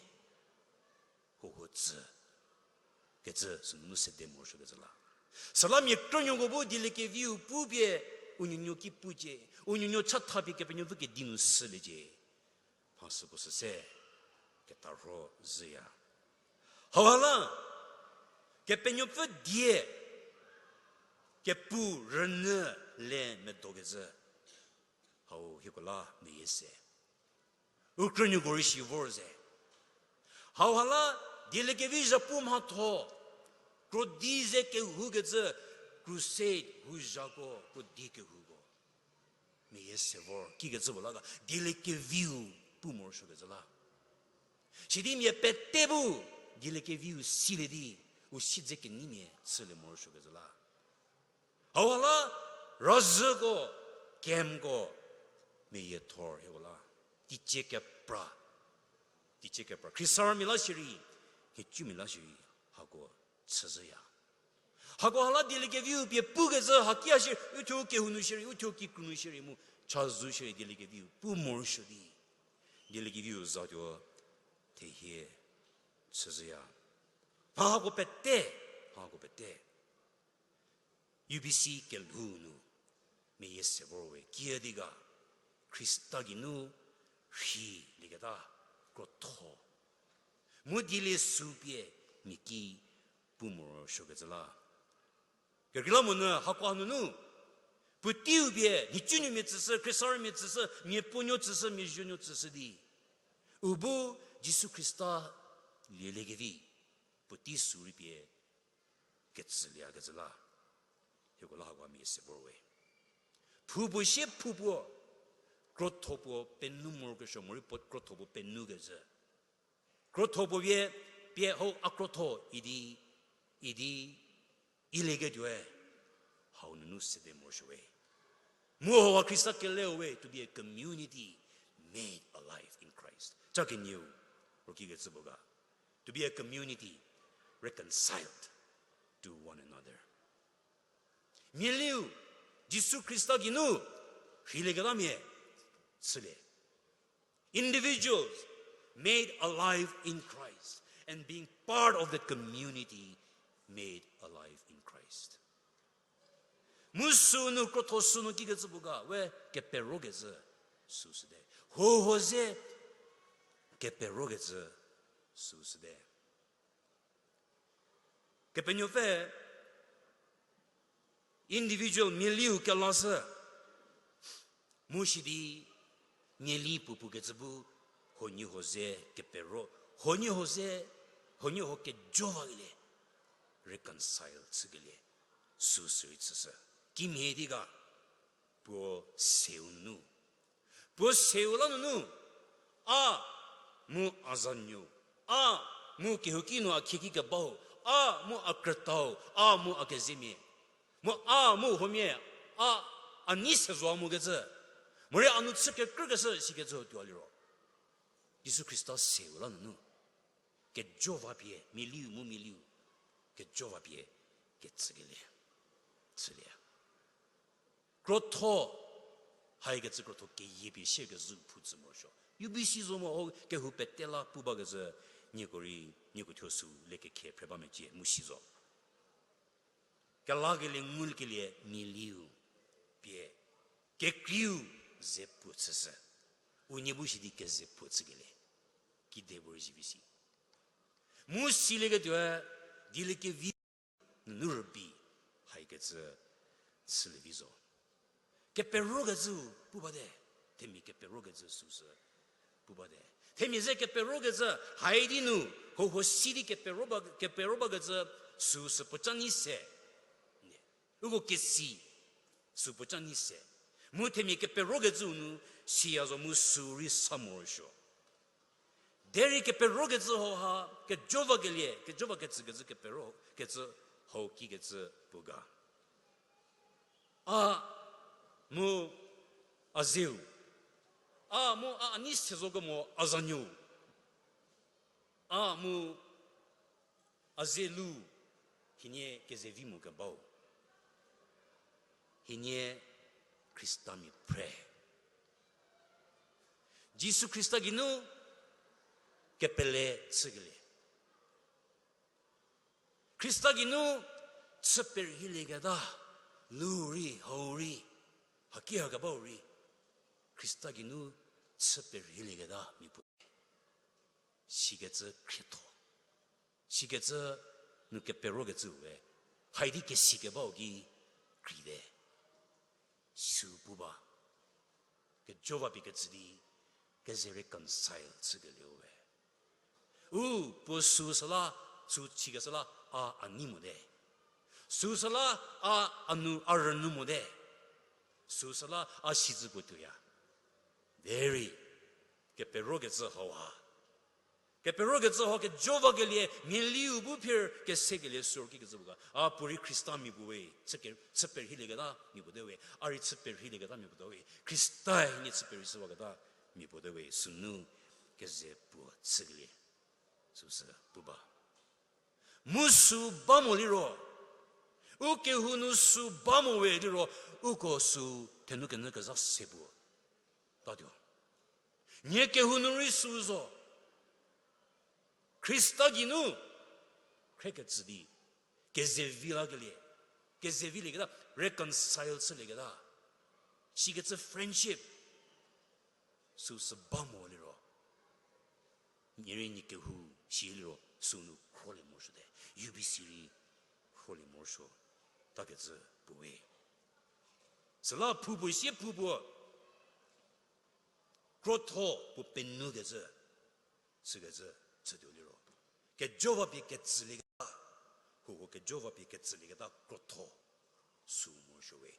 huho tsü, kecü sünunu sede morosuokecü la. Süla mia krünuoko bu dieliekeviu pupie, u nuonuo ki pucie, u nuonuo chathapie Kepenuopfü kedi nu süliecie. Mha süko süse, ketarho zhüya. Hauha la, Kepenuopfü die, kepu rünyü le medokecü. Hau hieko la meyie se. U krünuoko rei si vor ze. Hauha la, dieliekevi zhapu mhatho, krodi ze kehoukecü, crusade houzhako, krodi kehouko. Meyie se vor, kikecü puo la ga, dieliekeviu pu morosuokecü la. Sidi mia pete bu, dieliekeviu silie di, u siedze kenyimia chülie morosuokecü la. Hauha la, razhüko, campko, meyie thor hieko la. Teicie kepra. Teicie kepra. Khristamia la shierei, nhicumiala shierei, hako chüzhüya. Hako ha la dieliekeviu pie pukecü, haki a shie, uthuo kehou nu shierei, uthuo kikru nu shierei mu, chazou shierei dieliekeviu pu morosuo di. Dieliekeviu zatuo thehie chüzhüya. Mha hako pete, mha hako pete. U B C kelhou nu, meyie se vor we, kiüdi ga, Khrista geinu rheilieketa krotho. Mu dielie sü pie mia ki pu morosuokecü la. Kekreilamonyü hako hanunu, puoteiu pie, nhicunuomia tsüshü, Khristamia tsüshü, mia puonuo tsüshü, mia zuonuo tsüshü di. U bu Jisu Khrista lieliekevi, puotei sü rei pie, ketsüliekecü la. Hieko la hako mia se vor we. Phu puo sie phu puo, krotho puo penuo morokesuo morei puo krotho puo penuokecü. Krotho puo pie, pie hau a krotho idi, idi, ilieketuoe, hau nunu sede morosuo we. Mu hau Khrista keleu we, to be a community made alive in Christ. Cha kenieu, rokikecü puo ga. To be a community reconciled to one another. Mialiu, Jisu Khrista geinu, rheilieketamia, chülie. Individuals made alive in Christ and being part of the community made alive in Christ. Mu sünu krotho sünu kikecü puo ga, we keperokecü süsüte. Hoho ze keperokecü süsüte. Kepenuopfü individual mialiu kelashü. Mu sidi miali puopuo kecü bu huoniehuo ze kepero, huoniehuo ze, huoniehuo kejowakelie, reconcile chükelie, süsü rei chüshü. Kimhie di ga, puo seu nunu. Puo seu la nunu, a mu a zanuo, a mu kehouki nu a khieki kebau, a mu a krütau, a mu a kezemia, mu a mu huomia, a, a nei se zo mokecü, morei a nu chü kekrükeshü sikecü tuo liro. Jisu Khrista seu la nunu, kejowa pie, mialiu mu mialiu, kejowa pie, ketsükelie, chülie. Krotho, haikecü krotho keyie pie sie kezhü phu tsü morosuo. U B C zo mo ho kehou pete la pu bakecü, nieko rei, nieko thuo sü le kekhe phre ba mecie mu si zo. Kelakelie ngukelie mialiu pie, kekreiu ze puo chüshü. Unie bu sidi keze puo chükelie. Kide bu rei U B C. Mu silieketuoe, dieliekevi nunu rübei, haikecü chülievi zo. Keperokecü pu bate, themia keperokecü süsü pu bate. Themia ze keperokecü, hai di nu, hoho si di kepero ba, kepero bakecü süsü puoca nei se. Uko kesi, sü puoca nei se. Mu themia keperokecüu nu, siya zo mu sü rei sa morosuo. Derei keperokecü hauha, kejowakelie, kejowakecü kecü kepero, kecü hau kikecü puo ga. A mu a zeu. A mu a nei se zo kemo a zanuo. A mu a zelu, hienie kezevi mo kebau. Hienie Khristamia phre. Jisu Khrista geinu kepele chükelie. Khrista geinu chü perhilieketa, lu rei, hau rei, haki hakebau rei, Khrista geinu chü perhilieketa mia puo. Sikecü khrietho. Sikecü nu keperokecüu we. Haidi kesikebau ki kreite. Sü pu ba. Kejo va pie ketsü di, keze reconcile chükelieu we. U, puo süu süla, süu chikeshü la, a, a nei mote. Süu süla, a, a nu, a rünu mote. Süu süla, a sitse puo tuoya. Derei, keperokecü hau ha. Keperokecü hau kejo vakelie, mialiu bu phir kesekelie sü kikecü puo ga. A puorei Khrista mia puo we, chü ke, chü perhilieketa mia puo te we. A rei chü perhilieketa mia puo te we. Khrista-e nie chü perhishüwaketa mia puo te we. Sünu keze puo chükelie. Süsü pu ba. Mu sü ba mo liro. U kehou nu sü ba mo we liro. Uko sü thenu kenyü kezha se puo tatuo. Nie kehou nu rei sü zo. Khrista geinu khrekecü di, kezevi lakelie, kezevilieketa, reconcile chülieketa, sikecü friendship, süsü ba mo liro. Nie rei nie kehou si liro sünu khrolie morosuote, U B C rei khrolie morosuo, takecü puo we. Süla phou puo sie phou puo, krotho puo penukecü, sikecü, chütuo liro. Kejo va pie ketsülieketa, huko kejo va pie ketsülieketa krotho, sü morosuo we.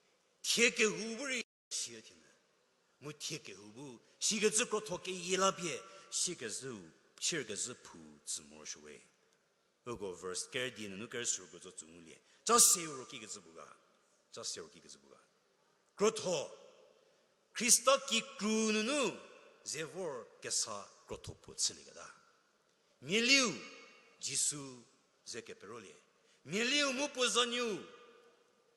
Thie kehou bu rei sie thie nyü. Mu thie kehou bu, sikecü krotho keyie la pie, sikezhüu, sierkezhü phou tsü morosuo we. Uko verse ker die nunu ker sürko zo tsü ngulie. Ca seu ro kikecü puo ga. Ca seu ro kikecü puo ga. Krotho. Khrista kikru nunu ze vor kesa krotho puo chülieketa. Mialiu, Jisu ze keperolie. Mialiu mu puo zanuo,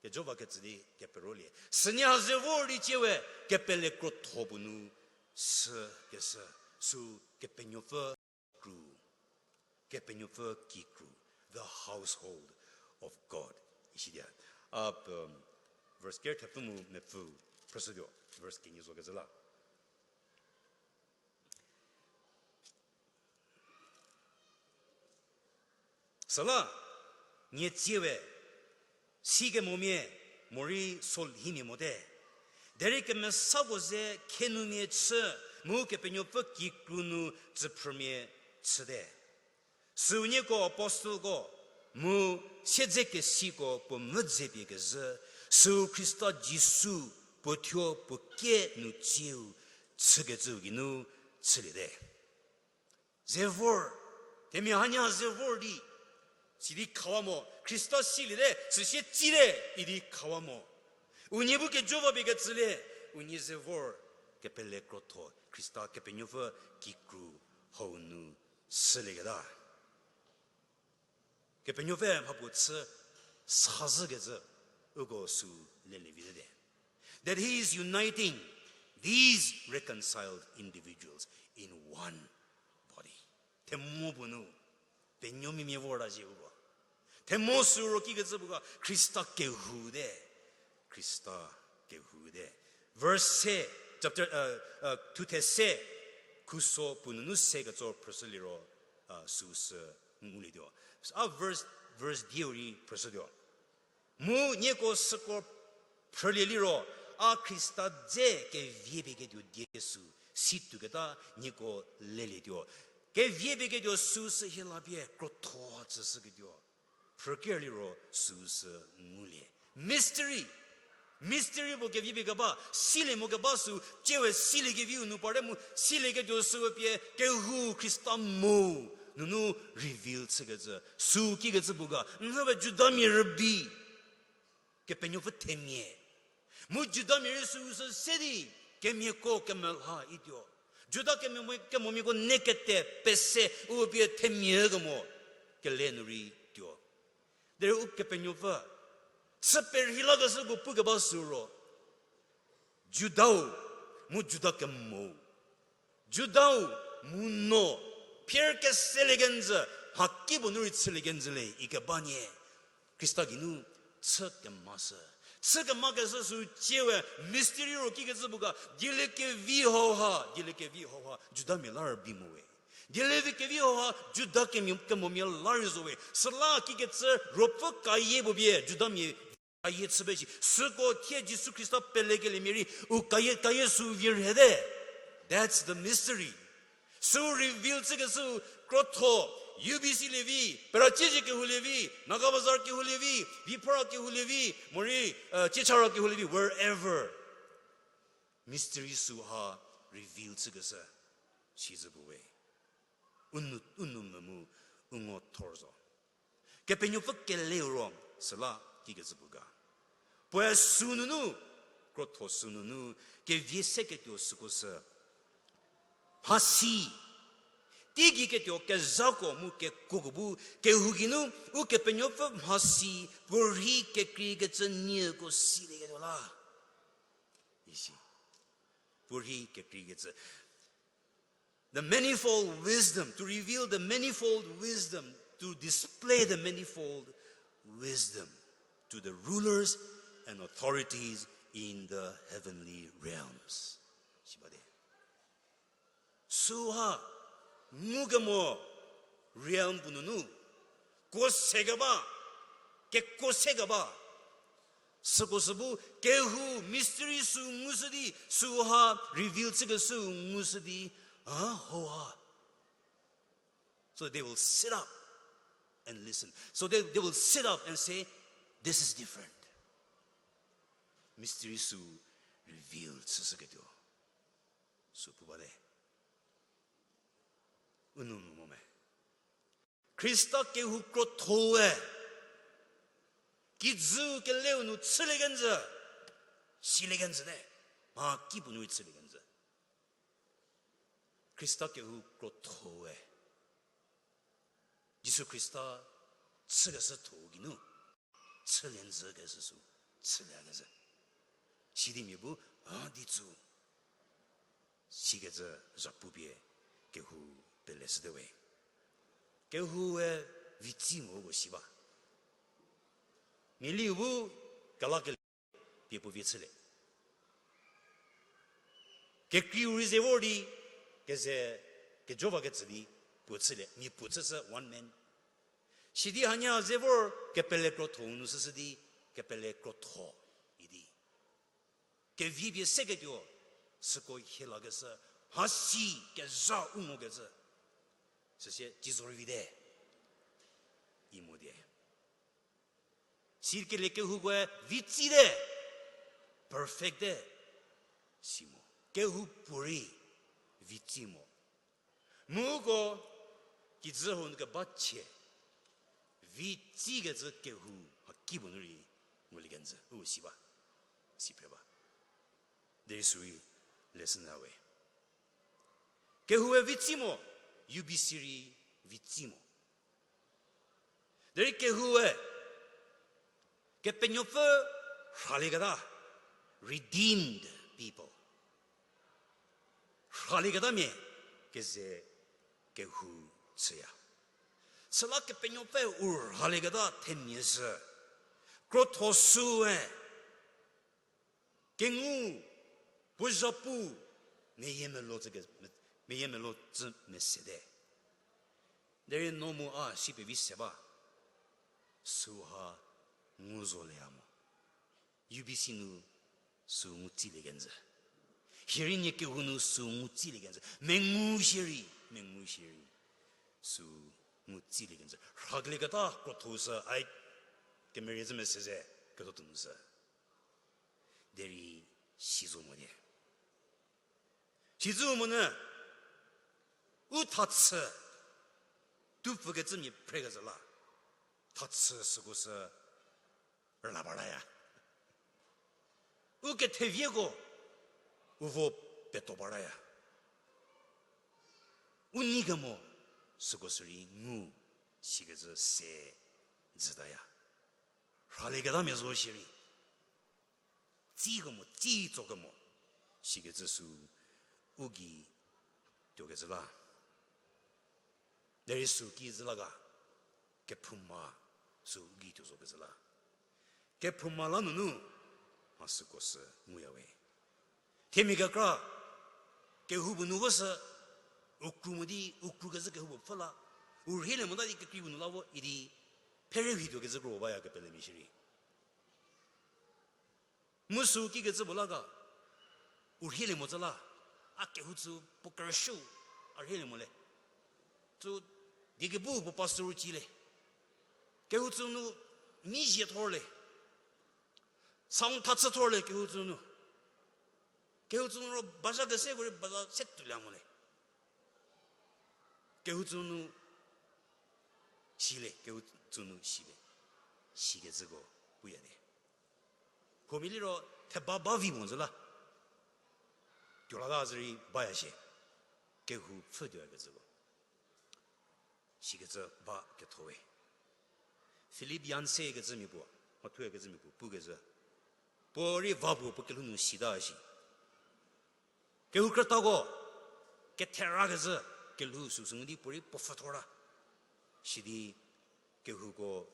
kejo va ketsü di keperolie. Sünie ha ze vor di cie we, kepele krotho puo nu sü kesü, sü Kepenuopfü kru, Kepenuopfü kikru, the household of God. Isidia. Up, um, verse ker thepfü mu mepfü, phrüshütuo, verse kenie zo kezhü la. Süla, nie tsie we, sikemomia, morei solhimia mote. Derei kemesako ze khenumia chü, mu Kepenuopfü kikru nu tsüphrümia chüte. Süu nieko apostleko, mu siedzekesiko puo mvü dze pie kezhü, süu Khrista Jisu puo thuo puo kie nu tsieu chükecüu geinu chüliete. Ze vor, themia hanie ze vor di, sidi khawa mo, Khrista siliete, süsie tsite, idi khawa mo. Unie bu kejo va pie ketsülie, unie ze vor, kepele krotho, Khrista Kepenuopfü kikru hau nu sülieketa. Kepenuopfü mhapuo chü sazhükecü, uko sü lelie vite. That he is uniting these reconciled individuals in one body. Themo puo nu, penuomimia vor ta zhie uko. Themo sü ro kikecü puo ga, Khrista kehou te. Khrista kehou te. Verse se, chapter, uh, uh, thuthe se, khuso puo nunu se ketso phrüshü liro, uh, süsü ngulietuo. A verse, verse dieu rei phrüshütuo. Mu nieko süko phrülie liro, a Khrista dze keviepieketuo die sü, si tuoketa nieko lelietuo. Keviepieketuo süsü hie la pie krotho tsüshüketuo. Phrüker liro süsü ngulie. Mystery. Mystery puo keviepie keba, silie mo keba sü, tiewe siliekeviu nu parte mu, silieketuo süu pie, kehou Khrista mo, nunu reveal chükecü, sü kikecü puo ga, nhüwe Judamia rübei, Kepenuopfü themia. Mu Judamia rei süu sü se di, kemiako kemelha ituo. Juda kemo, kemomiako ne kete pese u pie themia kemo, kele nu rei tuo. Derei Ukepenuopfü, chü perhei lakeshü puo pukeba sü ro, Judau, mu Juda kemo, Judau mu no, phier keselie kenjü, mhakipuo nu rei chülie kenjü le ikeba nie. Khrista geinu chü kemashü. Chü kemakeshü sü ciewe, mystery ro kikecü puo ga, dieliekevi hauha, dieliekevi hauha, Judamia la rübei mo we. Dieliekevi hauha, Juda kemia, kemomia la rei zo we. Süla kikecü ruopfü kayie puo pie, Judamia kayie chü pie shi. Süko thie Jisu Khrista pelekeliemia rei, u kayie, kayie sü vie rhete. That's the mystery. Sü reveal chükeshü krotho, U B C lievi, Peraciezi kehou lievi, Naga Bazar kehou lievi, Viphara kehou lievi, morei, Chiechara kehou lievi, wherever. Mystery süha reveal chükeshü, sizü puo we. U nou, u nou mvü mu, u ngo thor zo. Kepenuopfü keleu ro, süla kikecü puo ga. Puoe sü nunu, krotho sü nunu, kevie seketuo süko sü. Mhasi, teigei ketuo kezhako mu kekuoko bu, kehou geinu, Ukepenuopfü mhasi, puorhi kekreikecü nieko silieketuo la. Isi. Puorhi kekreikecü. The manifold wisdom, to reveal the manifold wisdom, to display the manifold wisdom to the rulers and authorities in the heavenly realms. Sibade. Süha, ngukemo realm puo nunu, kuo sekeba, kekuo sekeba, süko sü bu, kehou mystery sü ngushü di, süha reveal chükeshü ngushü di, a, hoha. So they will sit up and listen. So they, they will sit up and say, this is different. Mystery sü reveal chüshüketuo. Sü pu bate. U nou mo me. Khrista kehou krothoe. Kijü keleu nu chülie kenjü. Silie kenjü te. Mhakipuo nu chülie kenjü. Khrista kehou krothoe. Jisu Khrista chükeshü tho geinu, chülie njükeshü sü, chülie kezhü. Sidi mia bu, a di tsu, sikecü zhapu pie kehou peleshüte we. Kehoue vitsi mo ko si ba. Mialiu bu kelakelie pie puo vie chülie. Kekreiu rei ze vor di, keze, kejovakecü di, puo chülie, mia puo chüshü one man. Sidi hanie ze vor kepele krotho nu süshü di, kepele krotho idi. Kevi pie seketuo, süko hielakeshü, mhasi kezha u ngokecü. Süsie, ci zo rei vite. I mo die. Sikelie kehoukoe vitsite, perfectte, si mo. Kehoupuorei vitsi mo. Mu uko kijü hau nu keba chie, vitsikecü kehou mhakipuo nu rei ngulie kenjü, u si ba, si phre ba. Derei sürei lesson a we. Kehoue vitsi mo, U B C rei vitsi mo. Derei kehoue, Kepenuopfü rhalieketa, redeemed people. Rhalieketamia keze kehou chüya. Süla Kepenuopfü u rhalieketa themia sü, krotho süe, kengu, puo zhapu, meyiemeluo tsü ke-, meyiemeluo tsü mesete. Derei no mu a si pevi se ba, süha ngu zoleya mo. U B C nu sü ngu tsilie kenjü. Hierei nie kehou nu sü ngu tsilie kenjü. Mengu shierei, mengu shierei. Sü ngu tsilie kenjü. Rhakelieketa krotho sü ai kemerie zhü mese ze ketho tuo nu sü. Derei si zo mo die. Sizü monyü, u thachü, tupfükecümia phrekezhü la, thachü süko sü rüla bataya. U kethevieko, u vo peto bataya. U nei kemo, süko sürei ngu, sikecü se jütaya. Rhalieketamia zo shierei. Tsikemo, tsitsokemo, sikecü sü u gei Tuokecü la. Derei sü ki zü la ga. Kephouma sü gei tuo zo kezhü la. Kephouma la nunu, mha süko sü nguya we. Themia kekra, kehou puo nu vo sü, u kru mo di, u kru kezhü kehou puo pfhü la, u rheilie mota di kekrei puo nu la vo idi, phere hi tuo kezhü kro baya kepelemia shierei. Mu sü kikecü puo la ga, u rheilie mo zü la, a kehou tsü puo kerüshü, a rheilie mo le. Tsü, die kebu puo pastor ci le. Kehou tsü nu, mi zie thor le. Sound thachü thor le kehou tsü nu. Kehou tsü nu ro baza keseko rei baza se tuolie mo le. Kehou tsü nu si le, kehou tsü nu si le. Sikecüko puya de. Huomia liro theba ba vi mo zü la. Tuo la ta zü rei baya shie. Kehou pfhü tuoyakecüko. Sikecü ba ketho we. Philip Yancey kecü mia puo, mhathuya kecü mia puo, pukezhü. Puo rei va puo puo kelhou nu sita shi. Kehou krütako, ketherakecü, kelhou süsü ngu di puo rei puo pfhü thor la. Sidi kehouko,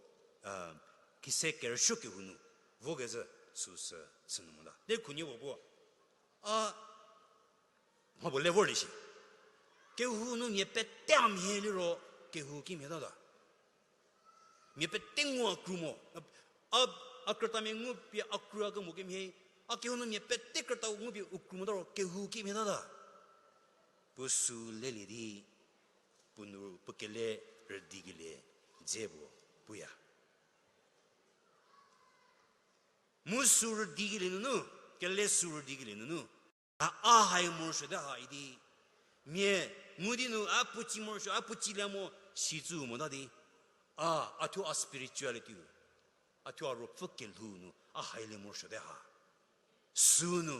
a, kise kerüshü kehou nu, vokecü süsü chünu mota. De khunhie puo puo, a, mha puo le vorlie shi. Kehou nu mia pete a mhie liro, kehou kimhie tata. Mia pete ngu a kru mo. A, a krütamia ngu pie a kru a kemo kemhie. A kehou nu mia pete krüta ngu pie u kru mota ro kehou kimhie tata. Puo sü lelie di, puo nu puo kele rüdikelie dze puo puya. Mu sü rüdikelie nunu, kele sü rüdikelie nunu. A, a hai morosuote ha idi. Mia, ngu di nu, a puo ci morosuo, a puo ci le mo, si tsü mota di. A, a thuo a spirituality-u. A thuo a ruopfü kelhou nu, a hai le morosuote ha. Sünu,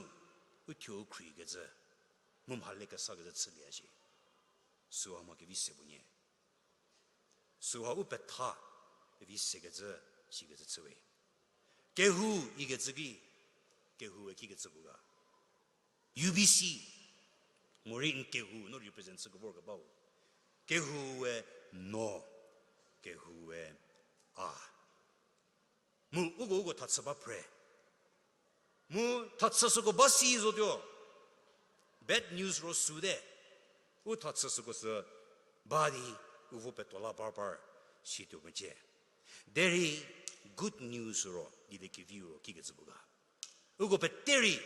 u thuo u khriekecü. Mu mha le kesakecü chülie shi. Süha mha kevi se puo nyie. Süha u petha, kevi sekecü, sikecü chü we. Kehou ikecü ki, kehou-e kikecü puo ga. U B C, morei n kehou no represent chü kevor kebau. Kehou-e no, kehou-e a. Mu uko uko thachü ba phre. Mu thachü süko ba si zotuo. Bad news ro süte. U thachü süko sü ba di u vo petuo la bar bar situo mecie. Derei good news ro, dieliekevi ro kikecü puo ga. Uko pete rei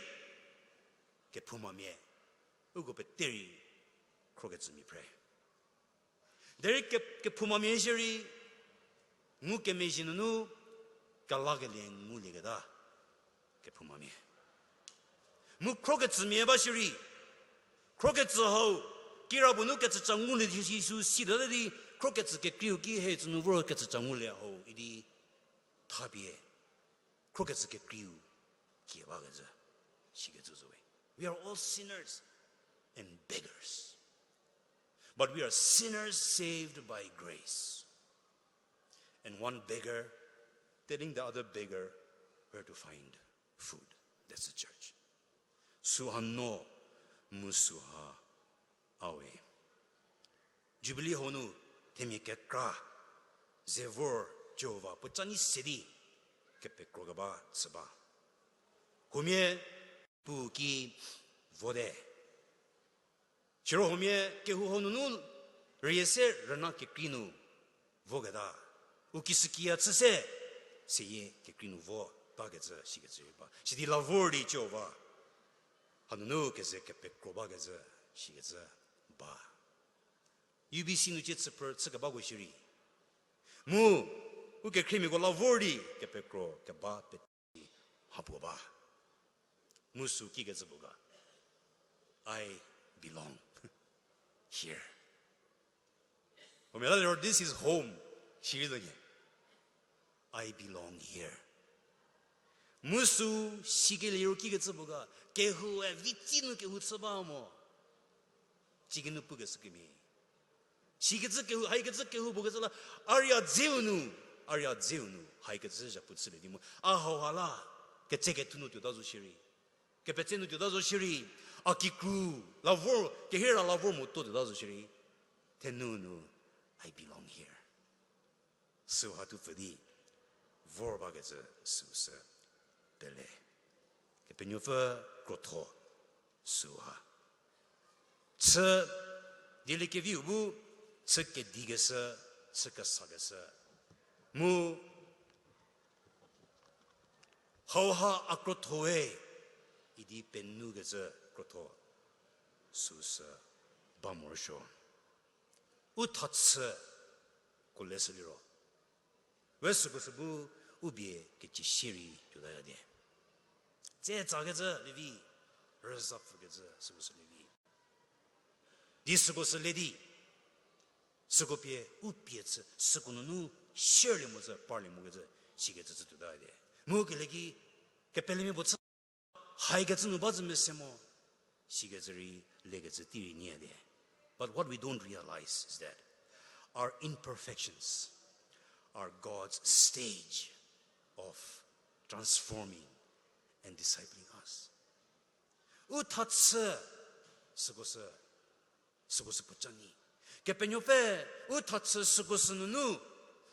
kephoumamia. Uko pete rei khrokecümia phre. Derei ke-, kephoumamia shierei, ngukemezhie nunu kelakelie ngulieketa kephoumamia. Mu khrokecümia ba shierei, khrokecü hau, kirapuo nu kecüca ngulie di Jisu sitata di, khrokecü kekreiu ki hie tsünu vor kecüca ngulie hau idi thapie, khrokecü kekreiu kie bakecü, sikecü zo we. We are all sinners and beggars. But we are sinners saved by grace. And one beggar telling the other beggar where to find food. That's the church. Süha no, mu süha a we. Jubilee hau nu themia kekra ze vor Jihova puo ca nyi se di kepekro keba chü ba. Huomia puo ki vote. Siro huomia kehou hau nunu rüyie se rüna kekrei nu voketa. U kishükiya chü se, seyie kekrei nu vo takecü sikecü rei ba. Sidi la vor di Jihova hanunu keze kepekro bakecü sikecü ba. U B C nu cie chüphrü chükebako shierei, mu u kekhriemiako la vor di kepekro keba pete mhapuo ba. Mu sü kikecü puo ga, I belong here. Huomia la liro this is home shierei zo nyie. I belong here. Mu sü sikelie ro kikecü puo ga, kehoue vitsei nu kehou chü ba mo. Cikinu pukeshü kemhie. Sikecü kehou, haikecü kehou puo kecü la, a ria dzeu nu, a ria dzeu nu, haikecü zhapu chülie di mu. A hauha la, ketse kethu nu tuota zo shierei. Kepetse nu tuota zo shierei. A kikru, la vor, kehira la vor mo to tuota zo shierei. Thenu nu, I belong here. Süu ha tu pfü di, vor bakecü süu sü pele. Kepenuopfü krotho süu ha. Chü, dieliekeviu bu, chü kedikeshü, chü kesakeshü. Mu, hauha a krotho we, idi penukecü krotho süu sü ba morosuo. U thachü ko leshü liro, we süko sü bu u bie kecie shierei tuotaya die. Tse tsakecü lievi, rüzapfükecü süko sü lievi. Di süko sü le di, süko pie u pie chü, süko nunu shierlie mo zü, parlie mokecü, sikecü chü tuota die. Mu kele ki, kepelemia puo chü, haikecü nu ba zü mese mo, sikecü rei, lekecü tei rei nyie die. But what we don't realize is that our imperfections are God's stage of transforming and discipling us. U thachü, süko sü, süko sü puoca nyi. Kepenuopfü, u thachü süko sü nunu,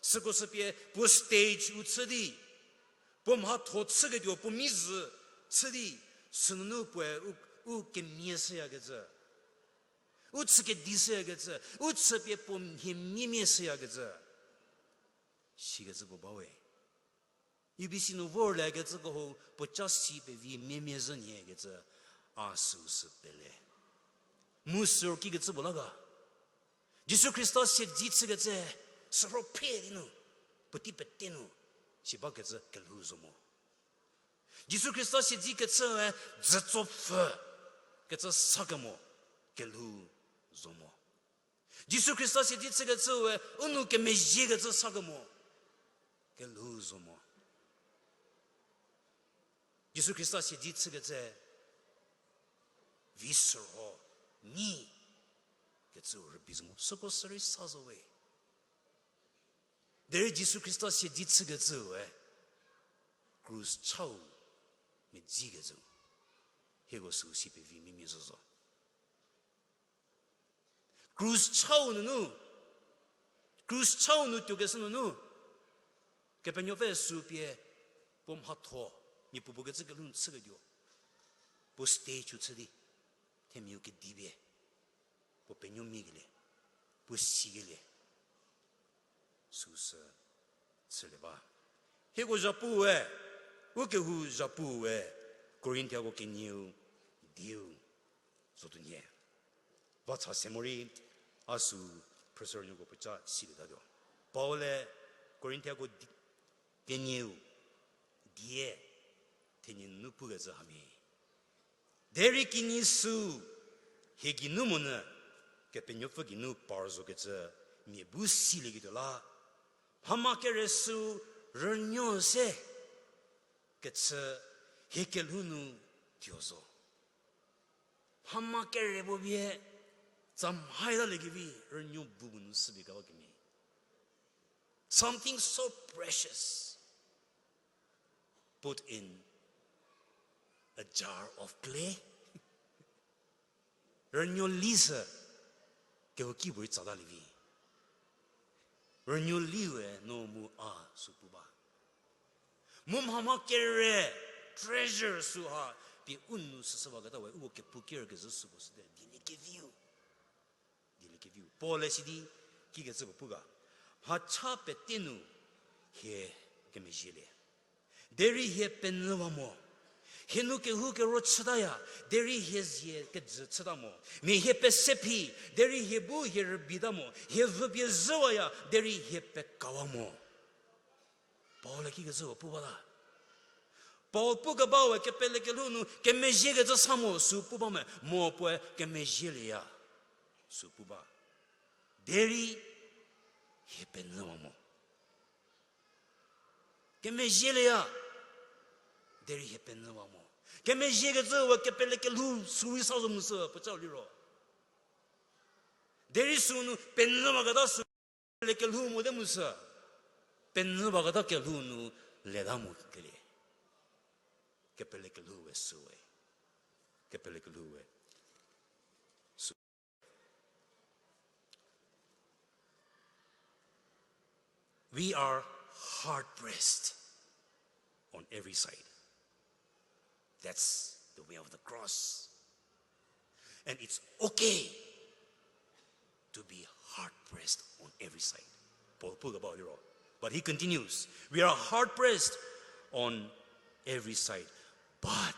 süko sü pie puo stage u chü di, puo mhatho chüketuo puo mi zü chü di, sünunu puoe u, u kemie shüyakecü, u chü kedi shüyakecü, u chü pie puo mhie miemie shüyakecü, sikecü puo ba we. U B C nu vorlekecü kehou puoca si pevi miemie zhü nyie kecü, a süu sü pele. Mu sü kikecü puo la ga? Jisu Khrista siedzi chükecü, sürho phre di nu, puotei pete nu, si bakecü kelhou zo mo. Jisu Khrista siedzi kechüe, dzütsopfü kecü sa kemo, kelhou zo mo. Jisu Khrista siedzi chükecüe, u nou kemezhiekecü sa kemo, kelhou zo mo. Jisu Khrista siedzi chükecü, vi sürho nyi kecü rübei zo mo. Süko sürei sa zo we. Derei Jisu Khrista siedzi chükecüe, krus chau medzikecü, hieko süu si pevi miemie zo zo. Krus chau nunu, krus chau nu tuokeshü nunu, Kepenuopfü süu pie puo mhatho, mia puopuo kecü kelhou nu chüketuo, puo stage u chü di, themiau kedi pie, puo penuo miekelie, puo sikelie, süu sü chülie ba. Hieko zhapuu we, u kehou zhapuu we, Korinthiako kenieu dieu zotuo nhie. Vacha se morei, a süu phrüshünuoko puoca silietatuo. Paul-e Korinthiako di-, kenieu die, thenie nu pukecü hamhie. Derei kinyi süu, hie geinu monyü, Kepenuopfü geinu par zokecü, mia bu silieketuo la, mhama kere süu rünuo se, kechü hie kelhou nu tuo zo. Mhama kere puo pie, tsa mhai taliekevi rünuo bu bu nu süpie kaba kemhie. Something so precious put in a jar of clay. Rünuo li sü, kehouki puorei tsatalievi. Rünuo liue no mu a süu pu ba. Mu mhama kere treasure süha pie u nu süshüwaketa we, uko kepu ker kezhü süko süte, dieliekeviu. Dieliekeviu. Paul-e sidi, kikecü puo pu ga. Mhacha pete nu hie kemezhielie. Derei hie penyüwa mo. Hie nu kehou kero chütaya, derei hie zie kejü chüta mo. Mia hie pesephi, derei hie bu hie rübeita mo. Hie vü pie zhüwaya, derei hie pekawa mo. Paul-e kikecü puo pu bata. Paul pu kebawe kepele kelhou nu kemezhiekecü sa mo süu pu ba me, mo puoe kemezhielieya süu pu ba. Derei hie penyüwa mo. Kemezhielieya, derei hie penyüwa mo. Kemezhiekecüwe kepele kelhou süu rei sa zo mu sü puocau liro. Derei süu nu penyüwaketa süu, kepele kelhou mote mu sü, penyüwaketa kelhou nu leta mo kelie. Kepele kelhou we süwe. Kepele kelhou we We are hard pressed on every side. That's the way of the cross. And it's okay to be hard pressed on every side. Paul puo kebau liro. But he continues, we are hard pressed on every side, but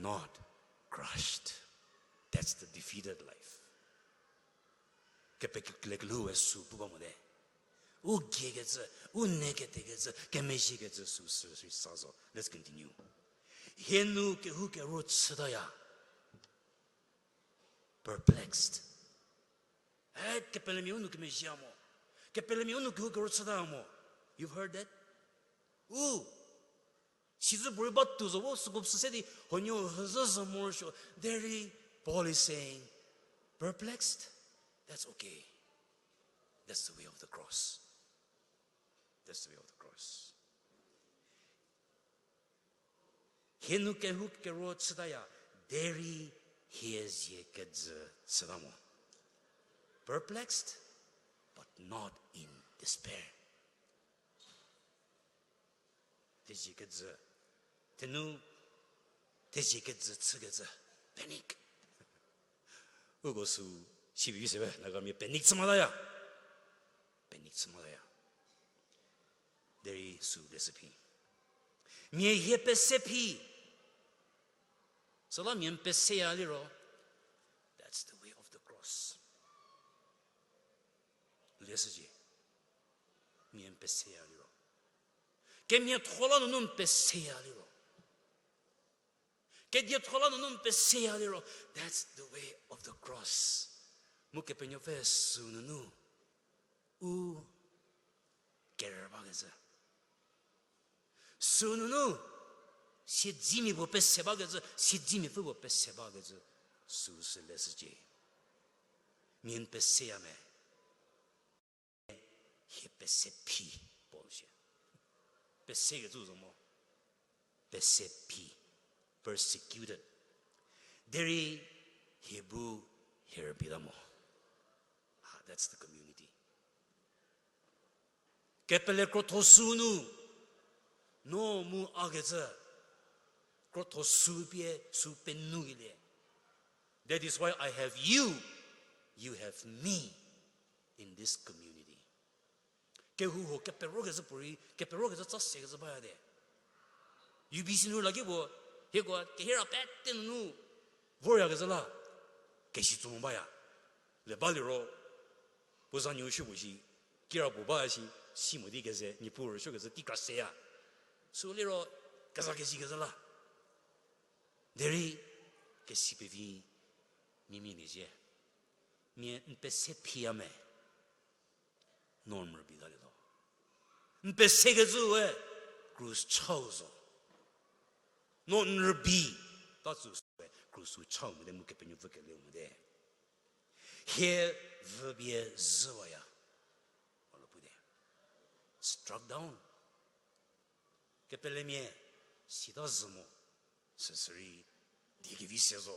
not crushed. That's the defeated life. Kepekele kelhou we sü pu ba mote. U giekecü, u ne ketekecü, kemezhiekecü sü sü sü sa zo. Let's continue. Hie nu kehou kero chütaya. Perplexed. Eh, kepelemia u nu kemezhie mo. Kepelemia u nu kehou kero chüta mo. You've heard that? U. Sizü puorei ba tuo zo vo, süko sü se di, huonuo hüzhü zhü morosuo. Derei Paul is saying, perplexed? That's okay. That's the way of the cross. That's the way of the cross. Hie nu kehou kero chütaya, derei hie zie kejü chüta mo. Perplexed, but not in despair. Thezie kejü, thenu, thezie kejü chükecü, panic. Uko sü, sibi se we, Nagamia panic chü mataya. Panic chü mataya. Derei sü leshü phi. Mia hie pese phi. Süla mia n peseya liro. That's the way of the cross. Leshücie. Mia n peseya liro. Kemiatho la nunu n peseya liro. Kedietho la nunu n peseya liro. That's the way of the cross. Mu Kepenuopfü sü nunu u kerü bakecü. Sü nunu siedzimia puo pese bakecü, siedzimiapfü puo pese bakecü. Sü sü leshücie. Mia n peseya me. Hie pese phi, Paul sie. Pesekecü zo mo. Pese phi, persecuted. Derei hie bu hie rübita mo. Ah, that's the community. Kepele krotho sü nu, no mu a kecü, krotho sü pie sü penukelie. That is why I have you, you have me in this community. Kehou huo keperokecü puorei, keperokecü tsa sekecü baya de. U B C nu la ki puo, hieko kehira pete nunu voryakecü la, kesi tso mo baya. Le baliro, puo za nuo shü puo shi, kira puo ba shi, si mo di keze, Niepuu rüsuokecü tei kra seya. Sü liro, keza kesi kecü la. Derei, kesi pevi, mimia kezhie. Mia n pese phiya me. No n rübi talie lo. N pesekecü we, krus chau zo. No n rübi, ta tsü we, krus chau mote mu Kepenuopfü keleu mote. Hie vüpie zhüwaya. Olo pu de. Struck down. Kepelemia, sita zhü mo, süsürei, die kevi se zo.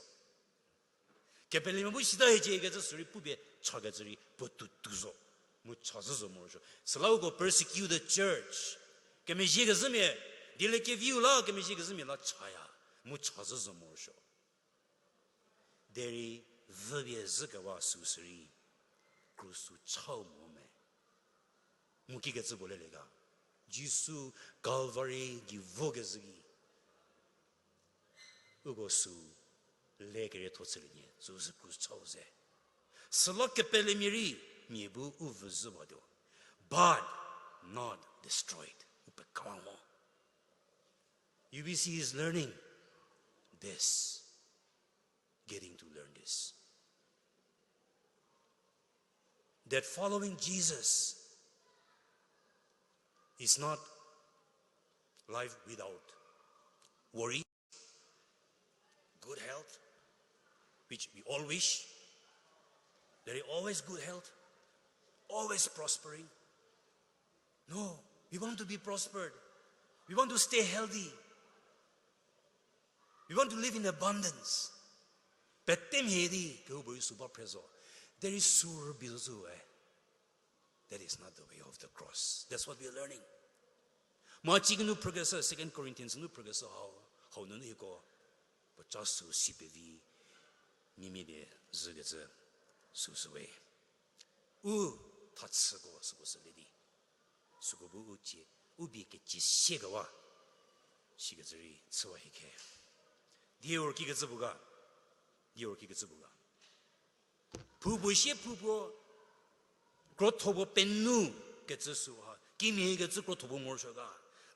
Kepelemia bu sita hiecie kecü sürei pupie chakecü rei puo tutu zo. Mu cha zhü zo morosuo. Süla uko persecute the church. Kemezhiekezhümia, dieliekeviu la kemezhiekezhümia la chaya. Mu cha zhü zo morosuo. Derei vüpie zhükewa süsürei, krus chau mo me. Mu kikecü puo lelie ga. Jisu Calvary gei vokezhü ki. Uko sü le kerietho chülie nie, süsü krus chau ze. Süla kepelemia rei, mia bu u vüzhüwatuo. But not destroyed. U pekawang mo. U B C is learning this, getting to learn this. That following Jesus is not life without worry, good health, which we all wish, there is always good health, always prospering. No, we want to be prospered. We want to stay healthy. We want to live in abundance. Pete mhie di kehoupuorei sü ba phre zo. There is sü rübi zo we. That is not the way of the cross. That's what we are learning. Maci kinu phrükeshü, Second Corinthians nu phrükeshü hau, hau nunu hieko, puoca sü si pevi, mimie die zhükecü, süsü we. U thachüko süko sü le di. Süko bu u cie, u bie kecie siekewa. Sikecü rei chüwa hie khe. Dior kikecü bu ga. Dior kikecü bu ga. Phu puo sie phu puo, krotho puo penuo kecü süha, kimhie kecü krotho puo morosuo ga,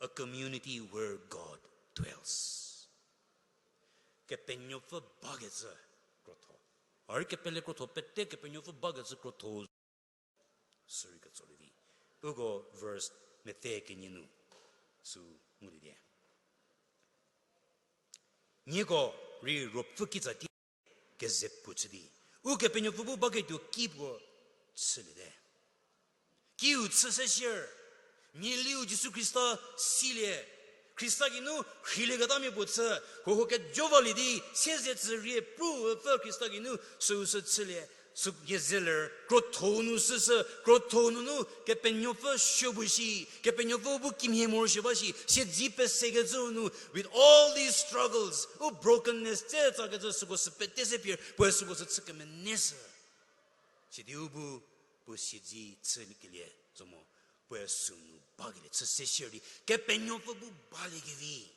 a community where God dwells. Kepenuopfü bakecü krotho. A rei kepele krotho pete Kepenuopfü bakecü krotho. Sürei ketso lie di. Uko verse mete kenie nu sü nguliete. Nieko rei ruopfü kitsa tie keze puo chü di, Ukepenuopfü bu baketuo ki puo chüliete. Kiu chü se sier, mialiu Jisu Khrista silie, Khrista geinu rheilie ketamia puo chü, huohuo kejovalie di, siezedzürie pruopfü Khrista geinu süu sü chülie, sü kezeler, krotho nu süsü, krotho nunu Kepenuopfü suo bu shi, Kepenuopfü bu kimhie morosuo ba shi, siedzi pesekecü nu, with all these struggles, u brokenness, tse tsakecü süko sü pete se pie, puoe süko sü chü kemenei sü. Sidi u bu, puo siedzi chükelie zo mo, puoe sünu bakelie chü se sier di, Kepenuopfü bu baliekevi,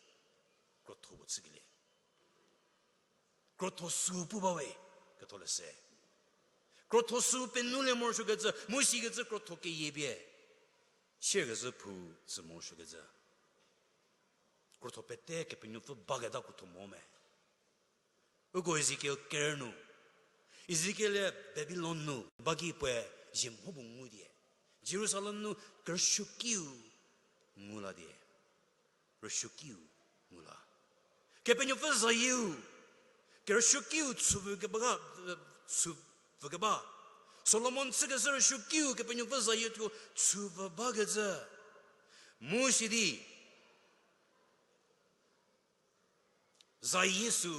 krotho puo chükelie. Krotho sü pu ba we, ketholeshü. Krotho sü penuolie morosuokecü, mu sikecü krotho keyie pie. Sierkezhü phu tsü morosuokecü. Krotho pete Kepenuopfü baketa krotho mo me. Uko Ezekiel ker nu. Ezekiel-e Babilon nu ba ki puoe zhie mho bu ngu die. Jerusalem nu kerüsuokiu ngu la die. Rüsuokiu ngu la. Kepenuopfü zayieu, kerüsuokiu chüpfü keba, chüpfü keba. Solomon chükeshü rüsuokiu Kepenuopfü zayieu tuo chüpfü bakecü. Mu sidi, zayie sü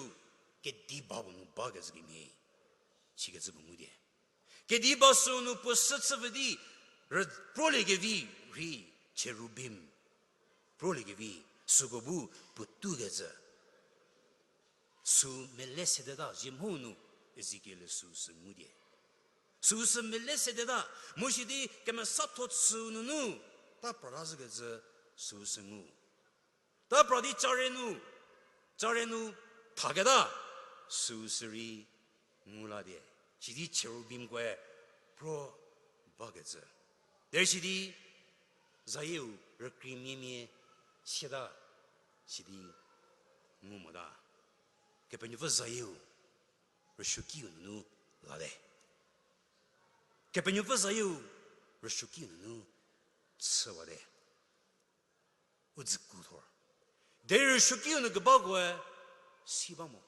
kedi ba puo nu bakecü kemhie, sikecü puo ngu die. Kedi ba sünu puo sü chüpfü di, rü-, proliekevi rei cherubim. Proliekevi süko bu puotoukecü. Sü mele sedeta zhie mho nu Ezekiel sü sü ngu die. Sü sü mele sedeta, mu sidi kemesatho chü nunu, ta pra ta zhükecü sü sü ngu. Ta pra di care nu, care nu thaketa, sü sü rei ngu la die. Sidi cherubimkoe pro bakecü. Derei sidi zayieu rükreimiemia siata, sidi ngu mota. Kepenuopfü zayieu rüsuokiu nunu late. Kepenuopfü zayieu rüsuokiu nunu chüwate. U dzüku thor. Derei rüsuokiu nu kebakoe si ba mo.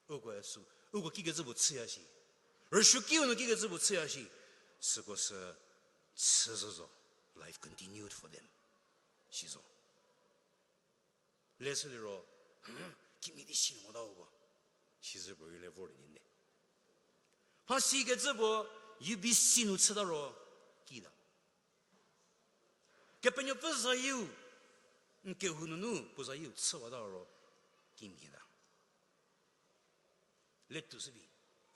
Ukoe sü, uko kikecü puo chüya shi. Rüsuokiu nu kikecü puo chüya shi. Süko sü chü zo zo. Life continued for them. Si zo. Leshü liro, kimhie di si mota uko. Sizü puo rei le vor di nde. Mha sikecü puo, U B C nu chüta ro, kita. Kepenuopfü zayieu, n kehou nunu puo zayieu chüwata ro, kimhie ta. Letuo shü di.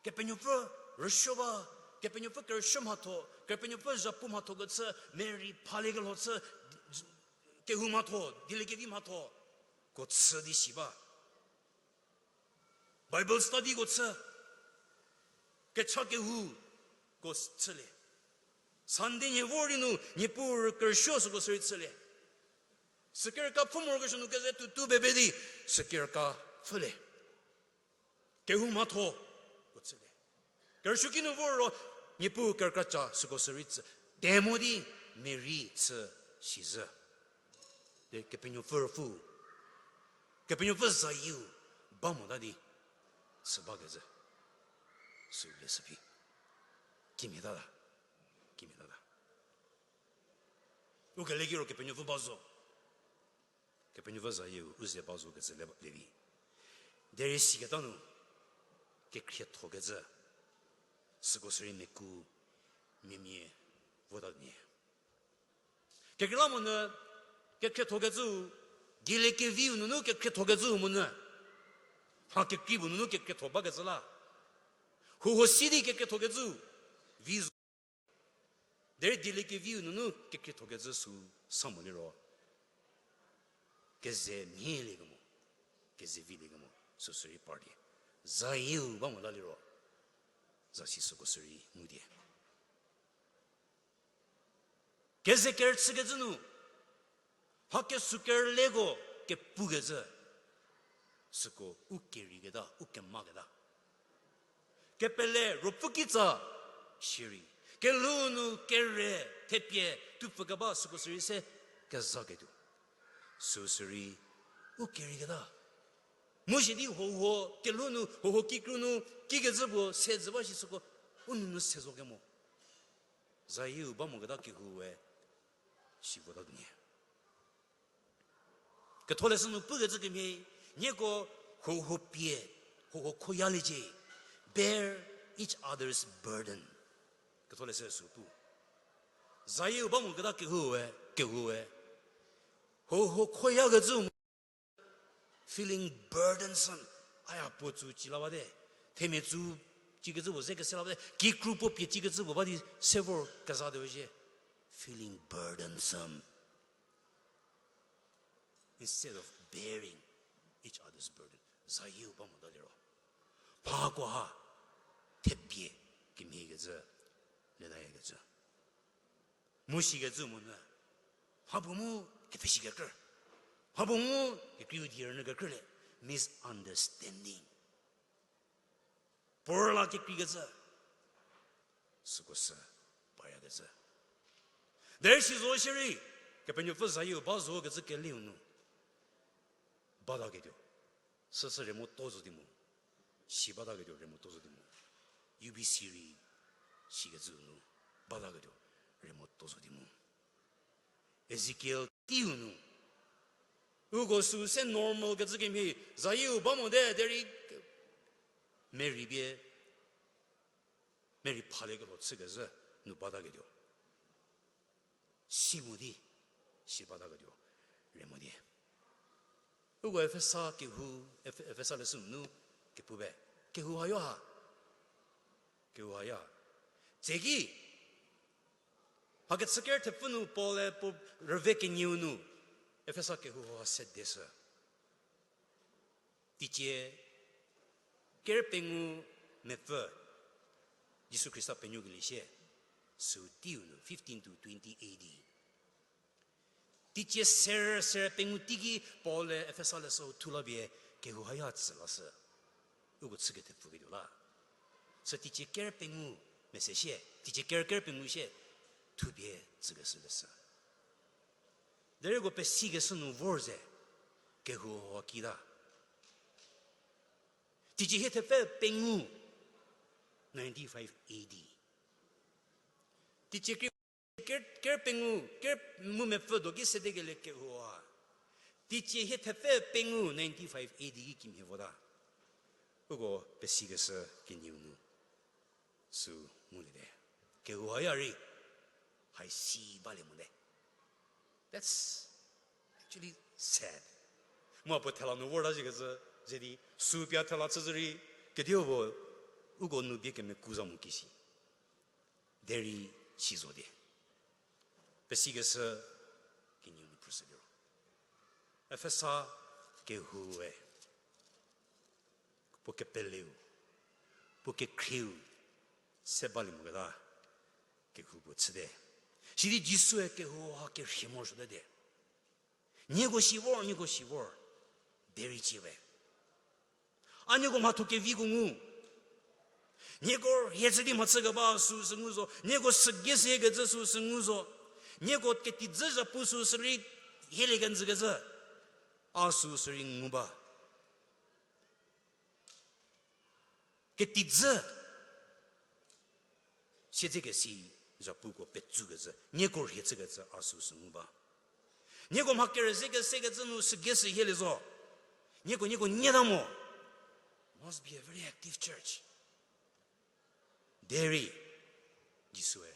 Kepenuopfü rüsuo ba, Kepenuopfü kerüsuo mhatho, Kepenuopfü zhapu mhatho kecü, Mary phaliekelho chü, kehou mhatho, dieliekevi mhatho, ko chü di si ba. Bible studyko chü, kecha kehouko chülie. Sunday nhie vor di nu, Niepuu rükerüsuo süko sürei chülie. Sükerka pfhü morokesuo nu keze tutu bebe di, sükerka pfhülie. Kehou mhatho, ko chülie. Kerüsuoki nu vor ro, Niepuu kerükraca süko sürei chü. Temo di, Mary chü sizhü. De Kepenuopfü rüpfü. Kepenuopfü zayieu, ba mota di, chü bakecü. Sü leshü phi. Kimhie tata. Kimhie tata. Ukeleki ro Kepenuopfü ba zo. Kepenuopfü zayieu u ze ba zo kecü le, le vi. Derei siketa nu, kekhriethokecü, süko sürei meku, miamia, Vota nie. Kekreilamonyü, kekhriethokecü, dieliekeviu nunu kekhriethokecü monyü. Mha kekrei puo nunu kekhrietho bakecü la. Huohuo si di kekhriethokecü, vi zo. Derei dieliekeviu nunu kekhriethokecü sü sa mo liro. Keze mhie liekemo, keze vi liekemo, süsü rei par die. Zayieu ba mo la liro. Zasi süko sü rei ngu die. Keze kerüchükecü nu, mha kesukerleko kepukecü, süko u keriketa, u kemaketa. Kepele ruopfü kitsa shierei, kelhou nu kere thepie tupfü keba süko sü rei se kezaketuo. Süsü rei u keriketa. Mu shi di huohuo kelhou nu, huohuo kikru nu, kikecü puo se zü ba shi süko, u nunu se zo kemo. Zayieu ba moketa kehou we, si vota tuo nie. Ketholeshü nu pukecü kemhie, nieko huohuo pie, huohuo khoyaliecie, bear each other's burden. Ketholeshü sü pu. Zayieu ba moketa kehou we, kehou we. Huohuo khoyakecü feeling burdensome. Aya puo tsü ci la bate. Themia tsü cikecü puo ze kese la bate. Kikru puo pie cikecü puo ba di se vor keza de zhie. Feeling burdensome. Instead of bearing each other's burden. Zayieu ba mota liro. Mhakoha thepie kemhiekecü, letayakecü. Mu sikecü monyü. Mha puo mu kepfhesi kekrü. Mha puo mu kekreiu die rünyü kekrü le. Misunderstanding. Puo rüla kekreikecü. Süko sü payakecü. Derei si zo shierei, Kepenuopfü zayieu ba zokecü keliu nu bataketuo. Süsü rei moto zo di mu. Si bataketuo rei moto zo di mu. U B C rei sikecü nu bataketuo rei moto zo di mu. Ezekiel teiu nu. Uko sü se normal kecü kemhie, zayieu ba mote derei Mary pie, Mary phaliekelho chükezhü nu bataketuo. Si mo di, si bataketuo rei mo di. Uko Efesa kehou, Efe-, Efesa leshü nu kepu be. Kehou hayo ha. Kehou hayo ha. Tseki, mhakechü ker thepfü nu Paul-e puo rüve kenieu nu, Efesa kehou ha se deshü. Teicie ker pengou mepfü, Jisu Khrista penuokelie sie, sü teiu nu, fifteen to twenty A D. Teicie ser, ser pengou teiki Paul-e Efesa leshü thu la pie kehou hayo tsü lashü. Uko chü kethepfuketuo la. Sü teicie ker pengou mese sie, teicie ker ker pengou sie, thupie tsükeshü leshü. Derei uko pesikeshü nu vor ze, kehou ha kita. Teicie hie thepfü pengou, ninety-five A D. Teicie ker, ker, ker pengou, ker mu mepfü do ki sedekelie kehou ha. Teicie hie thepfü pengou ninety-five A D ki kimhie vota. Uko pesikeshü kenieu nu. Sü ngulie te. Kehou haya rei, hai si balie mote. That's actually sad. Mu puo thela nu vorta zhie kecü, ze di, sü pie thela chüzhü rei, kediu puo, uko nu bie kemeku za mo kisi. Derei si zo di. Pesikeshü kenieu nu phrüshü liro. Efesa kehoue. Puo kepeleu, puo kekhrieu, se balie moketa, kehou puo chüte. Sidi Jisue kehou ha kerhie morosuote. Nieko si vor, nieko si vor, derei cie we. A nieko mhatho keviko ngu. Nieko rhie chü di mhachü keba süsü ngu zo. Nieko sügei sekecü süsü ngu zo. Nieko ketidzü zhapu süsü rei hielie kenjükecü. A süsü rei ngu ba. Ketidzü. Siedzekesi zhapuko petsukecü, nieko rhie chükecü a süsü ngu ba. Nieko mha kerüzhie kesekecü nu sügei sü hielie zo. Nieko, nieko nyie ta mo. Must be a very active church. Derei, Jisue,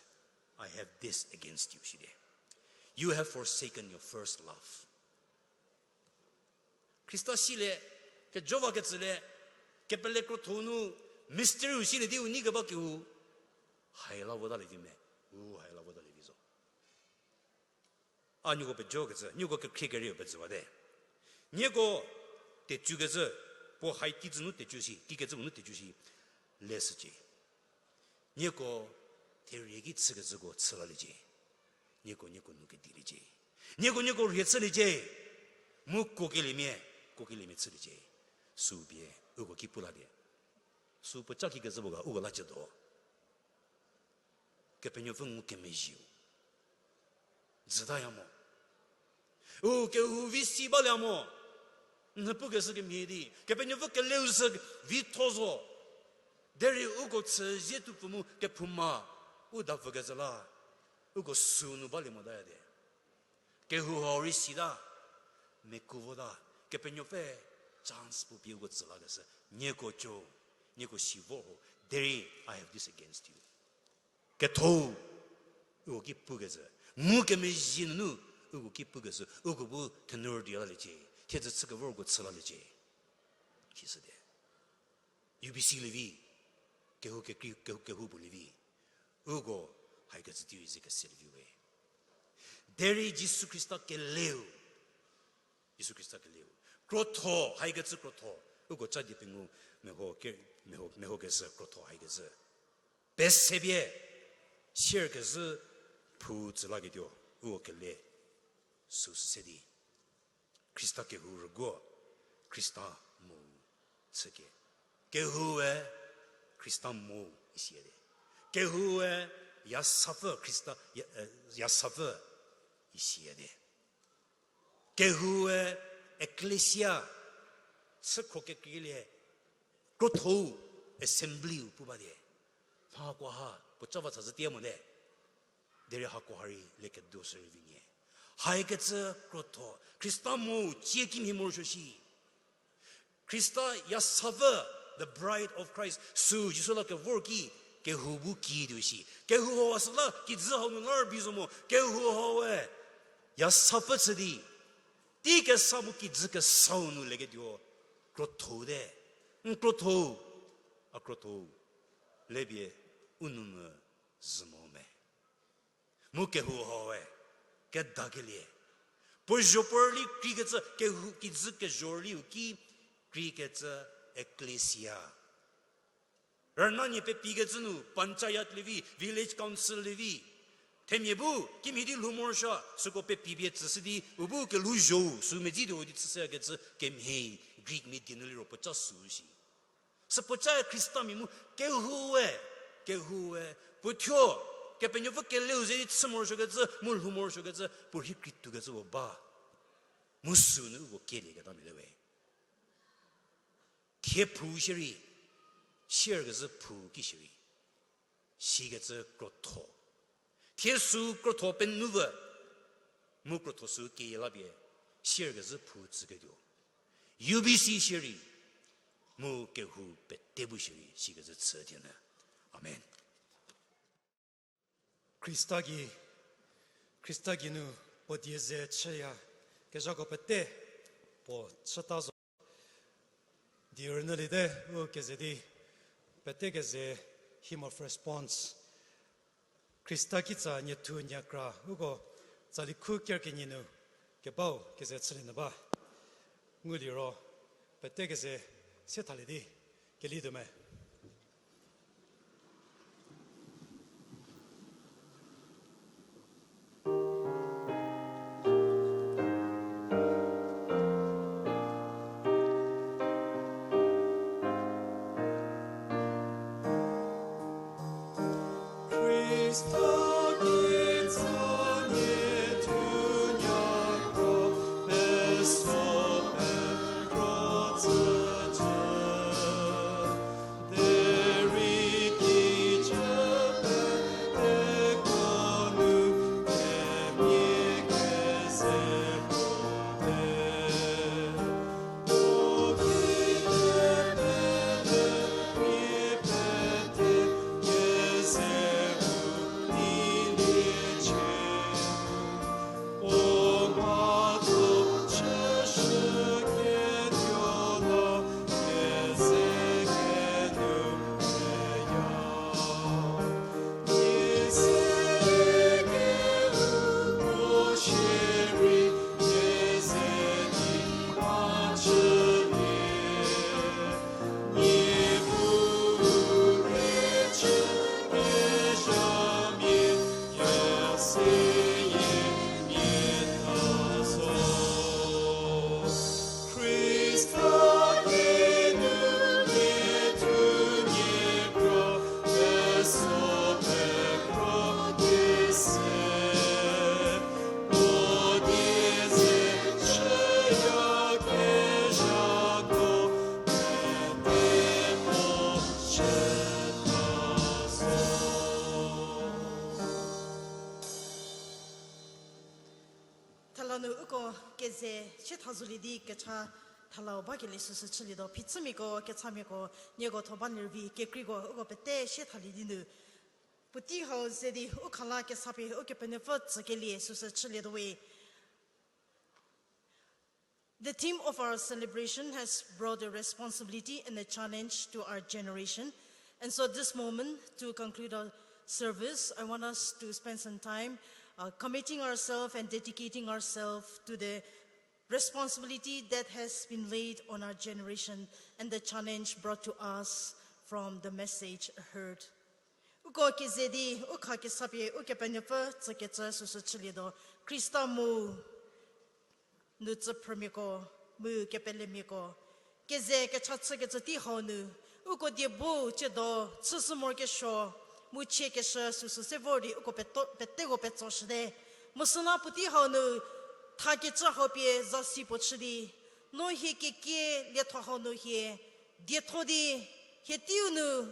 I have this against you, shidi. You have forsaken your first love. Khrista silie, kejovakecülie, kepele krotho nu, mystery-u silie di u nei keba kehou, hai la votalie vi me, u hai la votalie vi zo. A nieko pejokecü, nieko kekhrie kerieu pezüwate. Nieko tecükecü, puo hai kicü nu tecü shi, kikecü nu tecü shi, leshücie. Nieko therie ki chükecüko chü laliecie. Nieko, nieko nu kediliecie. Nieko, nieko rhie chüliecie. Mu kuokeliemia, kuokeliemia chüliecie. Sü pie, uko ki pu lalie. Sü puoca kikecü puo ga, uko la cüdo. Kepenuopfü ngukemezhieu jütaya mo. U kehou vi si balie mo. Nhü pukeshü kemhie di, Kepenuopfü keleu sü vitho zo. Derei uko chüzie tuopfü mu kephouma, u davükecü la, uko sünu balie motaya de. Kehou hau rei sita, meku vota, Kepenuopfü chance puo pie uko tsü lakeshü, nieko co, nieko si vo ho, derei I have this against you. Ketho, uko ki pukecü, ngukemezhie nunu, uko ki pukecü, uko bu thenur di laliecie, thiedzü chü kevor uko chü laliecie. Sisüte. U B C lievi, kehou kekrei, kehou, kehou puo lievi, uko haikecü tei rei ze kese lievi we. Derei Jisu Khrista keleu, Jisu Khrista keleu. Krotho, haikecü krotho, uko ca die pengou meho ke, meho, mehokeshü krotho haikecü. Pesepie, sierkezhü phou tsü laketuo, uko kele, süsü se di. Khrista kehou rüguo, Khrista mo chüke. Kehoue Khrista mo isiyete. Kehoue yasapfü Khrista, ya-, eh, yasapfü isiyete. Kehoue ekklesia, chükhro kekreilie, krotho-u, assembly-u pu ba die. Mha hakoha puoca va tsa zhü tie mote. Derei hakoha rei le kedo shürei vi nie. Haikecü krotho, Khrista mo cie kimhie morosuo shi. Khrista yasapfü, the bride of Christ, sü Jisu la kevor ki, kehou bu ki tuo shi. Kehou hau süla kijü hau nu la rübei zo mo, kehou haue yasapfü chü di, tei kesa mu kijü kesau nu leketuo, krotho te. N krotho, a krotho, lepie u nou mü zhü mo me. Mu kehou haue kedakelie, puo zho puo rüli kreikecü, kehou kijü kezho rüliu ki kreikecü ekklesia. Rüna nie pepikecü nu, panchayat lievi, village council lievi, themia bu kimhie di lhou morosuo, süko pepipie tsüshü di, u bu kelhouzho-u, sü medzi tuo di chüshüyakecü kemhie, Greek mia die nu liro puoca sü shi. Sü puoca Khristamia mu kehoue, kehoue, puo thuo, Kepenuopfü keleu ze di chü morosuokecü, mu lhou morosuokecü, puo rhi krei tuokecü puo ba. Mu sünu uko kielieketamia le we. Thie phou shierei, sierkezhü phou ki shierei, sikecü krotho. Thie sü krotho penuo vü, mu krotho sü keyie la pie, sierkezhü phou tsüketuo. U B C shierei, mu kehou pete bu shierei, sikecü chü thie nyü. Amen. Khrista gei, Khrista geinu puo die ze chüya, kezhako pete puo chüta zo. Di rünyüliete u keze di, pete keze hymn of response. Khrista kitsa niethu nyakra uko tsali khu ker kenie nu kebau keze chülie nyü ba. Nguliro pete keze se thalie di kelituo me. Azulie di kecha thalau bakelie süsü chülietuo, phichümiako, kechamiako, nieko tho ba lervi, kekreiko, uko pete sie thalie di nu. Puotei hau ze di, u khala kesa pie, Ukepenuopfü tsükelie süsü chülietuo we. The theme of our celebration has brought a responsibility and a challenge to our generation. And so, this moment, to conclude our service, I want us to spend some time uh, committing ourselves and dedicating ourselves to the responsibility that has been laid on our generation and the challenge brought to us from the message heard. Uko keze di, u kha kesa pie, Ukepenuopfü tsükecü süsü chülietuo, Khrista mu nu tsüphrümiako, mu kepelemiako, keze kecha chükecü tei hau nu, uko die bu tsiedo chüshü morokesuo, mu chiekeshü süsü se vor di uko peto-, peteko petsoshüte. Mu süla puotei hau nu, thakecü hau pie zasi puo chü di, no hie kekie lietho hau nu hie dietho di, hie teiu nu,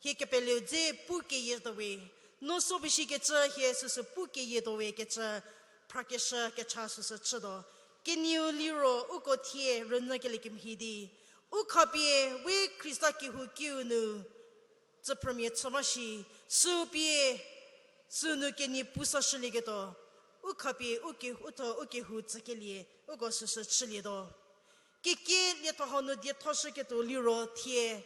hie kepeleu dze pu keyietuo we, no so peshikecü hie süsü pu keyietuo we kecü, phrakeshü kecha süsü chütuo. Kenieu liro uko thie rünyükelie kemhie di, u khapie we Khrista kehoukiu nu, tsüphrümia chü ba shi, sü pie, sünu kenei pu sashülieketuo, u khapie u ke-, u tho u kehou tsükelie, uko süsü chülietuo. Kekie lietho hau nu diethoshüketuo liro thie,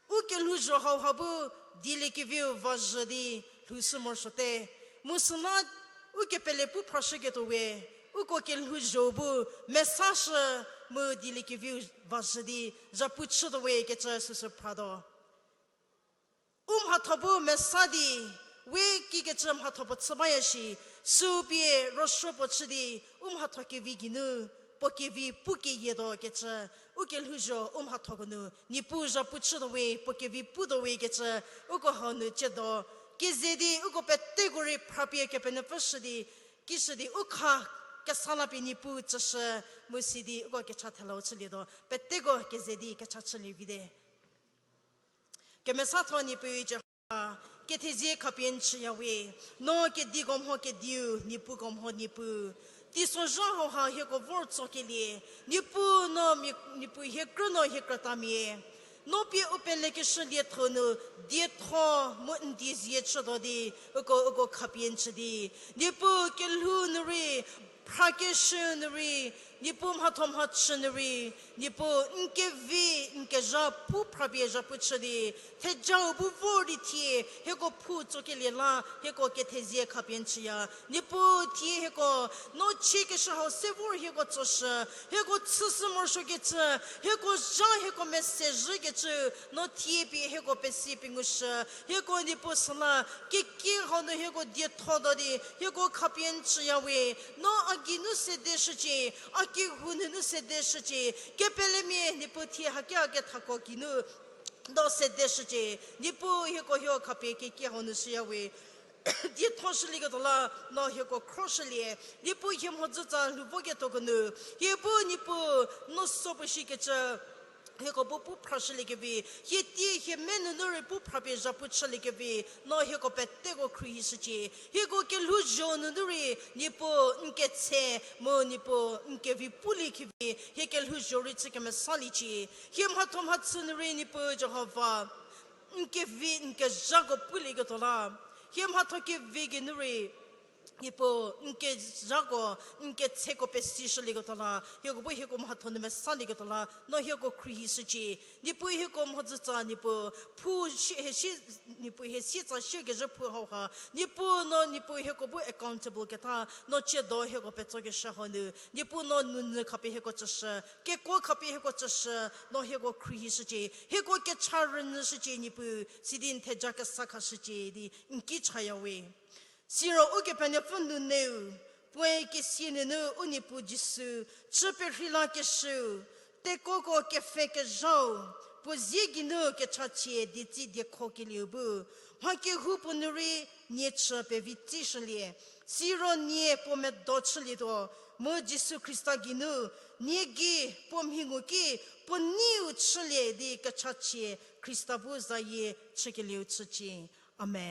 u kelhouzho hauha bu dieliekeviu vazhü di lhoushü morosuote. Mu süla u kepele pu phrashüketuo we, uko kelhouzho bu mesashü mu dieliekeviu vazhü di zhapu chütuo we kecü süsü phratuo. U mhatho bu mesa di, we kikecü mhatho puo chü baya shi, sü pie rüsuo puo chü di, u mhatho kevi geinu, puo kevi pu keyietuo kecü, u kelhouzho u mhathoko nu Niepuu zhapu chütuo we, puo kevi putuo we kecü, uko hau nu tsiedo, keze di uko peteko rei phrapie Kepenuopfü shü di, kishü di u kha kesa la pie Niepuu tsüshü, mu sidi uko kecha thelau chülietuo, peteko keze di kecha chülie vite. Kemesatho Niepuu Jihova, kethezie khapie n chüya we, no kediko mho kediu, Niepuuko mho Niepuu. Teisozha hauha hieko vor tsokelie, Niepuu no mia, Niepuu hie krü no hie krütamia. No pie u pelekeshü lietho nu, dietho mu n die zie chütuo di, uko, uko khapie n chü di. Niepuu kelhou nu rei, phrakeshü nu rei, Niepuu mhatho mhachü nu rei, Niepuu n kevi, n kezha pu phrapie zhapu chü di, thejau bu vor di thie, hieko phu tsokelie la, hieko kethezie khapie n chüya. Niepuu thie hieko, no chiekeshü hau se vor hieko tsoshü, hieko chüshü morosuokecü, hieko zha hieko mese zhükecü, no thie pie hieko pesi pengushü, hieko Niepuu süla, kekie hau nu hieko dietho tuo di, hieko khapie n chüya we, no a geinu sede shücie, a kehou nunu sede shücie, kepelemia Niepuu thie haki a kethako geinu, no sede shücie, Niepuu hieko hieko khapie kekie hau nu shüya we. Dietho shülieketuo la, no hieko khroshülie. Niepuu hie mhodzütsa lhou voketuoko nu, hie bu Niepuu, no so puo shikecü, hieko bu pu phrashüliekevi, hie tie hie me nunu rei pu phrapie zhapu chüliekevi, no hieko peteko khruohi shücie. Hieko kelhouzho nunu rei, Niepuu n ketse, mu Niepuu n kevi puliekevi, hie kelhouzho rei chü kemesaliecie. Hie mhatho mhachü nu rei Niepuu Jihova, n kevi n kezhako pulieketuo la, hie mhatho kevi geinu rei, Niepuu n kezhako, n ketseko pesishülieketuo la, hieko bu hieko mhatho nu mesalieketuo la, no hieko khruohi shücie. Niepuu hieko mhodzütsa, Niepuu, phu shie, hie shie, Niepuu hie sietsa shiekezhü phu hauha, Niepuu no, Niepuu hieko bu accountable keta, no tsiedo hieko petsokeshü hau nu, Niepuu no nounyü khapie hieko tsüshü, kekuo khapie hieko tsüshü, no hieko khruohi shücie, hieko kecha rünyü shücie Niepuu, sidi n theja kesa khashücie di n ki chaya we. Siro Ukepenuopfü nuneu, puoe kesia nunu u Niepuu Jisu, chü perheilakeshüu, tekoko kepfhekezhau, puo zie geinu kechachie dietsi diekhokelieu bu, mha kehoupuo nu rei nie chü pevi tsishülie, siro nie puo medo chülietuo, mu Jisu Khrista geinu, nie gei puo mhi ngu ki, puo neiu chülie di kechachie Khrista bu zayie chükelieu chücie. Amen.